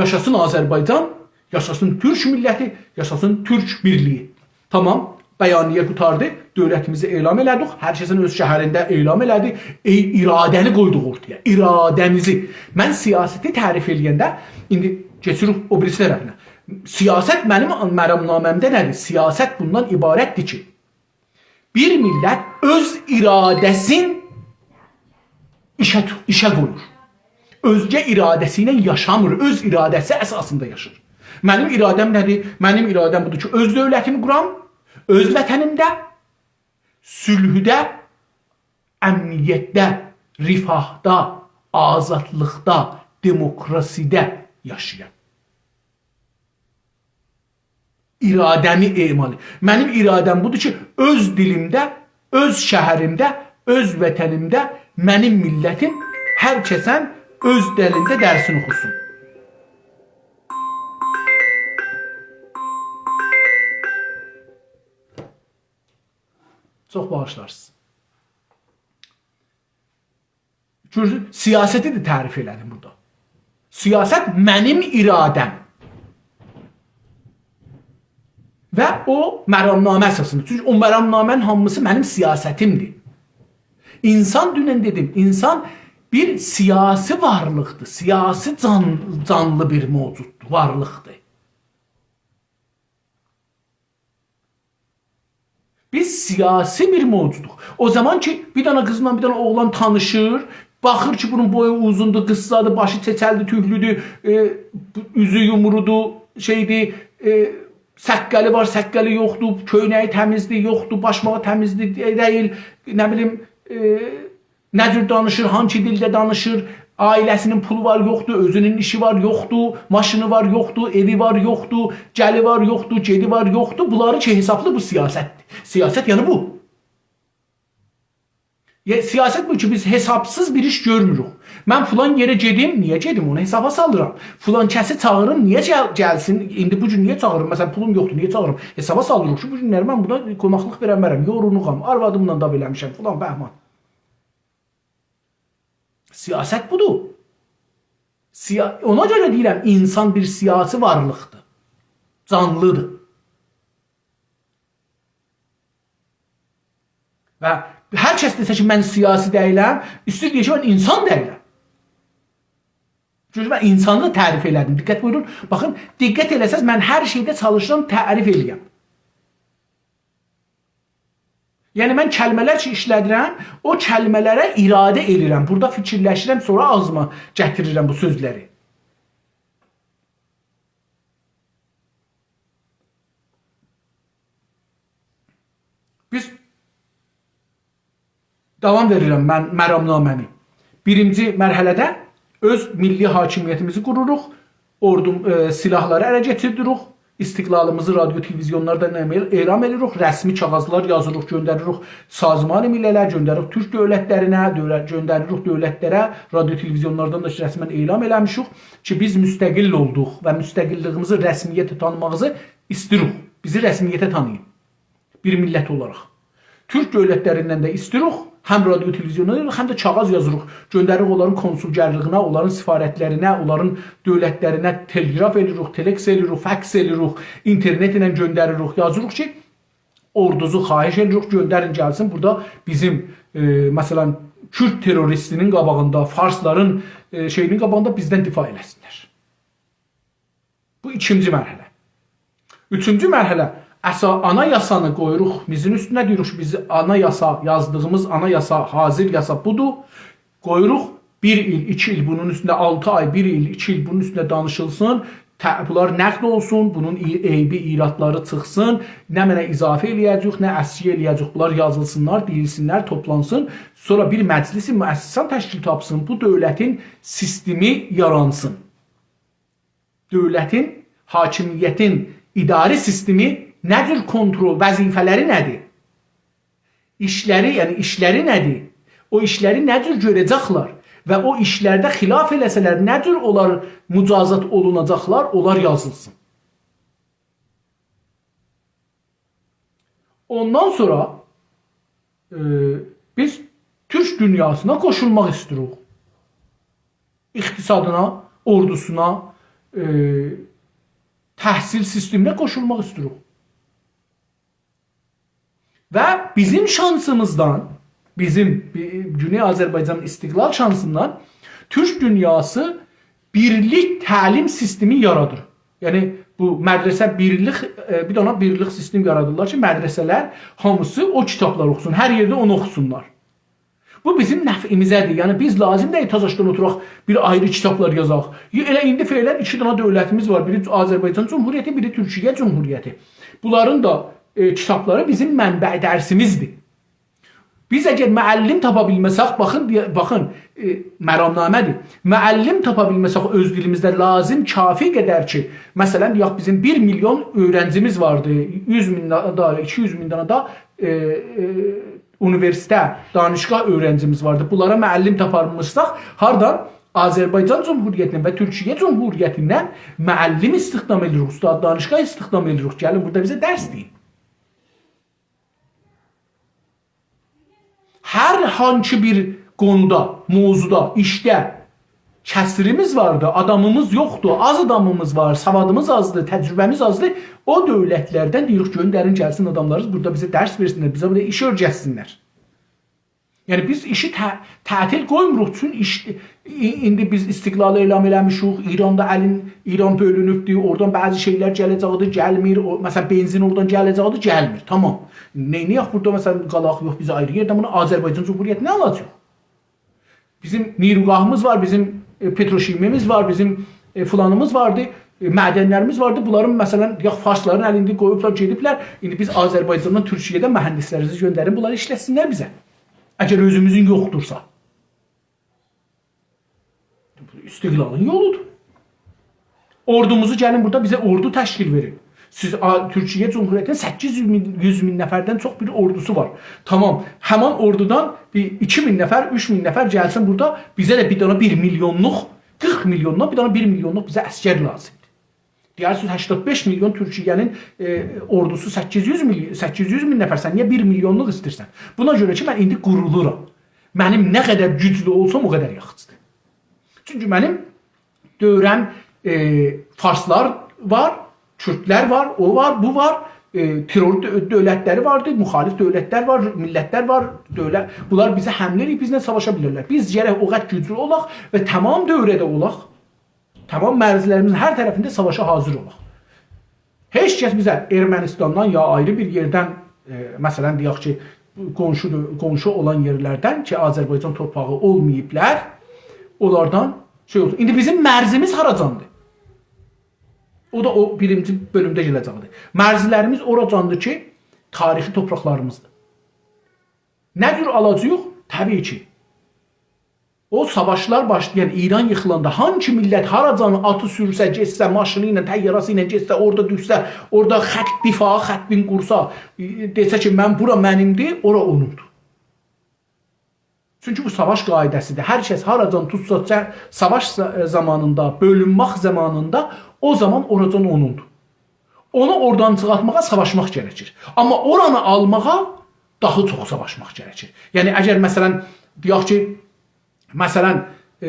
یاشاسین آذربایجان، یاشاسین تورک میللتی، یاشاسین تورک بیرلیگی. تامام، بیانیه قوتاردی، دؤولتیمیزی اعلان ائله‌دیک، هر کسین اؤز شهرینده اعلان ائله‌دی. ائ، اراده‌نی قویدوق اورتایا، اراده‌میزی. من سیاستی تعریف ائله‌ینده، ایندی کئچیریک او بیریسی طرفینه. سیاست منیم مرامنامه‌مده نه‌دیر؟ سیاست بوندان عبارتدیر کی، بیر میللت اؤز اراده‌سین ایشه تو-، ایشه قویور. اؤزگه اراده‌سی ایله یاشامیر، اؤز اراده‌سی اساسیندا یاشیر. منیم اراده‌م نه‌دیر؟ منیم اراده‌م بودور کی، اؤز دؤولتیمی قورام، اؤز وطنیمده، صلحده، امنیتده، رفاهدا، آزادلیقدا، دموکراسیده یاشایام. اراده‌می اعمال. منیم اراده‌م بودور کی، اؤز دیلیمده، اؤز شهریمده، اؤز وطنیمده منیم میللتیم هر کسن اؤز دیلینده درسینی اوخوسون. چوخ باغیشلارسینیز. گؤردون، سیاستی ده تعریف ائله‌دیم بورادا. سیاست منیم اراده‌م. و او مرامنامه اساسیندا. چونکی او مرامنامه‌نین هامیسی منیم سیاستیمدیر. انسان، دونن دئدیم، انسان بیر سیاسی وارلیقدیر. سیاسی جان-، جانلی بیر موجوددور، وارلیقدیر. بیز سیاسی بیر موجودوق. او زامان کی، بیر دنه قیزلا بیر دنه اوغلان تانیشیر، باخیر کی، بونون بویو اوزوندور، قیسسادیر، باشی چئچلدیر، توکلودور، ائ، اوزو یومرودور، شئیدیر، ائ، سققلی وار، سققلی یوخدور، کؤینه‌یی تمیزدیر، یوخدور، باشماغی تمیزدیر، دئ-، دئییل، نه بیلیم، ائ، نه جور دانیشیر، هانسی دیلده دانیشیر، عائله‌سینین پولو وار، یوخدور، اؤزونون ایشی وار، یوخدور، ماشینی وار، یوخدور، ائوی وار، یوخدور، گلی وار، یوخدور، گئدی وار، یوخدور. بونلاری کی، حسابلی بو سیاستدیر. سیاست، یعنی بو. یه، سیاست بو کی، بیز حسابسیز بیر ایش گؤرموروک. من فلان یئره گئدیم، نییه گئدیم؟ اونو حسابا سالیرام. فلان کسی چاغیریم، نییه گل-، گلسین؟ ایندی بو گون نییه چاغیریم؟ مثلا، پولوم یوخدور، نییه چاغیریم؟ حسابا سالیریق کی، بو گونلری من بورادا قوناقلیق وئره بیلمرم. یورغونلوغام، آروادیملا دعوا ائله‌میشم، فلان بهمان. سیاست بودور. سیا-، اونا گؤره دئییرم، انسان بیر سیاسی وارلیقدیر. جانلیدیر. و هر کس دئسه کی، من سیاسی دئییلم، ایسته‌ییر دئیه کی، من انسان دئییلم. چونکی من انسانی دا تعریف ائله‌دیم. دقت بویورون. باخین، دقت ائله‌سز، من هر شئیده چالیشیرام تعریف ائله‌یم. یعنی، من کلمه‌لر کی ایشله‌دیرم، او کلمه‌لره اراده ائله‌ییرم. بورادا فیکیرلشیرم، سونرا آغزیما گتیریرم بو سؤزلری. بیز داوام وئریرم من مرامنامه‌می. بیرینجی مرحله‌ده اؤز میللی حاکمیتیمیزی قوروروق، اوردو، ائ، سلاحلاری اله کئچیردیریک، استقلالیمیزی رادیو تلویزیونلاردان اعل-، اعلام ائدیریک، رسمی کاغیذلار یازیریق، گؤندریریک سازمان ملله، گؤندریریک تورک دؤولتلرینه، دؤولت، گؤندریریک دؤولتلره، رادیو تلویزیونلاردان دا رسماً اعلام ائله‌میشیک کی، بیز مستقل اولدوق و مستقللیگیمیزی، رسمیته تانینماغیمیزی ایستیریک. بیزی رسمیته تانییین بیر میللت اولاراق. تورک دؤولتلریندن ده ایستیریک، هم رادیو تلویزیوندا، هم ده کاغیذ یازیریق، گؤندریریک اونلارین کنسولگرلیگینه، اونلارین سفارتلرینه، اونلارین دؤولتلرینه تلگراف ائدیریک، تلکس ائدیریک، فکس ائدیریک، اینترنت ایله گؤندریریک، یازیریق کی، اوردوزو خواهش ائدیریک، گؤندرین گلسین، بورادا بیزیم، ائ، مثلاً، کورد تروریستینین قاباغیندا، فارسلارین، ائ، شئیینین قاباغیندا بیزدن دفاع ائله‌سینلر. بو ایکینجی مرحله. اوچونجو مرحله، اسا-، آنایاسانی قویوروق میزین اوستونه، دئییریک کی، بیز آنایاسا، یازدیغیمیز آنایاسا، حاضر یاسا بودور. قویوروق بیر ایل، ایکی ایل بونون اوستونده، آلتی آی، بیر ایل، ایکی ایل بونون اوستونده دانیشیلسین. ته-، بونلار نقد اولسون، بونون ای-، عیبی، ایرادلاری چیخسین. نمنه اضافه ائله‌یه‌جه‌ییک، نه اسکیک ائله‌یه‌جه‌ییک. بونلار یازیلسینلار، دئییلسینلر، توپلانسین. سونرا بیر مجلس مؤسسان تشکیل تاپسین. بو دؤولتین سیستمی یارانسین. دؤولتین، حاکمیتین اداره سیستمی نه جور کنترل، وظیفه‌لری نه‌دیر؟ ایشلری، یعنی ایشلری نه‌دیر؟ او ایشلری نه جور گؤره‌جکلر؟ و او ایشلرده خلاف ائله‌سه‌لر، نه جور اونلار مجازات اولوناجاقلار؟ اونلار یازیلسین. اوندان سونرا، ائ، بیز تورک دونیاسینا قوشولماق ایسته‌ییریک. اقتصادینا، اوردوسونا، ائ، تحصیل سیستمینه قوشولماق ایسته‌ییریک. و بیزیم شانسیمیزدان، بیزیم بی-، گونئی آذربایجانین استقلال شانسیندان تورک دونیاسی بیرلیک تعلیم سیستمی یارادیر. یعنی، بو مدرسه بیرلیک، ائ، بیر دنه بیرلیک سیستم یارادیرلار کی، مدرسه‌لر هامیسی او کیتابلاری اوخوسون، هر یئرده اونو اوخوسونلار. بو بیزیم نفعیمیزه‌دیر. یعنی، بیز لازیم دئییل تازاشدان اوتوراق، بیر آیری کیتابلار یازاق. ی-، ائله ایندی فعلاً ایکی دنه دؤولتیمیز وار. بیری آذربایجان جمهوریتی، بیری تورکیه جمهوریتی. بونلارین دا، ائ، کیتابلاری بیزیم منبع درسیمیزدیر. بیز اگر معلم تاپا بیلمه‌سک، باخین، دئیه-، باخین، ائ، مرامنامه‌دیر. معلم تاپا بیلمه‌سک اؤز دیلیمیزده لازیم، کافی قدر کی، مثلاً، دئیک، بیزیم بیر میلیون اؤیرنجیمیز واردی، یوز مین دا، دا، ایکی یوز مین دنه ده، ائ، ائ، اونیوئرسیتئت، دانشگاه اؤیرنجیمیز واردی. بونلارا معلم تاپارمیشساق، هاردان؟ آذربایجان جمهوریتیندن و تورکیه جمهوریتیندن معلم استخدام ائدیریک، استاد دانشگاه استخدام ائدیریک. گلین بورادا بیزه درس دئیین. هر هانسی بیر قونودا، موضوعدا، ایشده کسریمیز واردی، آدامیمیز یوخدور، آز آدامیمیز وار، سوادیمیز آزدیر، تجربه‌میز آزدیر، او دؤولتلردن دئییریک، گؤندرین گلسین آداملاری، بورادا بیزه درس وئرسینلر، بیزه بورادا ایش اؤیرتسینلر. یعنی، بیز ایشی تع-، تعطیل قویموروق، چون ایش، ای-، ایندی بیز استقلالی اعلام ائله‌میشیک، ایراندا الین، ایران بؤلونوبدور، اورادان بعضی شئیلر گله‌جکدیر، گلمیر، او، مثلاً، بنزین اورادان گله‌جکدیر، گلمیر، تامام. نئینییک بورادا، مثلاً، قالاق، یوخ، بیز آیری یئردن بونو آذربایجان جمهوریتینه آلاجاغیق؟ بیزیم نیروگاهیمیز وار، بیزیم، ائ، پتروشیمیمیز وار، بیزیم، ائ، فلانیمیز واردی، ائ، معدنلریمیز واردی. بونلارین، مثلاً، دئیک، فارسلارین الینده قویوبلار، گئدیبلر. ایندی بیز آذربایجاندان، تورکیه‌دن مهندسلریمیزی گؤندرین، بونلاری ایشلتسینلر بیزه. اگر اؤزوموزون یوخدورسا. استقلالین یولودور. اوردوموزو گلین بورادا بیزه اوردو تشکیل وئرین. سیز آ-، تورکیه جمهوریتینین سککیز یوز مین، یوز مین نفردن چوخ بیر اوردوسو وار. تامام، همان اوردودان بیر ایکی مین نفر، اوچ مین نفر گلسین بورادا، بیزه ده بیر دنه بیر میلیونلوق، قیرخ میلیوندان بیر دنه بیر میلیونلوق بیزه عسگر لازیمدیر. دئیرسینیز، هشتاد بئش میلیون تورکیه‌نین، ائ، اوردوسو سککیز یوز میلیون، سککیز یوز مین نفر، سن نییه بیر میلیونلوق ایسته‌ییرسن؟ بونا گؤره کی، من ایندی قورولورام. منیم نه قدر گوجلو اولسام، او قدر یاخشیدیر. چونکی منیم دؤوره‌م، ائ، فارسلار وار، کوردلر وار، او وار، بو وار، ائ، ترور دؤ-، دؤولتلری واردی، مخالف دؤولتلر وار، میللتلر وار، دؤولت، بونلار بیزه حمله ائدیب، بیزله ساواشا بیلرلر. بیز گرک او قدر گوجلو اولاق و تمام دؤوره‌ده اولاق، تمام مرزلریمیزین هر طرفینده ساواشا حاضر اولاق. هئچ کس بیزه ارمنستاندان یا آیری بیر یئردن، ائ، مثلاً، دئیک کی، قونشو، قونشو اولان یئرلردن کی، آذربایجان تورپاغی اولماییبلار، اونلاردان شئی اولسون. ایندی بیزیم مرزیمیز هاراجاندیر؟ او دا او بیرینجی بؤلومده گله‌جکدیر. مرزلریمیز اوراجاندیر کی، تاریخی تورپاقلاریمیزدیر. نه جور آلاجاغیق؟ طبیعی کی، او ساواشلار باشلایان، ایران ییخیلاندا هانسی میللت هاراجان آتی سورسه، گئتسه، ماشینی ایله، طیاره‌سی ایله گئتسه، اورادا دوشسه، اورادا خط دفاع، خطین قورسا، دئسه کی، «من، بورا منیمدیر»، اورا اونوندور. چونکی بو ساواش قاعده‌سیدیر. هر کس هاراجان توتسا، جه-، ساواش زا-، زامانیندا، بؤلونمک زامانیندا، او زامان اوراجان اونوندور. اونو اورادان چیخارتماغا ساواشماق گرکیر. آمما اورانی آلماغا داها چوخ ساواشماق گرکیر. یعنی، اگر، مثلا، دئیک کی، مثلا، ائ،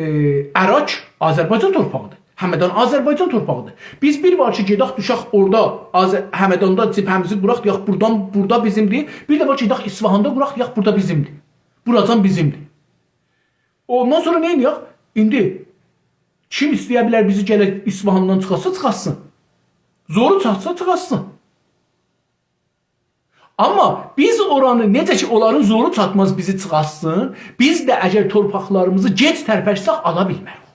اراک آذربایجان تورپاغیدیر. همدان آذربایجان تورپاغیدیر. بیز بیر وار کی، گئدک، دوشک اورادا، آذ-، همداندا جبهه‌میزی قوراق، دئیک، بورادان، بورادا بیزیمدیر. بیر ده وار کی، گئدک، اصفهاندا قوراق، دئیک، بورادا بیزیمدیر. بوراجان بیزیمدیر. اوندان سونرا نه ائدک؟ ایندی کیم ایسته‌یه بیلر بیزی گله اصفهاندان چیخارتسا، چیخارتسین. زورو چاتسا، چیخارتسین. آمما بیز اورانی، نئجه کی، اونلارین زورو چاتماز بیزی چیخارتسین، بیز ده اگر تورپاقلاریمیزی گئج ترپشسک، آلا بیلمه‌ریک.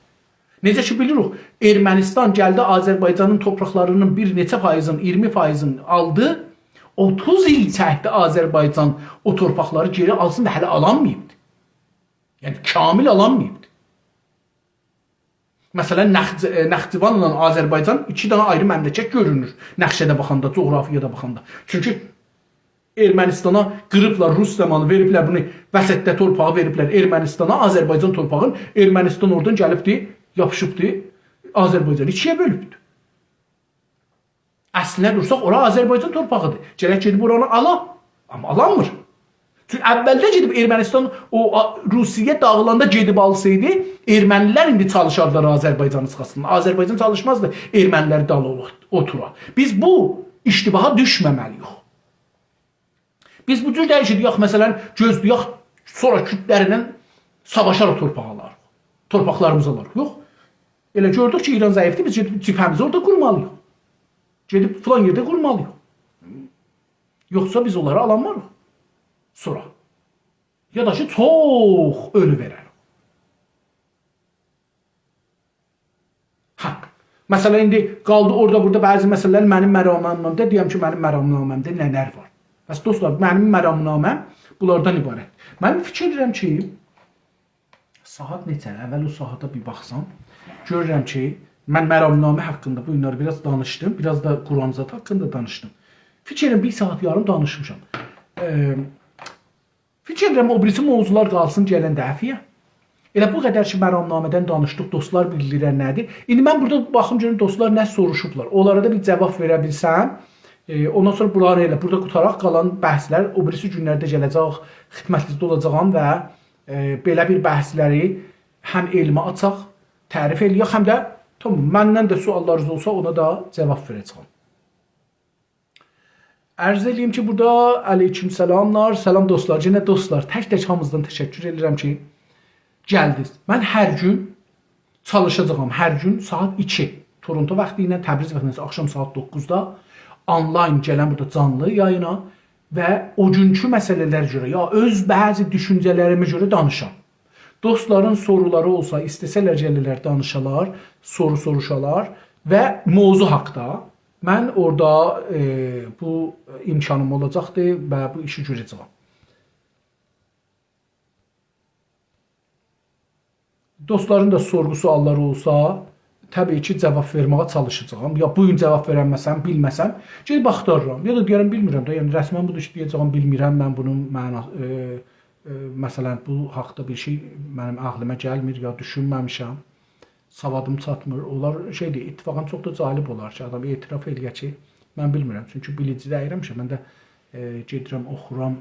نئجه کی، بیلیریک، ارمنستان گلدی آذربایجانین تورپاقلارینین بیر نئچه فایضین، اییرمی فایضین آلدی، اوتوز ایل چکدی آذربایجان او تورپاقلاری گئری آلسین دا هله آلانماییبدی. یعنی، کامل آلانماییبدی. مثلا، نخج-، ائ، نخجوانلا آذربایجان ایکی دنه آیری مملکت گؤرونور. نقشه‌ده باخاندا، جغرافیادا باخاندا. چونکی ارمنستانا قیریبلار، روس زامانی وئریبلر بونو، وسطده تورپاغی وئریبلر ارمنستانا، آذربایجان تورپاغین، ارمنستان اورادان گلیبدی، یاپیشیبدی، آذربایجانی ایکی‌یه بؤلوبدو. اصلینه دورساق، اورا آذربایجان تورپاغیدیر. گرک گئدیب اورانی آلا. آمما آلانمیر. چونکی اولده گئدیب ارمنستان، او، آ-، روسیه داغیلاندا گئدیب آلسایدی، ارمنی‌لر ایندی چالیشاردیلار آذربایجانی چیخارتسین. آذربایجان چالیشمازدی ارمنی‌لری دالی اولا-، اوتورا. بیز بو اشتباها دوشمه‌مه‌لی‌ییک. بیز بو جور دئییل کی، دئیک، مثلا، گؤزله‌یک، سونرا کوردلرله ساواشار او تورپاق آلار. تورپاقلاریمیزی آلار. یوخ. ائله گؤردوک کی، ایران ضعیفدیر، بیز گئدیب جبهه‌میزی اورادا قورمالی‌ییق. گئدیب فلان یئرده قورمالی‌ییق. یوخسا بیز اونلاری آلانماریق. سونرا. یا دا کی، چوخ اؤلو وئرر. هه. مثلا، ایندی قالدی اورادا، بورادا بعضی مسئله‌لر منیم مرامنامه‌مده، دئیم کی، منیم مرامنامه‌مده نه‌لر وار. پس، دوستلار، منیم مرامنامه‌م بونلاردان عبارت. من فیکیر ائدیرم کی، ساعات نئچه‌دیر؟ اول او ساعاتا بیر باخسام، گؤرورم کی، من مرامنامه حاقیندا بو گونلری بیر آز دانیشدیم، بیر آز دا قرآن زاد حاقیندا دانیشدیم. فیکر ائدیرم، بیر ساعات یاریم دانیشمیشام. ائ، فیکر ائدیرم، او بیریسی موضوعلار قالسین گلن دفعه‌یه. ائله بو قدر کی، مرامنامه‌دن دانیشدیق، دوستلار بیلدیرن نه‌دیر؟ ایندی من بورادا باخیم گؤروم، دوستلار نه سوروشوبلار. اونلارا دا بیر جواب وئره بیلسم، ائ، اوندان سونرا بونلاری ائله بورادا قوتاراق، قالان بحثلر او بیریسی گونلرده گله‌جک، خدمتینیزده اولاجاغام و، ائ، بئله بیر بحثلری هم علمی آچاق، تعریف ائله‌یک، هم ده، تامام، مندن ده سؤاللارینیز اولسا، اونا دا جواب وئره‌جه‌یم. عرض ائله‌ییم کی، بورادا علیکم سلاملار، سلام دوستلار، یئنه دوستلار، تک-تک هامینیزدان تشکر ائدیرم کی، گلدینیز. من هر گون چالیشاجاغام، هر گون ساعات ایکی، تورونتو واختی ایله، تبریز واختی ایله، آخشام ساعات دوققوزدا آنلاین گلم بورادا جانلی یایینا و او گونکو مسئله‌لره گؤره، یا اؤز بعضی دوشونجه‌لریمه گؤره دانیشام. دوستلارین سورولاری اولسا، ایسته‌سه‌لر گله‌لر، دانیشالار، سورو سوروشالار و موضوع حاقدا من اورادا، ائ، بو امکانیم اولاجاقدیر و بو ایشی گؤره‌جه‌یم. دوستلارین دا سورغو سؤاللاری اولسا، طبیعی کی، جواب وئرمه‌یه چالیشاجاغام. یا بو گون جواب وئرنمه‌سم، بیلمه‌سم، گئدیب آختارارام. یا دا دئیه‌رم، بیلمیرم ده، یعنی رسما بودور کی، دئیه‌جه‌یم، بیلمیرم، من بونون معنا-، ائ، ائ، مثلا، بو حاقدا بیر شئی منیم عقلیمه گلمیر، یا دوشونمه‌میشم، سوادیم چاتمیر. اونلار شئیدیر، اتفاقا چوخ دا جالب اولار کی، آدام اعتراف ائله‌یه کی، من بیلمیرم. چونکی بیلیجی دئییرم کی، من ده، ائ، گئدیرم، اوخورام،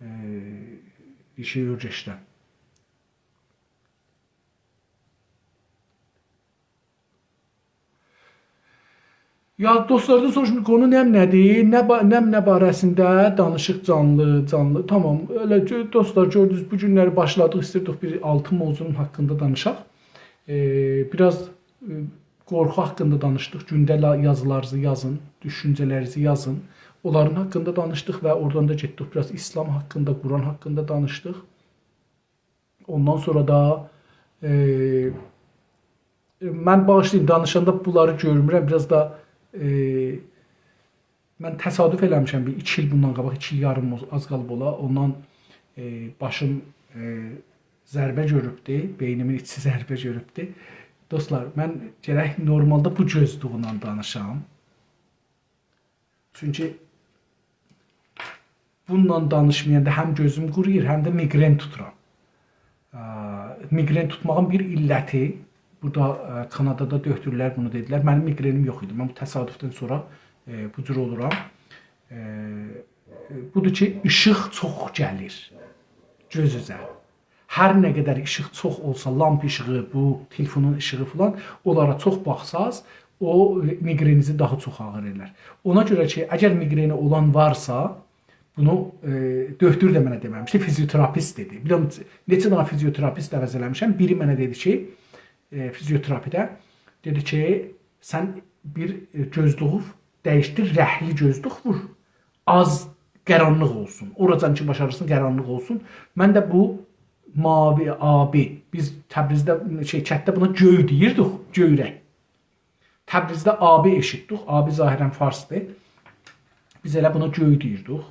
ائ، بیر شئی اؤیره‌شیرم. یا دوستلاردان سوروشموش، قونو نمنه‌دیر؟ نه با-، نمنه باره‌سینده دانیشیق جانلی، جانلی. تامام. ائله گؤ-، دوستلار، گؤردونوز، بو گونلری باشلادیق، ایستیردیک بیر آلتی موضوعون حاقیندا دانیشاق. ائ، بیر آز، ائ، قورخو حاقیندا دانیشدیق. گونده لا-، یازیلارینیزی یازین، دوشونجه‌لرینیزی یازین. اونلارین حاقیندا دانیشدیق و اورادان دا گئتدیک، بیر آز ایسلام حاقیندا، قرآن حاقیندا دانیشدیق. اوندان سونرا دا، ائ، من باغیشلایین، دانیشاندا بونلاری گؤرمورم. بیر آز دا، ائ، من تصادف ائله‌میشم بیر ایکی ایل بوندان قاباق، ایکی ایل یاریم اوز-، آز قالیب اولا. اوندان، ائ، باشیم، ائ، ضربه گؤروبدو، بئینیمین ایچی ضربه گؤروبدو. دوستلار، من گرک نورمالدا بو گؤزدوغونان دانیشام. چونکی بونونان دانیشمایاندا هم گؤزوم قورویور، هم ده میگرن توتورام. آ، میگرن توتماغین بیر علتی، بورادا، آ، کانادادا دؤکتورلر بونو دئدیلر. منیم میگرنیم یوخ ایدی. من بو تصادفدن سونرا، ائ، بو جور اولورام. ائ، ائ، بودور کی، ایشیق چوخ گلیر گؤزوزه. هر نه قدر ایشیق چوخ اولسا، لامپ ایشیغی، بو تلفونون ایشیغی فلان، اونلارا چوخ باخساز، او، ائ، میگرنینیزی داها چوخ آغیر ائلر. اونا گؤره کی، اگر میگرنی اولان وارسا، بونو، ائ، دؤکتور ده منه دئمه‌میشدی، فیزیوتراپیست دئدی. بیلیرم، نئچه دنه فیزیوتراپیست عوض ائله‌میشم. بیری منه دئدی کی، ائ، فیزیوتراپیده، دئدی کی، سن بیر، ائ، گؤزلویو دییشدیر، رنگلی گؤزلوک وور. آز قارانلیق اولسون. اوراجان کی باشاریرسان، قارانلیق اولسون. من ده بو ماوی، آبی، بیز تبریزده، شئی، کتده بونا گؤی دئییردیک، گؤی رنگ. تبریزده آبی ائشیتدیک. آبی ظاهراً فارسدیر. بیز ائله بونا گؤی دئییردیک.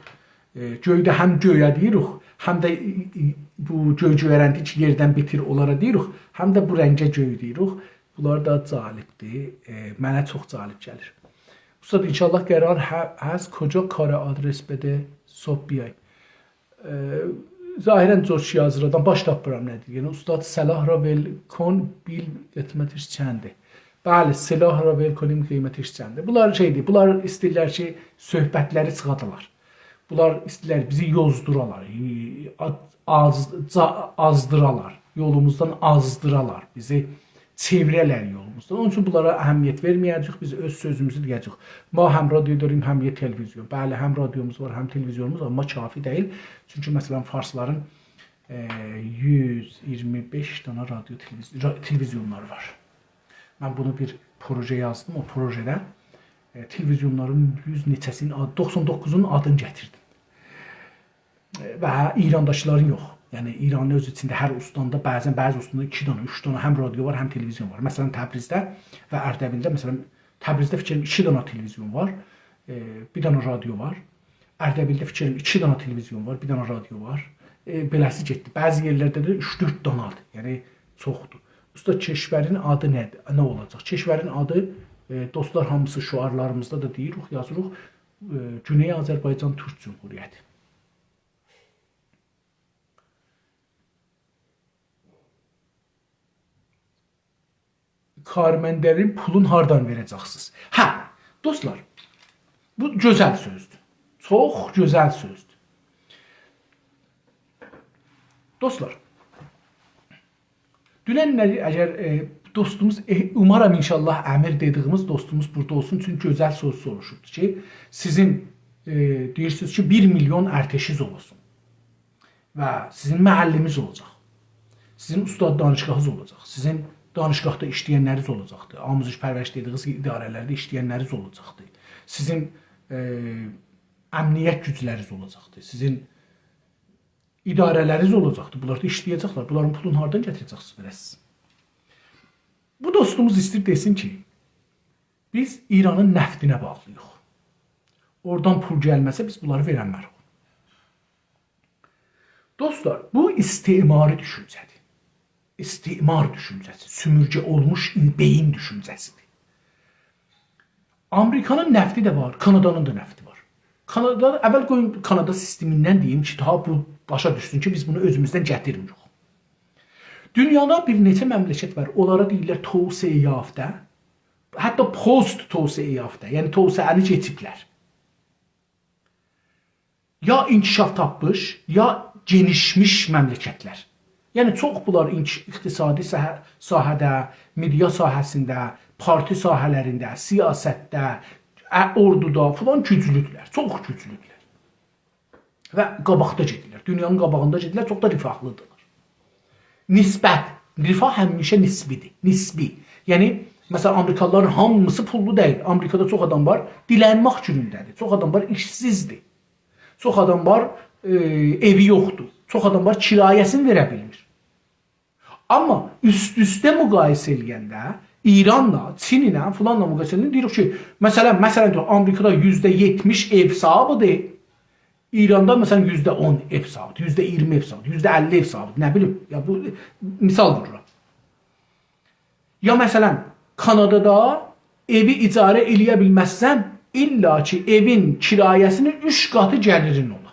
ائ، گؤیده هم گؤیه دئییریک، هم ده، ائ، ائ، بو گؤی گؤیرنتی کی یئردن بیتیر، اونلارا دئییریک، هم ده بو رنگه گؤی دئییریک. بونلار دا جالبدیر. ائ، منه چوخ جالب گلیر. اوستاد، ان‌شاءالله قرار ه-، هست، کجا کار آدرس بده، صبح بیایم. ائ، ظاهراً جورج یازیر آدام، باش تاپمیرام نه دئییم. یعنی، اوستاد، سلاح را ول کن، بیل قیمتش چنده؟ بلی، سلاح را ول کنیم، قیمتش چنده؟ بونلار شئیدیر، بونلار ایسته‌ییرلر کی، صحبتلری چیخادالار. بونلار ایسته‌ییرلر بیزی یوزدورالار، آ-، آز-، جا-، آزدیرالار، یولوموزدان آزدیرالار، بیزی چئویره‌لر یولوموزدان. اونون اوچون بونلارا اهمیت وئرمه‌یه‌جه‌ییک، بیز اؤز سؤزوموزو دئیه‌جه‌ییک. ما هم رادیو داریم، هم یه تلویزیون. بلی، هم رادیوموز وار، هم تلویزیونوموز، آمما کافی دئییل. چونکی، مثلاً، فارسلارین، ائ، یوز ایگیرمی بئش دنه رادیو تلویز-، را-، تلویزیونلاری وار. من بونو بیر پروژه یازدیم، او پروژه‌ده، ائ، تلویزیونلارین یوز نئچه‌سینین آد-، دوخسان دوققوزونون آدینی گتیردیم. ائ، و ایرانداکیلارین یوخ. یعنی، ایرانین اؤز ایچینده هر استاندا بعضاً بعضی استاندا ایکی دنه، اوچ دنه هم رادیو وار، هم تلویزیون وار. مثلاً، تبریزده و اردبیلده، مثلاً، تبریزده فیکر ائلیرم ایکی دنه تلویزیون وار، ائ، بیر دنه رادیو وار. اردبیلده فیکر ائلیرم ایکی دنه تلویزیون وار، بیر دنه رادیو وار. ائ، بئله‌سی گئتدی. بعضی یئرلرده ده اوچ-دؤرد دنه‌دیر. یعنی، چوخدور. اوستا، کشورین آدی نه‌دیر؟ نه اولاجاق؟ کشورین آدی، ائ، دوستلار، هامیسی شعارلاریمیزدا دا دئییریک، یازیریق. ائ، گونئی آذربایجان تورک جمهوریتی. کارمندلرین پولون هاردان وئره‌جکسینیز؟ هه، دوستلار، بو گؤزل سؤزدور. چوخ گؤزل سؤزدور. دوستلار، دوننلری، اگر، ائ، دوستوموز، ائ، اومارام ان‌شاءالله امیر دئدیییمیز دوستوموز بورادا اولسون، چونکی گؤزل سؤز سوروشوبدور کی، سیزین، ائ، دئییرسینیز کی، بیر میلیون ارتشیز اولسون. و سیزین معلمینیز اولاجاق. سیزین استاد دانشگاهینیز اولاجاق. سیزین دانشگاهدا ایشله‌ینلرینیز اولاجاقدیر. آموزش پرورش دئدییینیز اداره‌لرده ایشله‌ینلرینیز اولاجاقدیر. سیزین، ائ، امنیت گوجلرینیز اولاجاقدیر. سیزین اداره‌لرینیز اولاجاقدیر. بونلار دا ایشله‌یه‌جکلر. بونلارین پولونو هاردان گتیره‌جکسینیز بئله‌سیز؟ بو دوستوموز ایسته‌ییر دئسین کی، بیز ایرانین نفتینه باغلی‌ییق. اورادان پول گلمه‌سه، بیز بونلاری وئرنمه‌ریک. دوستلار، بو استعماری دوشونجه‌دیر. استعمار دوشونجه‌سی، سومورگه اولموش این-، بئیین دوشونجه‌سیدیر. آمریکانین نفتی ده وار، کانادانین دا نفتی وار. کانادا، اول قویون کانادا سیستمیندن دئییم کی، داها بو باشا دوشسون کی، بیز بونو اؤزوموزدن گتیرمیریک. دونیادا بیر نئچه مملکت وار، اونلارا دئییرلر توسعه‌یافته، حتی پست توسعه‌یافته، یعنی توسعه‌نی کئچیبلر. یا انکشاف تاپمیش، یا گئنیشمیش مملکتلر. یعنی، چوخ بونلار اینک-، اقتصادی ساحه-، ساحه‌ده، مئدیا ساحه‌سینده، پارتی ساحه‌لرینده، سیاستده، ا-، اوردودا فلان گوجلودورلر، چوخ گوجلودورلر. و قاباقدا گئدیرلر، دونیانین قاباغیندا گئدیرلر، چوخ دا رفاهلیدیرلار. نسبت، رفاه همیشه نسبی‌دیر، نسبی. یعنی، مثلا، آمریکالیلارین هامیسی پوللو دئییل. آمریکادا چوخ آدام وار، دیلنمک گونونده‌دیر. چوخ آدام وار، ایشسیزدیر. چوخ آدام وار، ائ، ائوی یوخدور. چوخ آدام وار، کرایه‌سینی وئره بیلمیر. آمما اوست-اوسته مقایسه ائله‌ینده ایرانلا، چین ایله، فلانلا مقایسه ائله‌ینده دئییریک کی، مثلا، مثلا، دئییریک، آمریکادا یوزده یئتمیش ائو صاحیبی‌دیر. ایراندا، مثلا، یوزده اون ائو صاحیبی‌دیر، یوزده اییرمی ائو صاحیبی‌دیر، یوزده اللی ائو صاحیبی‌دیر، نه بیلیم. یا بو، مثال وورورام. یا، مثلا، کانادادا ائوی اجاره ائلیه بیلمزسن، الا کی، ائوین کرایه‌سینین اوچ قاتی گلیرین اولا.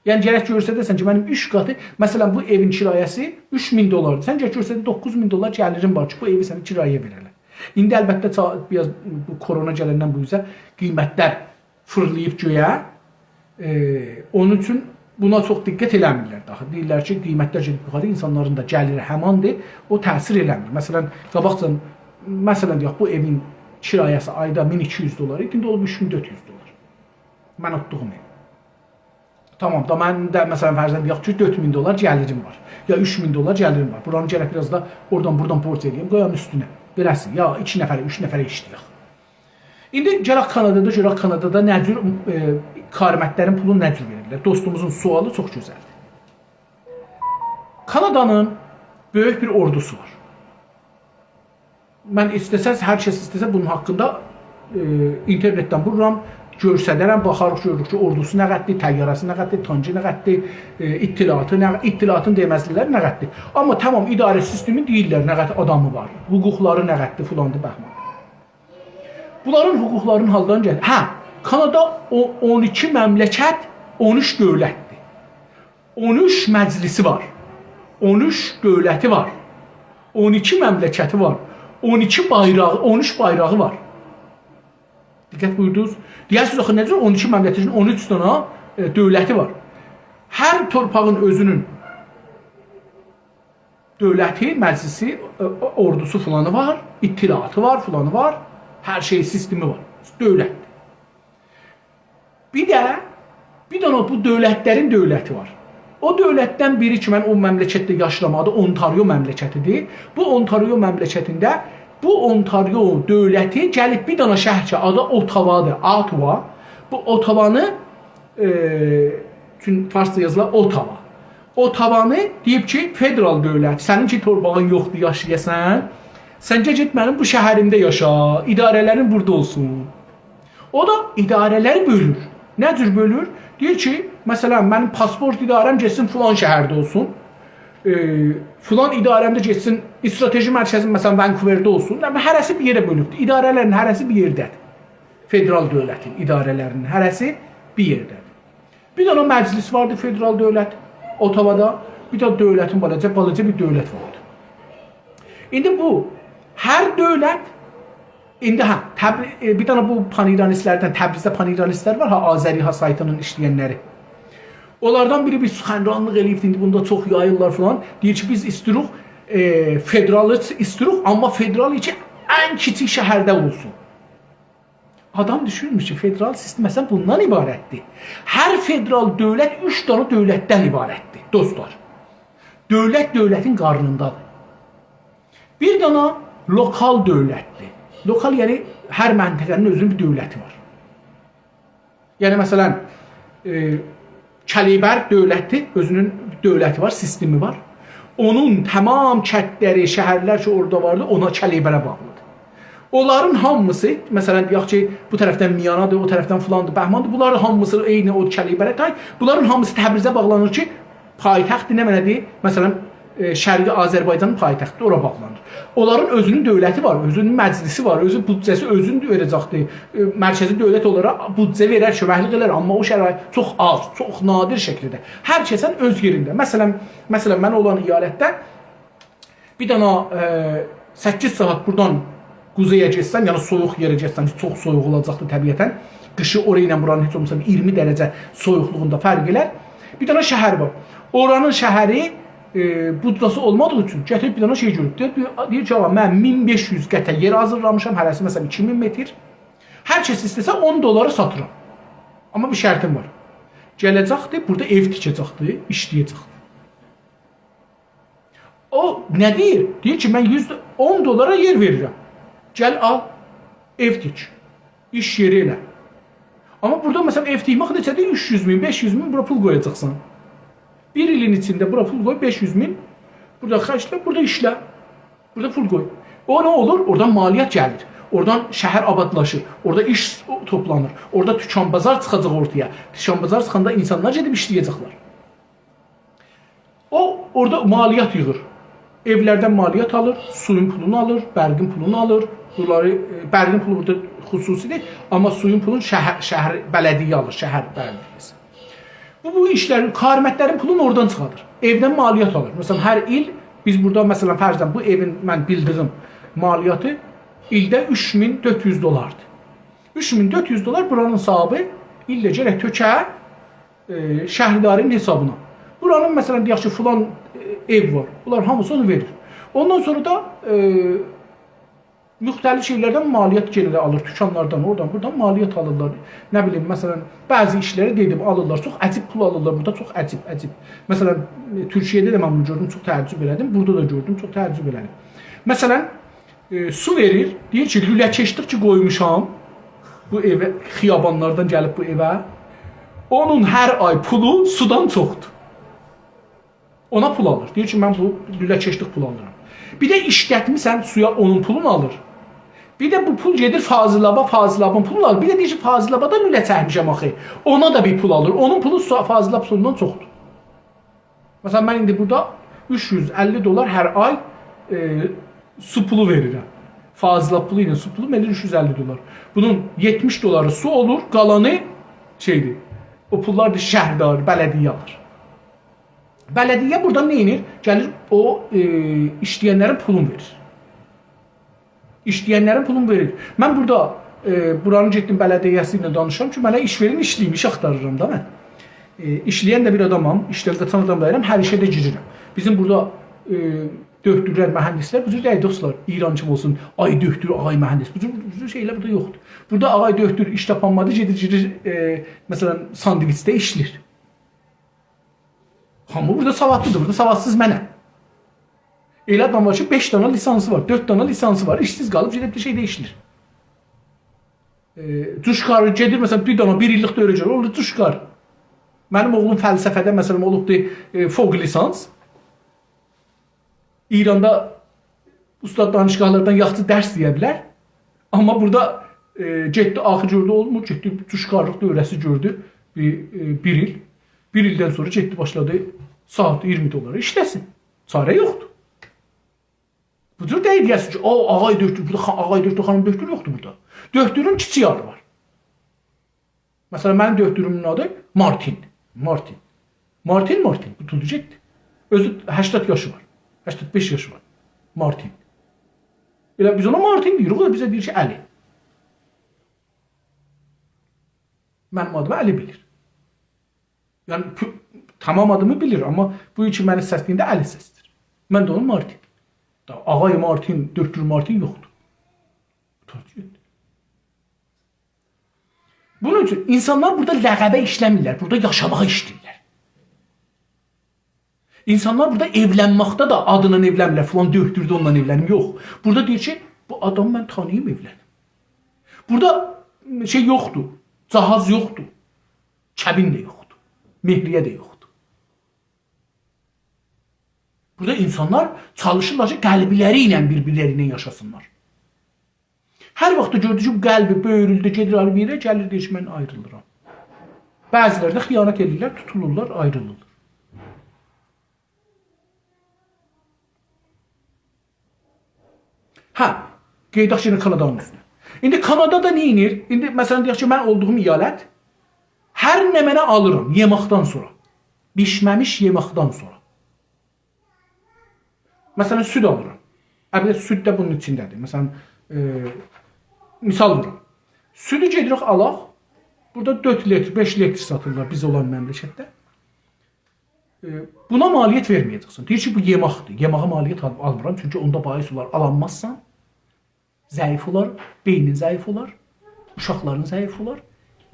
یعنی، گرک گؤرسده‌سن کی، منیم اوچ قاتی، مثلا، بو ائوین کرایه‌سی اوچ مین دلاردیر. سن گرک گؤرسده‌سن، دوققوز مین دلار گلیرین وار کی، بو ائوی سنه کرایه وئره‌لر. ایندی، البته، چا-، بیر آز بو کرونا گلندن بو اوزه قیمتلر فیرلاییب گؤیه. ائ، اونون اوچون بونا چوخ دقت ائله‌میرلر داها. دئییرلر کی، قیمتلر گئدیب یوخاری، اینسانلارین دا گلیری هماندیر، او تأثیر ائله‌میر. مثلا، قاباقجان، مثلا، دئیک، بو ائوین کرایه‌سی آیدا مین ایکی یوز دلار ایدی، ایندی اولوب اوچ مین دؤرد یوز دلار. من اوتدوغوم ائو. تامام، دا من ده، مثلا، فرضاً دئیک کی، دؤرد مین دلار گلیریم وار، یا اوچ مین دلار گلیریم وار. بورانی گرک بیر آز دا اورادان، بورادان بورج ائله‌ییم، قویام اوستونه. بئله‌سی، یا ایکی نفره، اوچ نفره ایشله‌یک. ایندی گلک کانادادا، گؤرک کانادادا نه جور، ائ، کارمندلرین پولونو نه جور وئریرلر. دوستوموزون سؤالی چوخ گؤزلدیر. کانادانین بؤیوک بیر اوردوسو وار. من ایسته‌سز، هر کس ایسته‌سه بونون حاقیندا، ائ، اینترنتدن وورورام، گؤرسده‌رم، باخاریق، گؤروروک کی، اوردوسو نه قدردیر، طیاره‌سی نه قدردیر، تانکی نه قدردیر، ائ، اطلاعاتی نه، اطلاعاتینی دئمزلر نه قدردیر. آمما تامام اداره سیستمین دئییرلر نه قدر آدامی وار، حقوقلاری نه قدردیر، فلاندیر، بهمان. بونلارین حقوقلارینین حالدان گلیر. هه، کانادا او-، اون ایکی مملکت، اون اوچ دؤولتدیر. اون اوچ مجلسی وار. اون اوچ دؤولتی وار. اون ایکی مملکتی وار. اون ایکی بایراغی، اون اوچ بایراغی وار. دقت بویوردونوز؟ دئیرسینیز، آخی نه جور اون ایکی مملکتین اون اوچ دنه، ائ، دؤولتی وار؟ هر تورپاغین اؤزونون دؤولتی، مجلسی، ائ، ائ، اوردوسو فلانی وار، اطلاعاتی وار، فلانی وار، هر شئی، سیستمی وار. دؤولت. بیر ده، بیر دنه بو دؤولتلرین دؤولتی وار. او دؤولتدن بیری کی، من او مملکتده یاشاییرام، آدی اونتاریو مملکتی‌دیر. بو اونتاریو مملکتینده بو اونتاریو دؤولتی گلیب بیر دنه شهر کی، آدی اوتاوادیر، آتوا. بو اوتاوانی، ائ، چون فارسجا یازیلیر اوتاوا. اوتاوانی دئییب کی، فدرال دؤولت، سنین کی تورپاغین یوخدور یاشایاسان، سن گل گئت منیم بو شهریمده یاشا، اداره‌لرین بورادا اولسون. او دا اداره‌لری بؤلور. نه جور بؤلور؟ دئییر کی، مثلا، منیم پاسپورت اداره‌م گئتسین فلان شهرده اولسون، ائ، فلان اداره‌م ده گئتسین، استراتژی مرکزیم، مثلا، ونکوورده اولسون. یعنی، هره‌سی بیر یئره بؤلوبدور. اداره‌لرین هره‌سی بیر یئرده‌دیر. فدرال دؤولتین اداره‌لرینین هره‌سی بیر یئرده‌دیر. بیر دنه مجلس واردی فدرال دؤولت اوتاوادا، بیر دنه دؤولتین بالاجا، بالاجا بیر دؤولت واردی. ایندی بو هر دؤولت، ایندی هه، تبری-، ائ، بیر دنه بو پان‌ایرانیستلردن، تبریزده پان‌ایرانیستلر وار، ها، آذری، ها، سایتینین ایشله‌ینلری. اونلاردان بیری بیر سخنرانلیق ائله‌ییبدی، ایندی بوندا چوخ یاییرلار فلان. دئییر کی، بیز ایستیروق، ائ، فدرالی ایستیروق، آمما فدرال کی، ان کیچیک شهرده اولسون. آدام دوشونمور کی، فدرال سیستم اصلا بوندان عبارتدیر. هر فدرال دؤولت اوچ دنه دؤولتدن عبارتدیر، دوستلار. دؤولت دؤولتین قارنیندادیر. بیر دنه لوکال دؤولتدیر. لوکال، یعنی هر منطقه‌نین اؤزونون بیر دؤولتی وار. یعنی، مثلا، ائ، کلیبر دؤولتی، اؤزونون دؤولتی وار، سیستمی وار. اونون تمام کندلری، شهرلر کی، اورادا واردی، اونا، کلیبره باغلیدیر. اونلارین هامیسی، مثلا، دئیک کی، بو طرفدن میانادیر، او طرفدن فلاندیر، بهماندیر، بونلار هامیسی عینی او کلیبره تای، بونلارین هامیسی تبریزه باغلانیر کی، پایتخت نمنه‌دیر؟ مثلا، ائ، شرقی آذربایجانین پایتختی اورا باغلانیر. اونلارین اؤزونون دؤولتی وار، اؤزونون مجلسی وار، اؤزو بودجه‌سی اؤزون وئره‌جکدیر. ائ، مرکزی دؤولت اولاراق بودجه وئرر، کؤمکلیک ائلر، آمما او شرایط چوخ آز، چوخ نادر شکیلده. هر کسین اؤز یئرینده. مثلا، مثلا، من اولان ایالتده بیر دنه، ائ، سککیز ساعات بورادان قوزئیه گئتسن، یعنی سویوق یئره گئتسن کی، چوخ سویوق اولاجاقدیر طبیعتا. قیشی اورا ایله بورانین هئچ اولماسا بیر اییرمی درجه سویوقلوغوندا فرق ائلر. بیر دنه شهر وار. اورانین شهری، ائ، بودجه‌سی اولمادیغی اوچون گتیریب بیر دنه شئی گؤروب. دئییر، دئییر کی، «آغا، من مین بئش یوز قطعه یئر حاضیرلامیشام، هره‌سی، مثلا، ایکی مین متر. هر کس ایسته‌سه اون دلارا ساتیرام. آمما بیر شرطیم وار. گله‌جکدیر، بورادا ائو تیکه‌جکدیر، ایشله‌یه‌جکدیر.» او نه دئییر؟ دئییر کی، «من یوز، اون دلارا یئر وئریرم. گل آل، ائو تیک. ایش یئری ائله.» آمما بورادا، مثلا، ائو تیکمک نئچه‌دیر؟ اوچ یوز مین، بئش یوز مین بورا پول قویاجاقسان. بیر ایلین ایچینده بورا پول قوی، بئش یوز مین. بورادا خرجله، بورادا ایشله. بورادا پول قوی. او نه اولور؟ اورادان مالیات گلیر. اورادان شهر آبادلاشیر. اورادا ایش توپلانیر. اورادا دوکان بازار چیخاجاق اورتایا. دوکان بازار چیخاندا اینسانلار گئدیب ایشله‌یه‌جکلر. او اورادا مالیات ییغیر. ائولردن مالیات آلیر، سویون پولونو آلیر، برقین پولونو آلیر. بونلاری، ائ، برقین پولو بورادا خصوصی‌دیر، آمما سویون پولونو شهر، شهر بلدیه آلیر، شهر بلدیه‌سی. بو، بو ایشلرین، کارمندلرین پولونو اورادان چیخادیر. ائودن مالیات آلیر. مثلا، هر ایل بیز بورادا، مثلا، فرضاً بو ائوین من بیلدیگیم مالیاتی ایلده اوچ مین دؤرد یوز دلاردیر. اوچ مین دؤرد یوز دلار بورانین صاحیبی ایلده گرک تؤکه، ائ، شهردارین حسابینا. بورانین، مثلا، دئیک کی، فلان، ائ، ائو وار. بونلار هامیسی اونو وئریر. اوندان سونرا دا، ائ، مختلف شئیلردن مالیات یئنه ده آلیر، دوکانلاردان، اورادان، بورادان مالیات آلیرلار. نه بیلیم، مثلا، بعضی ایشلری دئدیم، آلیرلار، چوخ عجیب پول آلیرلار بورادا، چوخ عجیب، عجیب. مثلا، ائ، تورکیه‌ده ده من بونو گؤردوم، چوخ تعجب ائله‌دیم، بورادا دا گؤردوم، چوخ تعجب ائله‌دیم. مثلا، ائ، سو وئریر، دئییر کی، لوله‌کشلیک کی قویموشام بو ائوه، خیابانلاردان گلیب بو ائوه، اونون هر آی پولو سودان چوخدور. اونا پول آلیر. دئییر کی، من بو لوله‌کشلیک پول آلیرام. بیر ده ایشلتمیسن سویا، اونون پولونو آلیر. بیر ده بو پول گئدیر فاضلابا، فاضلابین پولونو آلیر. بیر ده دئییر کی، فاضلابادا لوله چکمیشم آخی. اونا دا بیر پول آلیر. اونون پولو سو-، فاضلاب پولوندان چوخدور. مثلا، من ایندی بورادا اوچ یوز اللی دلار هر آی، ائ، سو پولو وئریرم. فاضلاب پولو ایله سو پولو ائله‌ییر اوچ یوز اللی دلار. بونون یئتمیش دلاری سو اولور، قالانی شئیدیر. او پوللار دا شهردار، بلدیه آلیر. بلدیه بورادا نه ائدیر؟ گلیر او، ائ، ایشله‌ینلرین پولونو وئریر. ایشله‌ینلرین پولونو وئریر. من بورادا، ائ، بورانین گئتدیم بلدیه‌سی ایله دانیشیرام کی، منه ایش وئرین، ایشله‌ییم، ایش آختاریرام دا من. ائ، ایشله‌ین ده بیر آدامام، ایشدن قاچان آدام دئییلم، هر ایشه ده گیریرم. بیزیم بورادا، ائ، دؤکتورلر، مهندسلر بو جور دئییل، دوستلار. ایران کیمی اولسون، آی دؤکتور، آقای مهندس. بو جور، بو جور شئیلر بورادا یوخدور. بورادا آقای دؤکتور ایش تاپانمادی، گئدیر، گیریر، ائ، مثلا، ساندویچده ایشله‌ییر. هامی بورادا سوادلیدیر، بورادا سوادسیز منم. ائله آدام وار کی، بئش دانا لیسانسی وار، دؤرد دانا لیسانسی وار، ایشسیز قالیب گئدیب بیر شئیده ایشله‌ییر. ائ، جوشکاری گئدیر، مثلا، بیر دانا بیر ایللیک دؤوره‌جه اولور، جوشکار. منیم اوغلوم فلسفه‌ده، مثلا، اولوبدور، ائ، فوق لیسانس. ایراندا اوستاد دانشگاهلاردان یاخشی درس دئیه بیلر. آمما بورادا، ائ، گئتدی، آخی گؤردو، اولمور، گئتدی، جوشکارلیق دؤوره‌سی گؤردو بیر، ائ، بیر ایل. بیر ایلدن سونرا گئتدی، باشلادی ساعات اییرمی دلارا ایشله‌سین. چاره یوخدور. بو جور دئییل دئیه‌سین کی، او، آقای دؤکتور، بورادا خا-، آقای دؤکتور، خانیم دؤکتور یوخدور بورادا. دؤکتورون کیچیک آدی وار. مثلا، منیم دؤکتورومون آدی مارتین. مارتین. مارتین، مارتین. قوتولدو گئتدی. اؤزو هشتاد یاشی وار. هشتاد بئش یاشی وار. مارتین. ائله بیز اونا مارتین دئییریک، او دا بیزه دئییر کی، علی. منیم آدیمی علی بیلیر. یعنی، پو-، تمام آدیمی بیلیر، آمما بو کی منی سسله‌ینده علی سسله‌ییر. من ده اونو مارتین. دا آقای مارتین، دؤکتور مارتین یوخدور. قوتار گئتدی. بونون اوچون اینسانلار بورادا لقبه ایشله‌میرلر، بورادا یاشاماغا ایشله‌ییرلر. اینسانلار بورادا ائولنمکده ده آدینان ائولنمیرلر، فلان دؤکتوردو، اوننان ائولنیم، یوخ. بورادا دئییر کی، بو آدامی من تانیییم، ائولنیم. بورادا شئی یوخدور، جهاز یوخدور، کبین ده یوخدور، مهریه ده یوخدور. بورادا اینسانلار چالیشیرلار کی، قلبلری ایله بیر-بیرلری ایله یاشاسینلار. هر واخت گؤردو کی، بو قلبی بؤیورولدو، گئدیر آیری بیر یئره، گلیر، دئییر کی، من آیریلیرام. بعضی‌لری ده خیانت ائدیرلر، توتولورلار، آیریلیرلار. هه، قاییداق یئنه کانادانین اوستونه. ایندی کانادادا نه ائدیر؟ ایندی، مثلا، دئیک کی، من اولدوغوم ایالت، هر نمنه آلیرام یئمکدن سونرا، بیشمه‌میش یئمکدن سونرا. مثلا، سود آلیرام. البته، سود ده بونون ایچینده‌دیر. مثلا، ائ، مثال وورام. سودو گئدیریک آلاق، بورادا دؤرد لیتر، بئش لیتر ساتیرلار بیز اولان مملکتده. ائ، بونا مالیات وئرمه‌یه‌جکسن. دئییر کی، بو یئمکدیر. یئمه‌یه مالیات آل-، آلمیرام، چونکی اوندا باعث اولار، آلانمازسان، ضعیف اولار، بئینین ضعیف اولار، اوشاقلارین ضعیف اولار،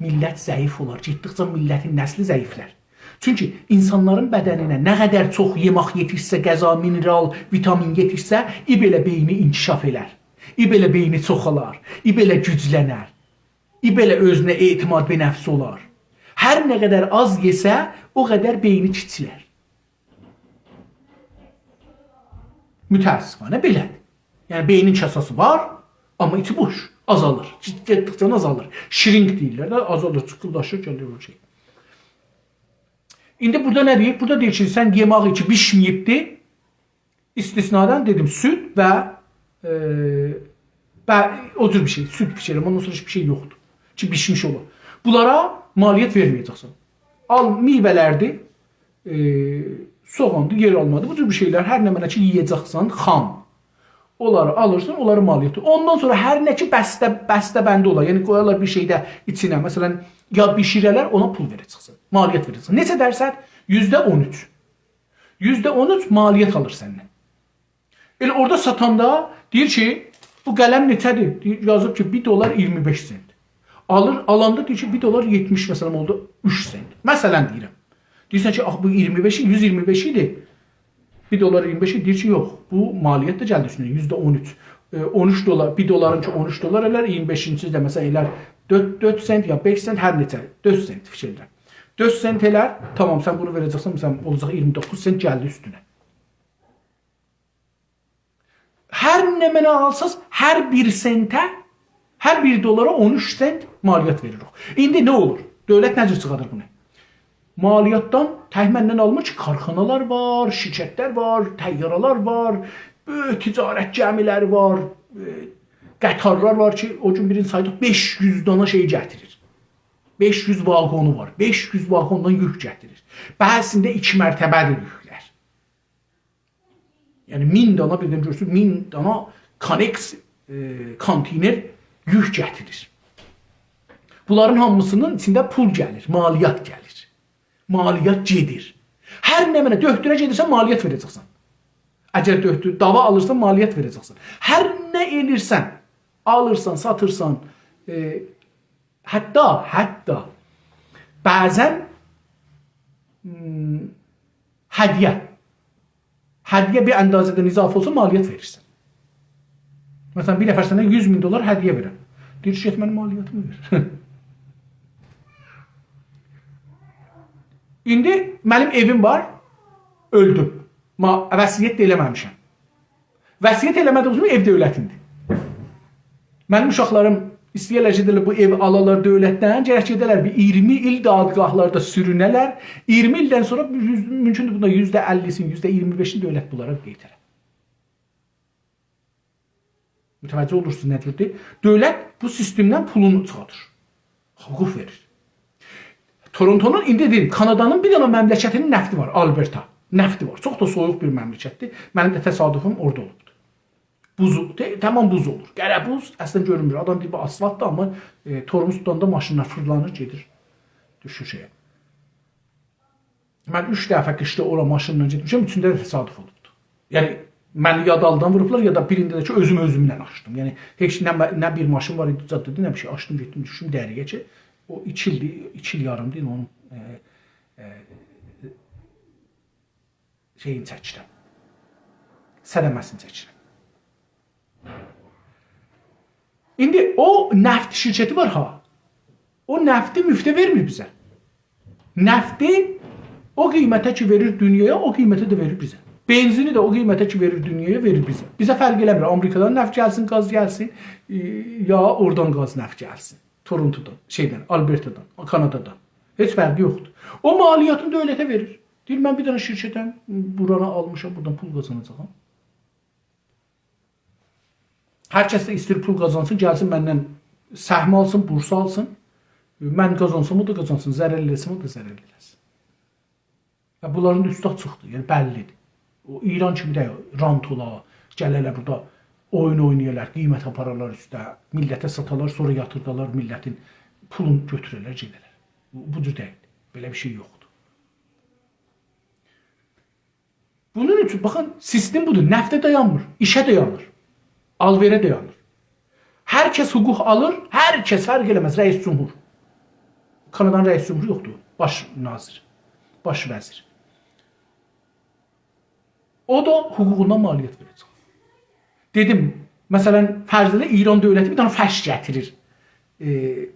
میللت ضعیف اولار. گئتدیکجه میللتین نسلی ضعیفلر. چونکی اینسانلارین بدنینه نه قدر چوخ یئمک یئتیشسه، غذا، مینرال، ویتامین یئتیشسه، ای بئله بئینی انکشاف ائلر، ای بئله بئینی چوخالار، ای بئله گوجلنر، ای بئله اؤزونه اعتماد به نفس اولار. هر نه قدر آز یئسه، او قدر بئینی کیچیلر. متأسفانه بئله‌دیر. یعنی، بئینین کاساسی وار، آمما ایچی بوش، آزالیر. گئت-، گئتدیکجه آزالیر. Shrink دئییرلر ده، آزالیر، چیخیلداشیر، گلیر او شئی. ایندی بورادا نه دئییر؟ بورادا دئییر کی، سن یئماغی کی بیشمه‌ییبدی، استثنادا دئدیم، سود و، ائ، و او جور بیر شئی، سود بیشیرم، اوندان سونرا هئچ بیر شئی یوخدور کی بیشمیش اولا. بونلارا مالیات وئرمه‌یه‌جکسن. آل، میوه‌لردیر، ائ، سوغاندیر، یئر آلمادیر. بو جور بیر شئیلر، هر نمنه کی یئیه‌جکسن، خام. اونلاری آلیرسان، اونلاری مالیات. اوندان سونرا هر نه کی بسته، بسته‌بندی اولا، یعنی قویارلار بیر شئیده ایچینه، مثلا، یا بیشیره‌لر، اونا پول وئره‌جکسن، مالیات وئره‌جکسن. نئچه درصد؟ یوزده اون اوچ. یوزده اون اوچ مالیات آلیر سندن. ائله اورادا ساتاندا دئییر کی، بو قلم نئچه‌دیر؟ دئییر، یازیب کی، بیر دلار اییرمی بئش سنت. آلیر، آلاندا دئییر کی، بیر دلار یئتمیش، مثلا، اولدو اوچ سنت. مثلا دئییرم. دئییرسن کی، آخی بو اییرمی بئش، یوز اییرمی بئش ایدی. بیر دلار اییرمی بئش ایدی. دئییر کی، یوخ، بو مالیات دا گلدی اوستونه، یوزده اون اوچ. ائ، اون اوچ دلار، بیر دلارین کی اون اوچ دلار ائلر، اییرمی بئشینجی ده، مثلا، ائلر دؤرد، دؤرد سنت یا بئش سنت، هر نئچه، دؤرد سنت فیکیر ائدیرم. دؤرد سنت ائلر، تامام، سن بونو وئره‌جکسن، مثلا، اولاجاق اییرمی دوققوز سنت گلدی اوستونه. هر نمنه آلساز، هر بیر سنته، هر بیر دلارا اون اوچ سنت مالیات وئریریک. ایندی نه اولور؟ دؤولت نه جور چیخادیر بونو؟ مالیاتدان تک مندن آلمیر کی، کارخانالار وار، شرکتلر وار، طیاره‌لر وار، بؤیوک تجارت گمی‌لری وار، ائ، قطارلار وار کی، او گون بیرینی سایدیق، بئش یوز دانا شئی گتیریر. بئش یوز واگونو وار. بئش یوز واگوندان یوک گتیریر. بعضی‌سینده ایکی مرتبه‌دیر یوکلر. یعنی مین دانا، بیردن گؤرورسونوز، مین دانا کانکس، ائ، کانتینر یوک گتیریر. بونلارین هامیسینین ایچینده پول گلیر، مالیات گلیر. مالیات گئدیر. هر نمنه، دؤکتوره گئدیرسن، مالیات وئره‌جکسن. اگر دؤکتور، داوا آلیرسان، مالیات وئره‌جکسن. هر نه ائلیرسن، آلیرسان، ساتیرسان، ائ، حتی، حتی بعضا، م، هدیه. هدیه بیر اندازه‌دن اضافه اولسا، مالیات وئریرسن. مثلا، بیر نفر سنه یوز مین دلار هدیه وئرر. دئییر کی، «گئت منیم مالیاتیمی وئر.» ایندی منیم ائویم وار، اؤلدوم. ما، وصیت ده ائله‌مه‌میشم. وصیت ائله‌مه‌دیییم اوچون ائو دؤولتیندیر. منیم اوشاقلاریم ایسته‌ییرلر کی، ائله بو ائوی آلالار دؤولتدن، گرک گئده‌لر بیر اییرمی ایل دادگاهلاردا سورونه‌لر. اییرمی ایلدن سونرا یوز، مومکوندور بوندا یوزده اللی‌سین، یوزده اییرمی بئشین دؤولت بونلارا قئیتره. متوجه اولورسونوز نه جوردور؟ دؤولت بو سیستمدن پولونو چیخادیر. حقوق وئریر. تورونتونون، ایندی دئدیم، کانادانین بیر دنه مملکتینین نفتی وار، آلبرتا. نفتی وار. چوخ دا سویوق بیر مملکتدیر. منیم ده تصادفوم اورادا اولوبدور. بوز، ته-، تمام بوز اولور. قره بوز، اصلا گؤرونمور. آدام دئییر، «بو آسفالتدیر»، آمما، ائ، تورموز توتاندا ماشینلار فیرلانیر، گئدیر، دوشور شئیه. من اوچ دفعه قیشدا اورا ماشینلا گئتمیشم، اوچونده ده تصادف اولوبدو. یعنی، منی یا دالدان ووروبلار، یا دا بیرینده ده کی، اؤزوم اؤزومله آچدیم. یعنی، هئچ نه، نه بیر ماشین وار ایدی جاده‌ده، نه بیر شئی. آچدیم، گئتدیم، دوشدوم دره‌یه کی، او ایکی ایلدیر، ایکی ایل یاریمدیر، اونون، ائ، ائ، شئیینی چکیرم. صدمه‌سینی چکیرم. ایندی او نفت شرکتی وار ها. او نفتی مفته وئرمیر بیزه. نفتی او قیمته کی وئریر دونیایا، او قیمته ده وئریر بیزه. بنزینی ده او قیمته کی وئریر دونیایا، وئریر بیزه. بیزه فرق ائله‌میر. آمریکادان نفت گلسین، گاز گلسین، ائ، یا اورادان گاز، نفت گلسین. تورونتودان، شئیدن، آلبرتادان، کانادادان. هئچ فرقی یوخدور. او مالیاتینی دؤولته وئریر. دئییر، «من بیر دنه شرکتم، بورانی آلمیشام، بورادان پول قازاناجاغام.» هر کس ده ایسته‌ییر پول قازانسین، گلسین مندن سهم آلسین، بورس آلسین. من قازانسام، او دا قازانسین، ضرر ائله‌سم، او دا ضرر ائله‌سین. و بونلارین دا اوستو آچیقدیر، یعنی بللی‌دیر. او ایران کیمی ده رانت اولا، گله‌لر بورادا اویون اوینایالار، قیمت آپارالار اوسته، میللته ساتالار، سونرا یاتیردالار، میللتین پولون گؤتوره‌لر، گئده‌لر. بو، بو جور دئییل. بئله بیر شئی یوخدور. بونون اوچون، باخین، سیستم بودور. نفته دایانمیر، ایشه دایانیر. آل‌وئره دایانیر. هر کس حقوق آلیر، هر کس، فرق ائله‌مز، رئیس جمهور. کانادانین رئیس جمهورو یوخدور، باش ناظر، باش وزیر. او دا حقوقوندان مالیات وئره‌جک. دئدیم، مثلا، فرض ائله ایران دؤولتی بیر دنه فرش گتیریر. ائ،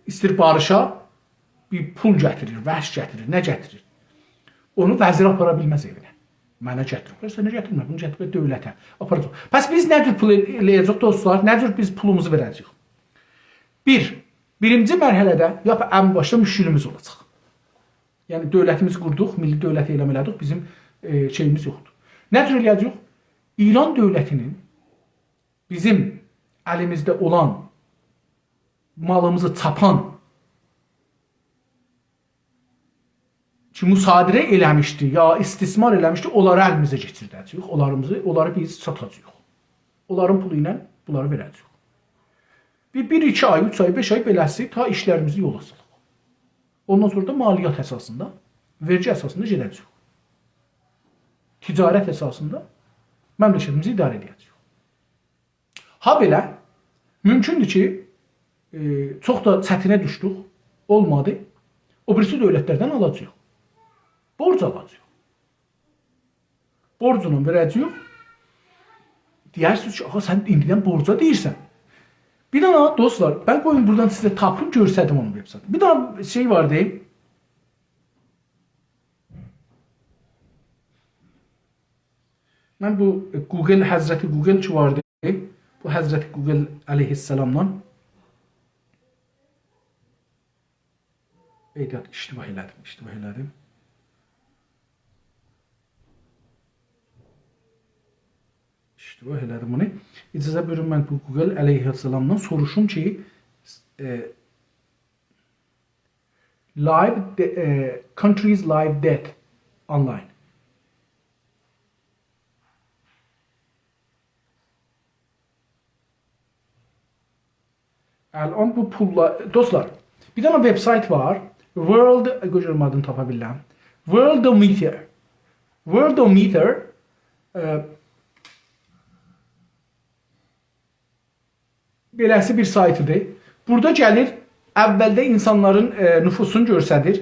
ایسته‌ییر باریشا، بیر پول گتیریر، فرش گتیریر، نه گتیریر؟ اونو وزیر آپارا بیلمز ائوینه. منه گتیریبلر، سنه گتیرمیر، بونو گتیریبلر دؤولته. آپاراجاق. پس بیز نه جور پول ائل-، ائله‌یه‌جه‌ییک، دوستلار؟ نه جور بیز پولوموزو وئره‌جه‌ییک؟ بیر، بیرینجی مرحله‌ده، یا ان باشدا مشکلیمیز اولاجاق. یعنی، دؤولتیمیزی قوردوق، میللی دؤولت اعلان ائله‌دیک، بیزیم، ائ، شئییمیز یوخدور. نه جور ائله‌یه‌جه‌ییک؟ ایران دؤولتی‌نین بیزیم الیمیزده اولان مالیمیزی چاپان کی، مصادره ائله‌میشدی، یا استثمار ائله‌میشدی، اونلاری الیمیزه کئچیرده‌جه‌ییک، اونلاریمیزی، اونلاری بیز ساتاجاغیق. اونلارین پولو ایله بونلاری وئره‌جه‌ییک. بیر، بیر، ایکی آی، اوچ آی، بئش آی بئله‌سی تا ایشلریمیزی یولا سالاق. اوندان سونرا دا مالیات اساسیندا، وئرگی اساسیندا گئده‌جه‌ییک. تجارت اساسیندا مملکتیمیزی اداره ائده‌جه‌ییک. هابئله، مومکوندور کی، ائ، چوخ دا چتینه دوشدوک، اولمادی. او بیریسی دؤولتلردن آلاجاغیق. بورج آلاجاغیق. بورجلا وئره‌جه‌ییک. دئیرسینیز کی، «آغا، سن ایندیدن بورجا دئییرسن.» بیر دنه، دوستلار، من قویون بورادان سیزه تاپیم، گؤرسدیم اونون وب‌سایتینی. بیر دنه شئی واردی. من بو، ائ، گوگل، حضرت گوگل کی واردی، بو حضرت گوگل علیه‌السلامدان، ائ، اشتباه ائله‌دیم، اشتباه ائله‌دیم. اشتباه ائله‌دیم بونو. اجازه بویورون، من بو گوگل علیه‌السلامدان سوروشوم کی، ائ، live de-، ائ، countries live debt online. الان بو پوللا، دوستلار، بیر دنه وب‌سایت وار. World، گؤزل آدینی تاپا بیلیرم. Worldometer. Worldometer، ائ، بئله‌سی بیر سایتیدیر. بورادا گلیر، اولده اینسانلارین، ائ، نفوسونو گؤستریر.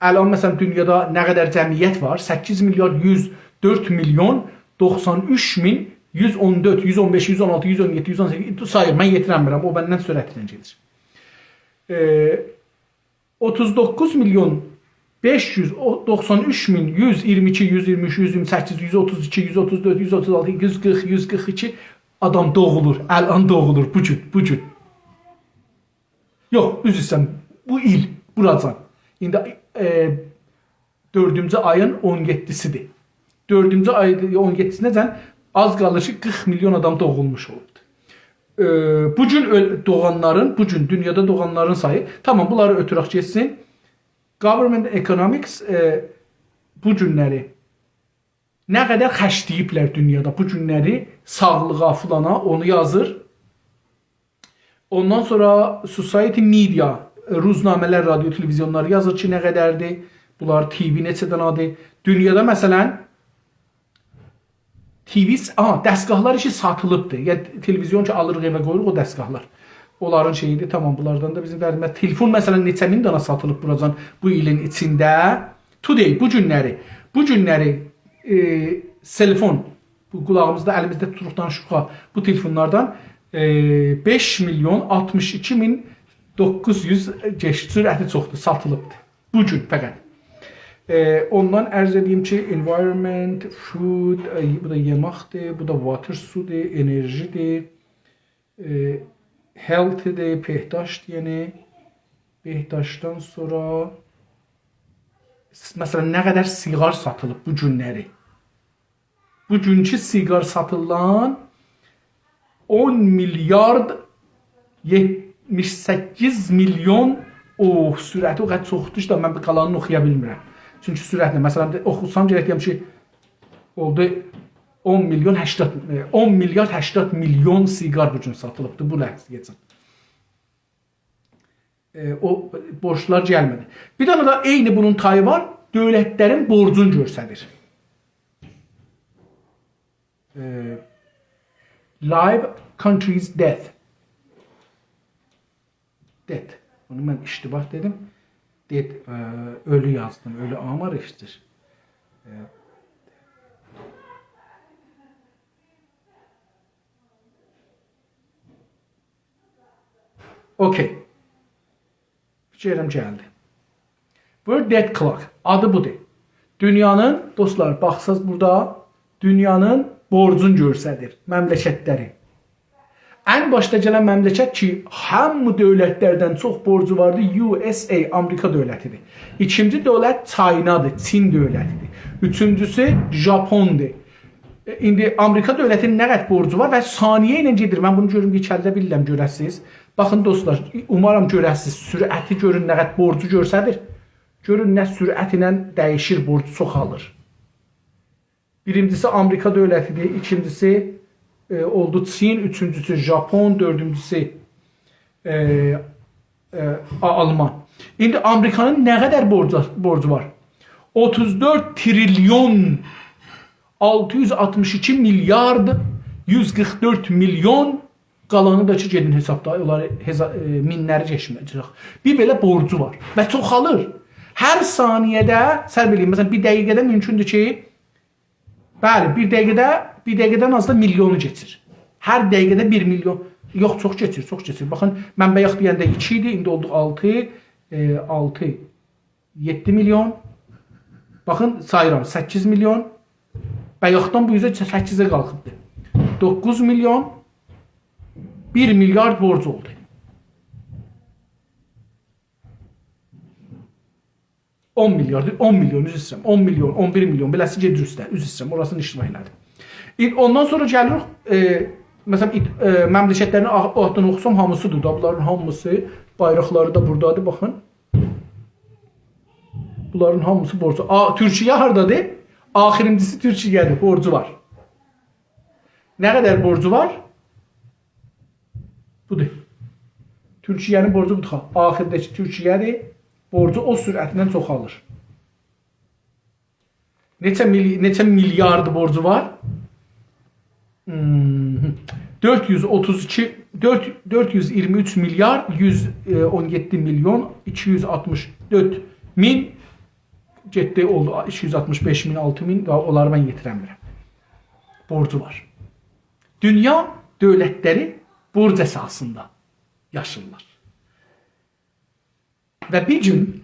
الان، مثلا، دونیادا نه قدر جمعیت وار؟ سککیز میلیارد یوز دؤرد میلیون دوخسان اوچ مین یوز اون دؤرد، یوز اون بئش، یوز اون آلتی، یوز اون یئددی، یوز اون سککیز، ساییر، من یئتیرنمیرم، او مندن سرعتله گئدیر. ائ، اوتوز دوققوز میلیون بئش یوز دوخسان اوچ مین یوز اییرمی ایکی، یوز اییرمی اوچ، یوز اییرمی سککیز، یوز اوتوز ایکی، یوز اوتوز دؤرد، یوز اوتوز آلتی، یوز قیرخ، یوز قیرخ ایکی آدام دوغولور. الان دوغولور، بو گون، بو گون. یوخ، عذر ایسته‌ییرم، بو ایل، بوراجان. ایندی، ائ، دؤردونجو آیین اون یئددیسیدیر. دؤردونجو آیین اون یئددیسینه‌جن آز قالیر کی، قیرخ میلیون آدام دوغولموش اولوبدور. ائ، بو گون اؤل-، دوغانلارین، بو گون دونیادا دوغانلارین سایی، تامام، بونلاری اؤتورک گئتسین. Government Economics، ائ، بو گونلری نه قدر خرجله‌ییبلر دونیادا بو گونلری ساغلیغا، فلانا، اونو یازیر. اوندان سونرا Society Media، روزنامه‌لر، رادیو، تلویزیونلار یازیر کی، نه قدردیر. بونلار، تی‌وی نئچه دنه‌دیر. دونیادا، مثلا، تی‌وی، آها، دستگاهلار کی ساتیلیبدیر. یعنی، تلویزیون کی آلیریق ائوه قویوروق، او دستگاهلار. اونلارین شئییدیر، تامام، بونلاردان دا بیزیم دردیمیز. تلفون، مثلا، نئچه مین دنه ساتیلیب بوراجان بو ایلین ایچینده؟ Today، بو گونلری، بو گونلری، ائ، تلفون، بو قولاغیمیزدا، الیمیزده توتوروق دانیشیریق ها، بو تلفونلاردان، ائ، بئش میلیون آلتمیش ایکی مین دوققوز یوز، ائ، گئچ، سرعتی چوخدور، ساتیلیبدیر. بو گون فقط. ائ، اوندان عرض ائدییم کی، environment، food، ائ، بو دا یئمکدیر، بو دا water، سودور، انرژی‌دیر. ائ، health-دیر، بهداشت، یعنی بهداشتدان سونرا، مثلا، نه قدر سیگار ساتیلیب بو گونلری؟ بوگونکو سیگار ساتیلان اون میلیارد یئتمیش سککیز میلیون، اوه، سرعتی او قدر چوخدور کی، من بیر قالانینی اوخویا بیلمیرم. چونکی سرعتله، مثلا، اوخوسام، گرک دئیم کی، اولدو اون میلیون هشتاد، ائ، اون میلیارد هشتاد میلیون سیگار بوگون ساتیلیبدیر بو لحظه‌یه‌جن. ائ، او بورجلار گلمه‌دی. بیر دنه ده عینی بونون تایی وار، دؤولتلرین بورجونو گؤستریر. ائ، live countries debt. Debt. بونو من اشتباه دئدیم. Dead، ائ، اؤلو یازدیم. اؤلو آمار ایشدیر. ائ، اوکی. فیکر ائدیرم گلدی. World Debt Clock. آدی بودور. دونیانین، دوستلار، باخساز بورادا دونیانین بورجون گؤستریر، مملکتلری. ان باشدا گلن مملکت کی، هامی دؤولتلردن چوخ بورجو واردی، USA، آمریکا دؤولتی‌دیر. ایکینجی دؤولت چاینادیر، چین دؤولتی‌دیر. اوچونجوسو ژاپوندور. ائ، ایندی آمریکا دؤولتی‌نین نه قدر بورجو وار و ثانیه ایله گئدیر. من بونو گؤروم، یئکلده بیلیرم، گؤره‌سیز. باخین دوستلار، اومارام گؤره‌سیز، سرعتی گؤرون نه قدر بورجو گؤستریر. گؤرون نه سرعت ایله دییشیر، بورجو چوخالیر. بیرینجیسی آمریکا دؤولتی‌دیر، ایکینجیسی، ائ، اولدو چین، اوچونجوسو ژاپون، دؤردونجوسو، ائ، ائ، آ-، آلمان. ایندی آمریکانین نه قدر بورجو، بورجو وار؟ اوتوز دؤرد تریلیون آلتی یوز آلتمیش ایکی میلیارد یوز قیرخ دؤرد میلیون، قالانی دا کی، گئدین حسابدا، اونلاری حسا-، ائ، مینلری کئچمه‌یه‌جک. بیر بئله بورجو وار و چوخالیر. هر ثانیه‌ده، سرف ائله‌یین، مثلا، بیر دقیقه‌ده مومکوندور کی، بلی، بیر دقیقه‌ده، بیر دقیقه‌دن آز دا میلیونو کئچیر. هر دقیقه‌ده بیر میلیون. یوخ، چوخ کئچیر، چوخ کئچیر. باخین، من بایاق دئینده ایکی ایدی، ایندی اولدو آلتی، ائ، آلتی، یئددی میلیون. باخین، ساییرام، سککیز میلیون. بایاقدان بو اوزه سککیزه قالخیبدی. دوققوز میلیون، بیر میلیارد بورج اولدو. اون میلیارد، اون میلیون، عذر ایسته‌ییرم، اون میلیون، اون بیر میلیون، بئله‌سی گئدیر اوسته، عذر ایسته‌ییرم، اوراسینی ایشله‌مک ائله‌دیم. ایندی اوندان سونرا گلیریک، ائ، مثلا، ایت-، ائ، مملکتلرین آ-، آدلارینی اوخوسام هامیسی‌دیر دا، بونلارین هامیسی، بایراقلاری دا بورادادیر، باخین. بونلارین هامیسی بورجو. آ، تورکیه هاردادیر؟ آخیرینجیسی تورکیه‌دیر، بورجو وار. نه قدر بورجو وار؟ بودور. تورکیه‌نین بورجو بودور. آخیرده‌کی تورکیه‌دیر. بورجو او سرعتله چوخالیر. نئچه میلی-، نئچه میلیارد بورجو وار؟ هوم، دؤرد یوز اوتوز ایکی، دؤرد، دؤرد یوز اییرمی اوچ میلیارد یوز اون یئددی میلیون ایکی یوز آلتمیش دؤرد مین گئتدی، اولدو ایکی یوز آلتمیش بئش مین، آلتی مین، و اونلاری من یئتیره‌میرم. بورجو وار. دونیا دؤولتلری بورج اساسیندا یاشیرلار. و بیر گون،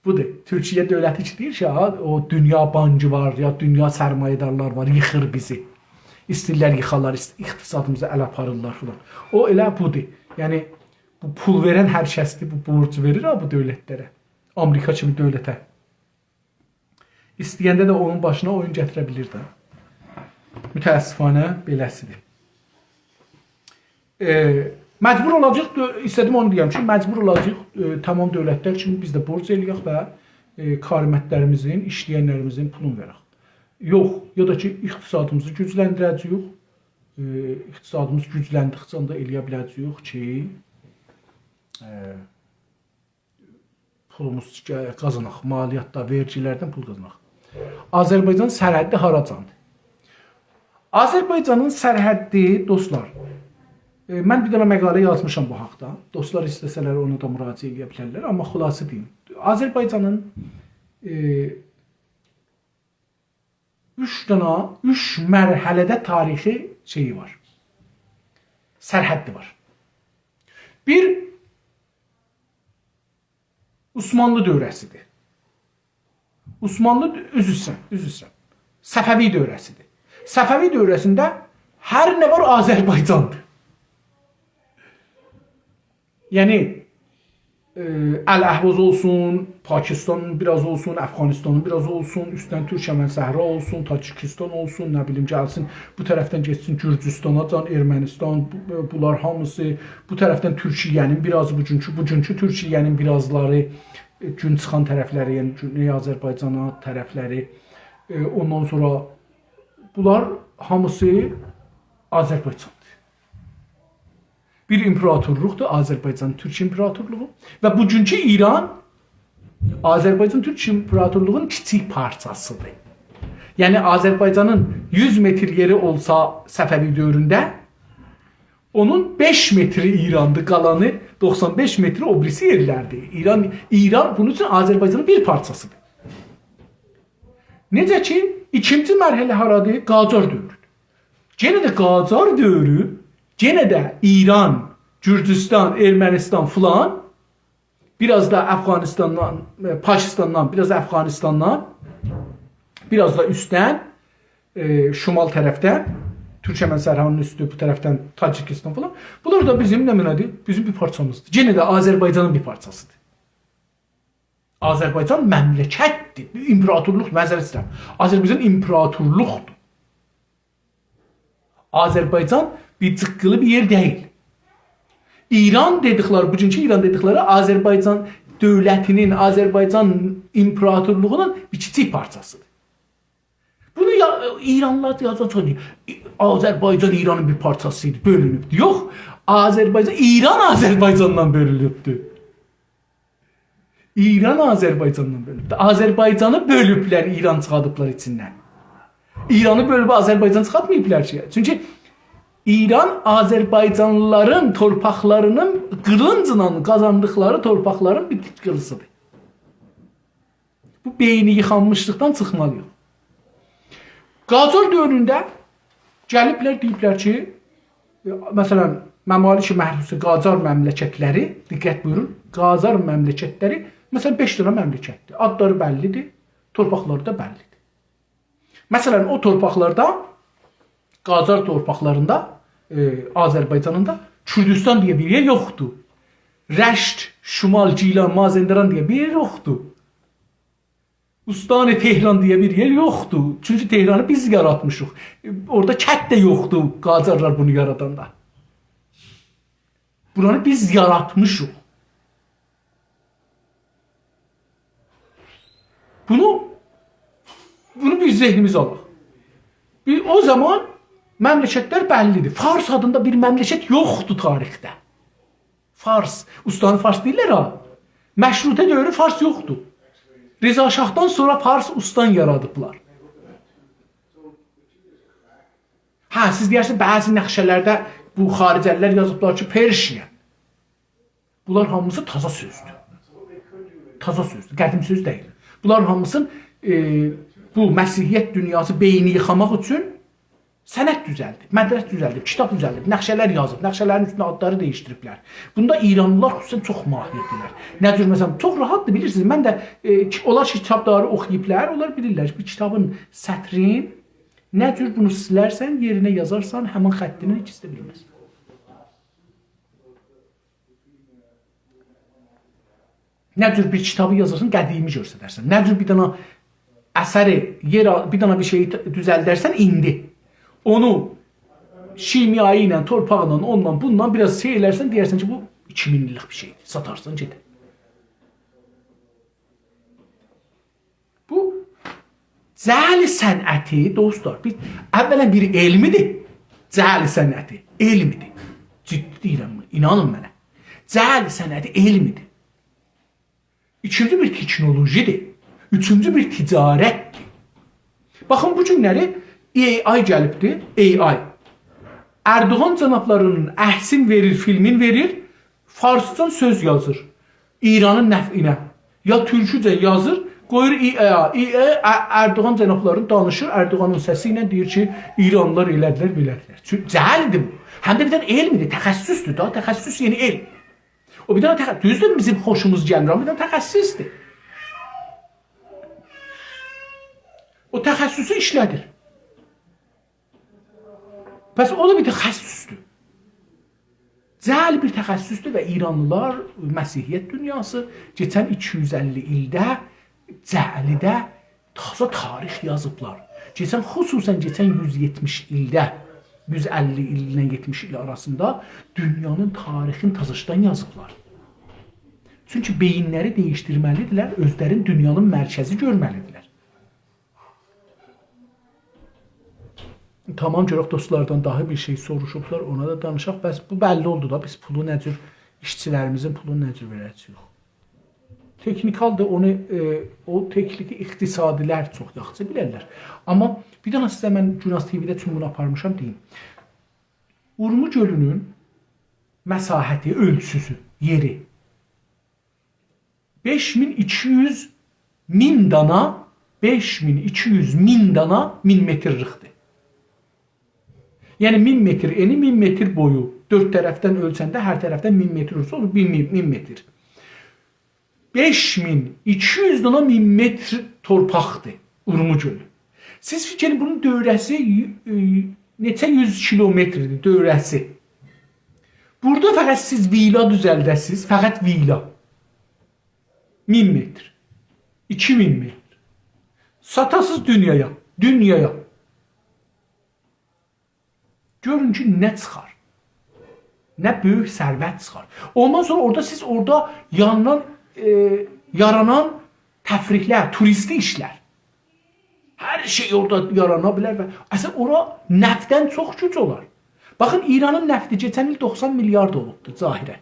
بودور، تورکیه دؤولتی کی، دئییر کی، ها، او دونیا بانکی وار، یا دونیا سرمایه‌دارلار وار، ییخیر بیزی. ایسته‌ییرلر ییخالار، ایست-، اقتصادیمیزا ال آپاریرلار فلان. او ائله بودور. یعنی، بو پول وئرن هر کسدیر، بو بورج وئریر ها، بو دؤولتلره. آمریکا کیمی دؤولته. ایسته‌ینده ده اونون باشینا اویون گتیره بیلیر ده. متأسفانه بئله‌سی‌دیر. ائ، مجبور اولاجاق، دؤ-، ایسته‌دیم اونو دئیم کی، مجبور اولاجاق، ائ، تمام دؤولتلر کیمی بیز ده بورج ائله‌یک و، ائ، کارمندلریمیزین، ایشله‌ینلریمیزین پولونو وئرک. یوخ، یا دا کی، اقتصادیمیزی گوجلندیره‌جه‌ییک. ائ، اقتصادیمیز گوجلندیکجه ده ائله‌یه بیله‌جه‌ییک کی، ائ، پولوموز قازاناق، مالیاتدا، وئرگیلردن پول قازاناق. آذربایجان سرحدی هاراجاندیر؟ آذربایجانین سرحدی، دوستلار، ائ، من بیر دنه مقاله یازمیشام بو حاقدا. دوستلار ایسته‌سه‌لر اونا دا مراجعه ائده بیلرلر، آمما خلاصه دئییم. آذربایجانین، ائ، اوچ دنه، اوچ مرحله‌ده تاریخی شئیی وار. سرحدی وار. بیر، عثمانلی دؤوره‌سی‌دیر. عثمانلی، عذر ایسته‌ییرم، عذر ایسته‌ییرم. صفوی دؤوره‌سی‌دیر. صفوی دؤوره‌سینده هر نه وار آذربایجاندیر. یعنی، ائ، الاحواز اولسون، پاکستانین بیر آز اولسون، افغانستانین بیر آز اولسون، اوستدن تورکمن صحرا اولسون، تاجیکستان اولسون، نه بیلیم، گلسین، بو طرفدن گئتسین گورجوستاناجان، ارمنستان، بو-، بونلار هامیسی، بو طرفدن تورکیه‌نین بیر آزی، بوگونکو، بوگونکو تورکیه‌نین بیر آزلاری، ائ، گون چیخان طرفلری، یعنی گونئی آذربایجانا طرفلری، ائ، اوندان سونرا بونلار هامیسی آذربایجاندیر. بیر ایمپراتورلوقدور، آذربایجان تورک ایمپراتورلوغو و بوگونکو ایران آذربایجان تورک ایمپراتورلوغونون کیچیک پارچاسی‌دیر. یعنی آذربایجانین یوز متر یئری اولسا صفوی دؤورونده، اونون بئش متری ایراندیر، قالانی دوخسان بئش متری او بیریسی یئرلردیر. ایران، ایران بونون اوچون آذربایجانین بیر پارچاسی‌دیر. نئجه کی، ایکینجی مرحله هارادیر؟ قاجار دؤورودور. یئنه ده قاجار دؤورو، یئنه ده ایران، گورجوستان، ارمنستان فلان، بیر آز دا افغانستاندان، ائ، پاکستاندان، بیر آز دا افغانستاندان، بیر آز دا اوستدن، ائ، شمال طرفدن، تورکمن سرحدینین اوستو، بو طرفدن تاجیکیستان فلان. بونلار دا بیزیم نمنه‌دیر؟ بیزیم بیر پارچامیزدیر. یئنه ده آذربایجانین بیر پارچاسیدیر. آذربایجان مملکتدیر، ایمپراتورلوق، معذرت ایسته‌ییرم. آذربایجان ایمپراتورلوقدور. آذربایجان بیر جیققیلی بیر یئر دئییل. ایران دئدیکلری، بوگونکو ایران دئدیکلری آذربایجان دؤولتینین، آذربایجان ایمپراتورلوغونون بیر کیچیک پارچاسیدیر. بونو یا، ایرانلیلار یازان چوخ دئییر، آذربایجان ایرانین بیر پارچاسی ایدی، بؤلونوبدور. یوخ، آذربایجان، ایران آذربایجاندان بؤلونوبدور. ایران آذربایجاندان بؤلوبدور. آذربایجانی بؤلوبلر، ایران چیخادیبلار ایچیندن. ایرانی بؤلوب آذربایجان چیخارتماییبلار کی. چونکی ایران آذربایجانلیلارین تورپاقلارینین قیلینجلا قازاندیقلاری تورپاقلارین بیر تیکیلیسیدیر. بو بئینی ییخانمیشلیقدان چیخمالی‌ییق. قاجار دؤورونده گلیبلر، دئییبلر کی، مثلا، ممالک محروس قاجار مملکتلری، دقت بویورون، قاجار مملکتلری، مثلا، بئش دنه مملکتدیر. آدلاری بللیدیر، تورپاقلاری دا بللیدیر. مثلا، او تورپاقلاردا، قاجار تورپاقلاریندا، ائ، آذربایجانیندا کوردوستان دئیه بیر یئر یوخدور. رشت، شمال، گیلان، مازندران دئیه بیر یئر یوخدور. استان تهران دئیه بیر یئر یوخدور. چونکی تهرانی بیز یاراتمیشیق. اورادا کت ده یوخدور، قاجارلار بونو یاراداندا. بورانی بیز یاراتمیشیق. بونو، بونو بیز ذهنیمیزه آلاق. بیر، او زامان مملکتلر بللیدیر. فارس آدیندا بیر مملکت یوخدور تاریخده. فارس، استان فارس دئییرلر ها. مشروطه دؤورو فارس یوخدور. رضا شاهدان سونرا فارس استان یارادیبلار. هه، سیز دئیرسینیز، بعضی نقشه‌لرده بو خارجه‌لیلر یازیبلار کی، Persian. بونلار هامیسی تازا سؤزدور. تازا سؤزدور، قدیم سؤز دئییل. بونلار هامیسی، ائ، بو مسیحیت دونیاسی بئینی ییخاماق اوچون سند دوزلدیب، مدرک دوزلدیب، کیتاب دوزلدیب، نقشه‌لر یازیب، نقشه‌لرین اوستونده آدلاری دییشدیریبلر. بوندا ایرانلیلار خصوصا چوخ ماهیردیرلر. نه جور، مثلا، چوخ راحتدیر، بیلیرسینیز، من ده، ائ، کی، اونلار کی، کیتابداری اوخویوبلار، اونلار بیلیرلر کی، بیر کیتابین سطرین نه جور بونو سیلرسن، یئرینه یازارسان، همین خطینی هئچ کس ده بیلمز. نه جور بیر کیتابی یازارسان، قدیمی گؤستررسن. نه جور بیر دنه اثری، یئر آل-، بیر دنه بیر شئیی ت-، دوزلدرسن، ایندی. اونو شیمیایی ایله، تورپاقلا، اوندان، بوندان بیر آز شئی ائلرسن، دئیرسن کی، بو ایکی مین ایللیک بیر شئیدیر. ساتارسان، گئدر. بو جعل صنعتی، دوستلار، بیر، اولاً بیر علمدیر. جعل صنعتی علمدیر. جدی دئییرم بونو، اینانین منه. جعل صنعتی علمدیر. ایکینجی بیر تکنولوژی‌دیر. اوچونجو بیر تجارتدیر. باخین، بو گونلری AI گلیبدیر، AI. اردوغان جنابلاری‌نین عکسین وئریر، فیلمین وئریر، فارسجا سؤز یازیر. ایرانین نفعینه. یا تورکوجه یازیر، قویور EA، EA، ا-، اردوغان جنابلاری دانیشیر، اردوغانین سسی ایله دئییر کی، ایرانلیلار ائله‌دیلر، بئله‌دیلر. چون جعلدیر بو. هم ده بیر دنه علمدیر، تخصصدور دا، تخصص یعنی علم. او بیر دنه تخ-، دوزدور، بیزیم خوشوموز گلمیر، آمما بیر دنه تخصصدور. او تخصصو ایشله‌دیر. پس او دا بیر تخصصدور. جعل بیر تخصصدور و ایرانلیلار، مسیحیت دونیاسی کئچن ایکی یوز اللی ایلده جعلیده تازا تاریخ یازیبلار. کئچن، خصوصاً کئچن یوز یئتمیش ایلده، یوز اللی ایل ایله یئتمیش ایل آراسیندا دونیانین تاریخینی تازاشدان یازیبلار. چونکی بئیینلری دییشدیرمه‌لیدیرلر، اؤزلرینی دونیانین مرکزی گؤرمه‌لیدیرلر. تامام، گؤرک دوستلاردان داها بیر شئی سوروشوبلار، اونا دا دانیشاق. بس بو بللی اولدو دا، بیز پولو نه جور، ایشچیلریمیزین پولونو نه جور وئره‌جه‌ییک. تکنیکالدیر، اونو، ائ، او تکنیکی اقتصادی‌لر چوخ یاخشی بیلرلر. آمما بیر دنه سیزه من گوناز تی‌وی‌ده چون بونو آپارمیشام، دئییم. اورمو گؤلونون مساحتی، اؤلچوسو، یئری بئش مین ایکی یوز مین دانا، بئش مین ایکی یوز مین دانا مین مترلیکدیر. یعنی مین متر انی، مین متر بویو. دؤرد طرفدن اؤلچنده هر طرفدن مین متر اولسا، اولور مین، مین، مین متر. بئش مین ایکی یوز دانا مین متر تورپاقدیر اورمو گؤلو. سیز فیکیر ائدین، بونون دؤوره‌سی یو-، ائ، نئچه یوز کیلومتردیر دؤوره‌سی. بورادا فقط سیز ویلا دوزلده‌سیز، فقط ویلا. مین متر، ایکی مین متر. ساتاسیز دونیایا، دونیایا. گؤرون کی، نه چیخار. نه بؤیوک ثروت چیخار. اوندان سونرا اورادا سیز اورادا یانلان، ائ، یارانان تفریحلر، توریستی ایشلر. هر شئی اورادا یارانا بیلر و اصلینده اورا نفتدن چوخ گوج اولار. باخین، ایرانین نفتی کئچن ایل دوخسان میلیارد اولوبدو ظاهرا.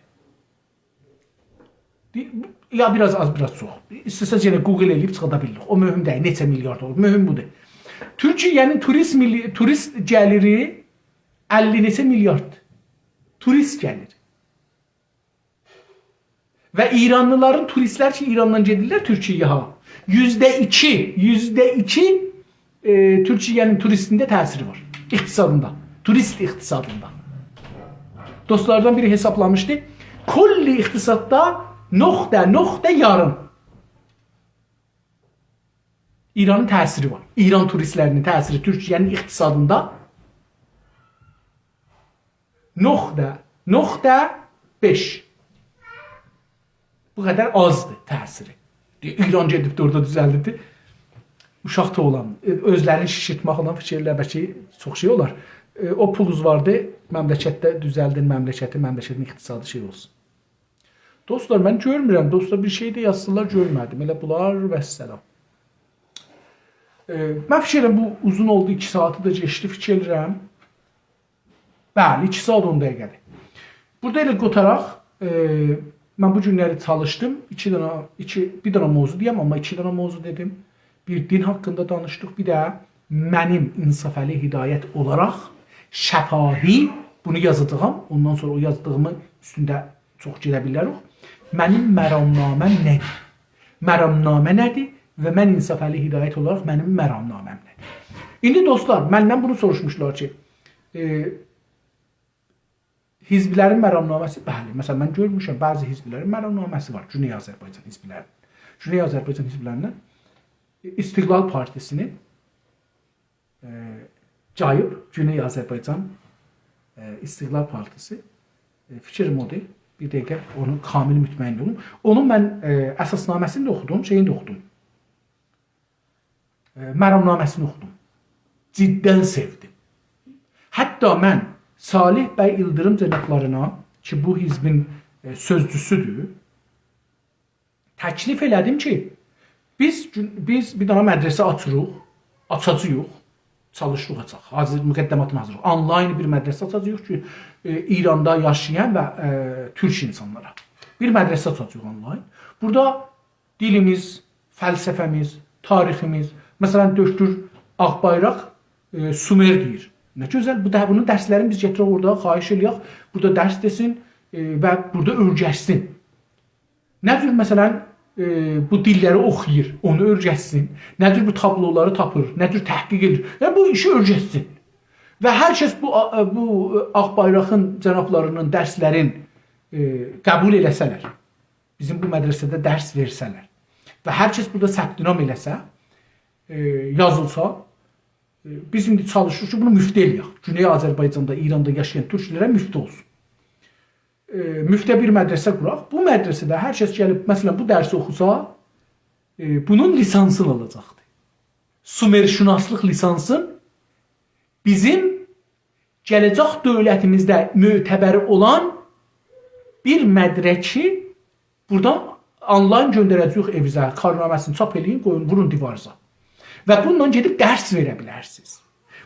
یا بیر آز آز، بیر آز چوخ. ایسته‌سز یئنه گوگل ائله‌ییب چیخادا بیلیریک. او مهم دئییل، نئچه میلیارد اولور. مهم بودور. تورکیه‌نین توریست میلی-، توریست گلیری اللی نئچه میلیارد. توریست گلیری. و ایرانلیلارین، توریستلر کی، ایراندان گئدیرلر تورکیه‌یه، ها. یوزده ایکی، یوزده ایکی، ائ، تورکیه‌نین توریستینده تأثیری وار. اقتصادیندا. توریست اقتصادیندا. دوستلاردان بیری حسابلامیشدی. کل اقتصاددا نقطه، نقطه یاریم. ایرانین تأثیری وار. ایران توریستلرینین تأثیری تورکیه‌نین اقتصادیندا نقطه، نقطه بئش. بو قدر آزدیر تأثیری. ایران گئدیبدی اورادا دوزلدیبدی. اوشاق توولان، ائ، اؤزلرینی شیشیرتمک، اونان فیکیر ائله‌ییرلر بلکه چوخ شئی اولار. ائ، او پولونوز واردی، مملکتده دوزلدین مملکتی، مملکتین اقتصادی شئی اولسون. دوستلار، من گؤرمورم، دوستلار بیر شئی ده یازسینلار، گؤرمه‌دیم. ائله بونلار، والسلام. ائ، من فیکیر ائدیرم، بو اوزون اولدو، ایکی ساعاتی دا کئچدی، فیکیر ائدیرم. بلی، ایکی ساعات اون دقیقه‌دیر. بورادا ائله قوتاراق، ائ، من بو گونلری چالیشدیم. ایکی دنه، ایکی، بیر دنه موضوع دئیم، آمما ایکی دنه موضوع دئدیم. بیر دین حاقیندا دانیشدیق، بیر ده منیم انصافعلی هدایت اولاراق شفاهی، بونو یازاجاغام. اوندان سونرا او یازدیغیمی اوستونده چوخ گئده بیلریک. منیم مرامنامه‌م نه‌دیر؟ مرامنامه نه‌دیر؟ و من انصافعلی هدایت اولاراق منیم مرامنامه‌م نه‌دیر؟ ایندی دوستلار، مندن بونو سوروشموشلار کی، ائ، حزبلرین مرامنامه‌سی، بلی، مثلا، من گؤرموشم، بعضی حزبلرین مرامنامه‌سی وار، گونئی آذربایجان حزبلرینین. گونئی آذربایجان حزبلریندن استقلال پارتیسینین، ائ، جاییب، گونئی آذربایجان، ائ، استقلال پارتیسی، ائ، فیکریم اودور، بیر دقیقه اونو کامل مطمئن اولوم. اونو من، ائ، اساسنامه‌سینی ده اوخودوم، شئیینی ده اوخودوم. ائ، مرامنامه‌سینی اوخودوم. جداً سئودیم. حتی من صالح بی ایلدیریم جنابلارینا کی، بو حزبین، ائ، سؤزجوسودور، تکلیف ائله‌دیم کی، بیز گون-، بیز بیر دنه مدرسه آچیریق، آچاجاغیق، چالیشیریق آچاق. حاضر، مقدماتینی حاضیرلاییریق. آنلاین بیر مدرسه آچاجاغیق کی، ائ، ایراندا یاشایان و، ائ، تورک اینسانلارا. بیر مدرسه آچاجاغیق آنلاین. بورادا دیلیمیز، فلسفه‌میز، تاریخیمیز، مثلا، دکتر آقبایراق، ائ، سومر دئییر. نه گؤزل، بو دا، بونون درسلرینی بیز گتیرک اورادا، خواهش ائله‌یک، بورادا درس دئسین، ائ، و بورادا اؤیرشسین. نه جور، مثلا، ائ، بو دیللری اوخویور، اونو اؤیرشسین. نه جور بو تابلولاری تاپیر، نه جور تحقیق ائدیر. یعنی، بو ایشی اؤیرشسین. و هر کس بو، آ-، بو آقبایراقین جنابلارینین درسلرین، ائ، قبول ائله‌سه‌لر، بیزیم بو مدرسه‌ده درس وئرسه‌لر و هر کس بورادا ثبت‌نام ائله‌سه، ائ، یازیلسا، ائ، بیز ایندی چالیشیریق کی، بونو مفته ائله‌یک. گونئی آذربایجاندا، ایراندا یاشایان تورکلره مفته اولسون. ائ، مفته بیر مدرسه قوراق. بو مدرسه‌ده هر کس گلیب، مثلا، بو درسی اوخوسا، ائ، بونون لیسانسینی آلاجاقدیر. سومرشناسلیق لیسانسین بیزیم گله‌جک دؤولتیمیزده معتبری اولان بیر مدرکی بورادان آنلاین گؤندره‌جه‌ییک ائوینیزه، کارنامه‌سینی چاپ ائله‌یین، قویون، وورون دیوارینیزا. و بونونلا گئدیب درس وئره بیلرسینیز.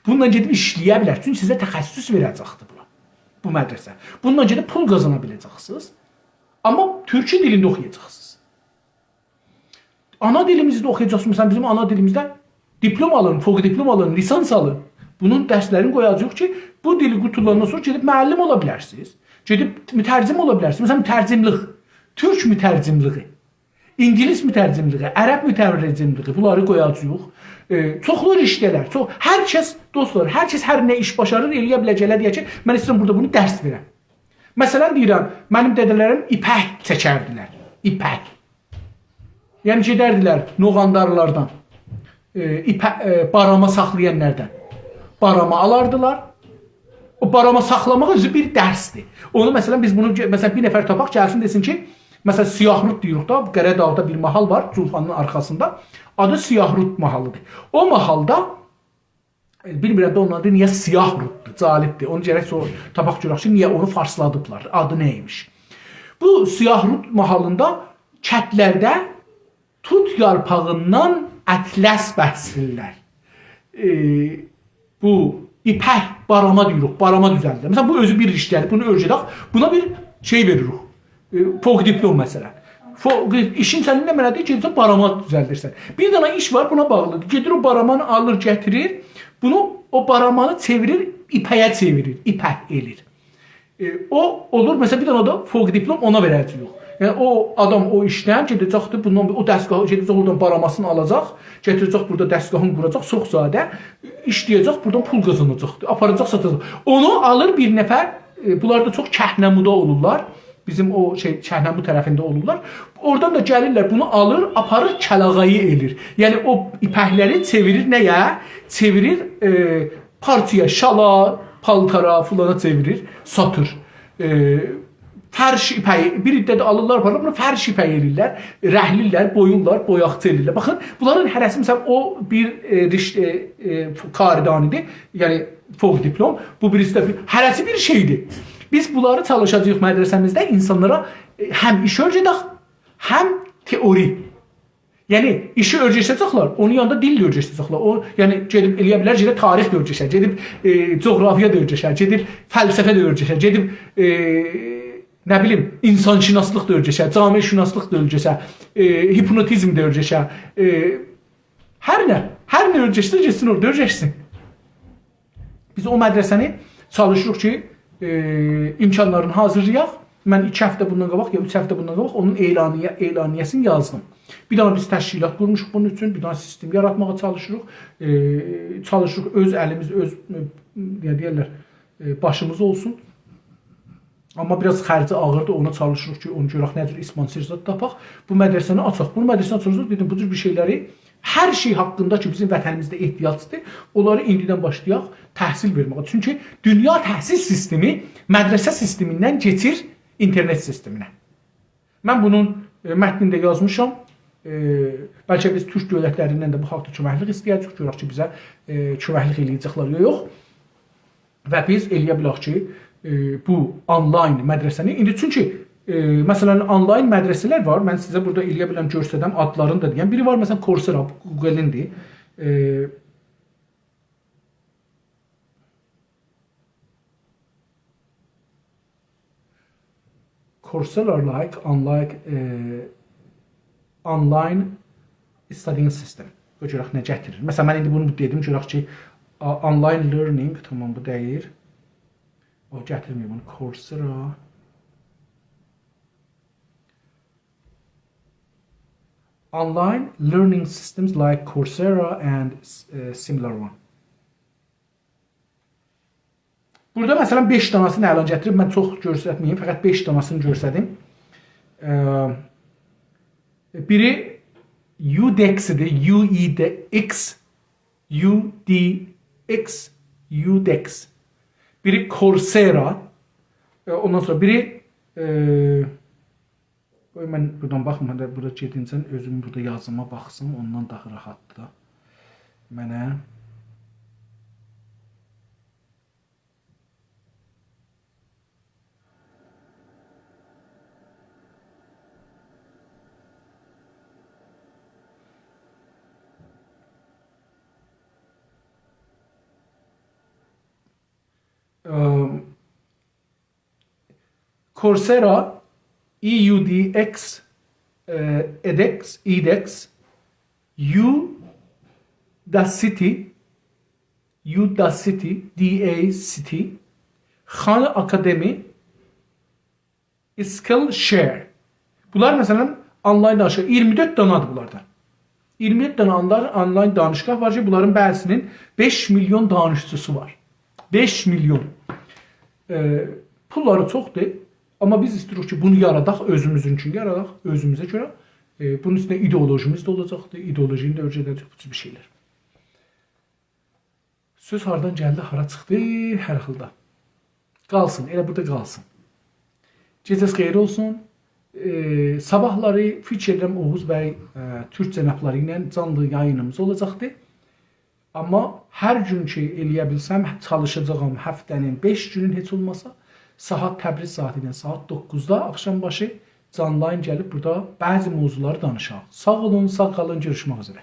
بونونلا گئدیب ایشله‌یه بیلر. چونکی سیزه تخصص وئره‌جکدیر بورا، بو مدرسه. بونونلا گئدیب پول قازانا بیله‌جکسینیز. آمما تورکو دیلینده اوخویاجاقسینیز. آنا دیلیمیزده اوخویاجاقسینیز. مثلا، بیزیم آنا دیلیمیزده دیپلم آلین، فوق دیپلم آلین، لیسانس آلین. بونون درسلرینی قویاجاغیق کی، بو دیلی قوتولاندان سونرا گئدیب معلم اولا بیلرسینیز. گئدیب مترجم اولا بیلرسینیز. مثلا، مترجملیک، تورک مترجملیگی، اینگیلیس مترجملیگی، عرب مترجملیگی، بونلاری قویاجاغیق. ائ، چوخلو رشته‌لر، چوخ، هر کس، دوستلار، هر کس هر نه ایش باشاریر، ائله‌یه بیلر، گله دئیه کی، من ایسته‌ییرم بورادا بونو درس وئرم. مثلا، دئییرم، منیم دده‌لریم ایپک چکردیلر. ایپک. یعنی، گئدردیلر نوغاندارلاردان. ائ، ایپه-، ائ، باراما ساخلایانلاردان باراما آلاردیلار. او باراما ساخلاماق اؤزو بیر درسدیر. اونو، مثلا، بیز بونو گه-، مثلا، بیر نفر تاپاق، گلسین، دئسین کی، مثلا، سیاهرود دئییریک دا، قره‌داغدا بیر ماحال وار، جولخانین آرخاسیندا. آدی سیاهرود ماحالیدیر. او ماحالدا، ائ، بیلمیرم ده اونون آدی نییه سیاهروددور، جالبدیر. اونو گرک سونرا تاپاق گؤرک کی، نییه اونو فارسلادیبلار، آدی نه ایمیش. بو سیاهرود ماحالیندا کتلرده توت یارپاغیندان اطلس بسلرلر. ائ، بو ایپک باراما دئییریک، باراما دوزلدیرلر. مثلا، بو اؤزو بیر ایشده‌دیر، بونو اؤیره‌دک، بونا بیر شئی وئریریک. ائ، فوق دیپلم، مثلا. فوق، ایشین سنین نمنه‌دیر؟ گئدیرسن باراما دوزلدیرسن. بیر دنه ایش وار، بونا باغلیدیر. گئدیر او بارامانی آلیر، گتیریر، بونو، او بارامانی چئویریر، ایپه‌یه چئویریر، ایپک ائلیر. ائ، او اولور، مثلا، بیر دنه ده فوق دیپلم اونا وئره‌جه‌ییک. یعنی، او آدام او ایشدن گئده‌جکدیر، بوندان او دستگاهی گئده‌جک، اورادان باراماسینی آلاجاق، گتیره‌جک بورادا دستگاهین قوراجاق، چوخ ساده، ایشله‌یه‌جک، بورادان پول قازاناجاقدیر، آپاراجاق، ساتاجاق. اونو آلیر بیر نفر، ائ، بونلار دا چوخ کهنمودا اولورلار. بیزیم او شئی، کهنمو طرفینده اولورلار. اورادان دا گلیرلر، بونو آلیر، آپاریر، کلاغایی ائلیر. یعنی، او ایپکلری چئویریر نه‌یه؟ چئویریر، ائ، پارچایا، شالا، پالتارا، فلانا چئویریر، ساتیر. ائ، فرش ایپه‌یی، بیر عده ده آلیرلار، آپاریرلار، بونو فرش ایپه‌یی ائله‌ییرلر، رنگلیرلر، بویورلار، بویاقچی ائله‌ییرلر. باخین، بونلارین هره‌سی، مثلا، او بیر، ائ، ریش-، ائ، ائ، کاردانیدیر، یعنی فوق دیپلم، بو بیریسی ده بیر، هره‌سی بیر شئیدیر. بیز بونلاری چالیشاجاغیق مدرسه‌میزده اینسانلارا، ائ، هم ایش اؤیره‌دک، هم تئوری. یعنی، ایشی اؤیرشه‌جکلر، اونون یانیندا دیل ده اؤیرشه‌جکلر. او، یعنی، گئدیب ائله‌یه بیلر، گئدیب تاریخ ده اؤیرشه، گئدیب، ائ، جغرافیا دا اؤیرشه، گئدیب فلسفه ده اؤیرشه، گئدیب، ائ، نه بیلیم، اینسان‌شناسلیق دا اؤیرشه، جامعه‌شناسلیق دا اؤیرشه، ائ، هیپنوتیزم ده اؤیرشه، ائ، هر نه، هر نه اؤیرشسه، گئتسین اورادا اؤیرشسین. بیز او مدرسه‌نی چالیشیریق کی، ائ، امکانلارینی حاضیرلایاق. من ایکی هفته بوندان قاباق، یا اوچ هفته بوندان قاباق اونون اعلانیه-، اعلانیه‌سینی یازدیم. بیر دنه بیز تشکیلات قورموشوق بونون اوچون، بیر دنه سیستم یاراتماغا چالیشیریق. ائ، چالیشیریق اؤز الیمیز، اؤز، ائ، نه دئیرلر، ائ، باشیمیز اولسون. آمما بیر آز خرجی آغیردی، اونا چالیشیریق کی، اونو گؤرک نه جور اسپانسر زاد تاپاق. بو مدرسه‌نی آچاق. بو مدرسه‌نی آچاق، دئدیم، بو جور بیر شئیلری، هر شئی حاقیندا کی، بیزیم وطنیمیزده احتیاجدیر، اونلاری ایندیدن باشلایاق تحصیل وئرمه‌یه. چونکی دونیا تحصیل سیستمی مدرسه سیستمیندن کئچیر اینترنت سیستمینه. من بونون، ائ، متنینی ده یازمیشام. ائ، بلکه بیز تورک دؤولتلریندن ده بو حاقدا کؤمکلیک ایسته‌یه‌جه‌ییک، گؤرک کی، بیزه، ائ، کؤمکلیک ائله‌یه‌جکلر یا یوخ. و بیز ائله‌یه بیلک کی، ائ، بو آنلاین مدرسه‌نی، ایندی چونکی، ائ، مثلا، آنلاین مدرسه‌لر وار، من سیزه بورادا ائله‌یه بیلم گؤسترم، آدلارینی دا دئیم. بیری وار، مثلا، کورسئرا، گوگلین‌دیر. ائ، Coursera like unlike, ائ، online studying system. قوی گؤرک نه گتیریر. مثلا، من ایندی بونو دئدیم، گؤرک کی، آ-، online learning، تامام، بو دئییل. او گتیرمه‌ییب بونو. Coursera. Online learning systems like Coursera and, ائ، similar one. بورادا، مثلا، بئش دانه‌سینی الان گتیریب، من چوخ گؤسترمه‌ییم، فقط بئش دانه‌سینی گؤستریم. ائ، بیری Udexیدیر، U E D X، U D X، Udex. بیری Coursera، ائ، اوندان سونرا بیری، ائ، قوی من بورادان باخیم، هله بورادا گئدینجه اؤزوم بورادا یازیما باخسین، اوندان داها راحتدیر دا. منه ام، Coursera، E U D X، ائ، edX، edX، Udacity، Udacity، D A C T، Khan Academy، Skillshare. بونلار، مثلا، آنلاین دانشگاه، اییرمی دؤرد دانادیر بونلاردان. اییرمی دؤرد دنه آنلار-، آنلاین دانشگاه وار کی، بونلارین بعضی‌سینین بئش میلیون دانشجوسو وار. بئش میلیون. ائ، پوللاری چوخدور، آمما بیز ایسته‌ییریک کی، بونو یاراداق، اؤزوموزون اوچون یاراداق، اؤزوموزه گؤره. ائ، بونون اوستونده ایدئولوژیمیز ده اولاجاقدیر، ایدئولوژینی ده اؤیره‌ده‌جه‌ییک، بو جور بیر سؤز هاردان گلدی، هارا چیخدی، هر حالدا. قالسین، ائله بورادا قالسین. گئجه‌ز خئیر اولسون. ائ، صاباحلاری فیکیر ائدیرم اوغوز بی، ائ، تورک جنابلاری ایله جانلی یایینیمیز اولاجاقدی. آمما هر گون کی ائلیه بیلسم، چالیشاجاغام هفته‌نین بئش گونون هئچ اولماسا، ساعات، تبریز ساعاتی ایله ساعات دوققوزدا آخشام باشی جانلی یایین گلیب بورادا بعضی موضوعلاری دانیشاق. ساغ اولون، ساغ قالین، گؤروشمک اوزره.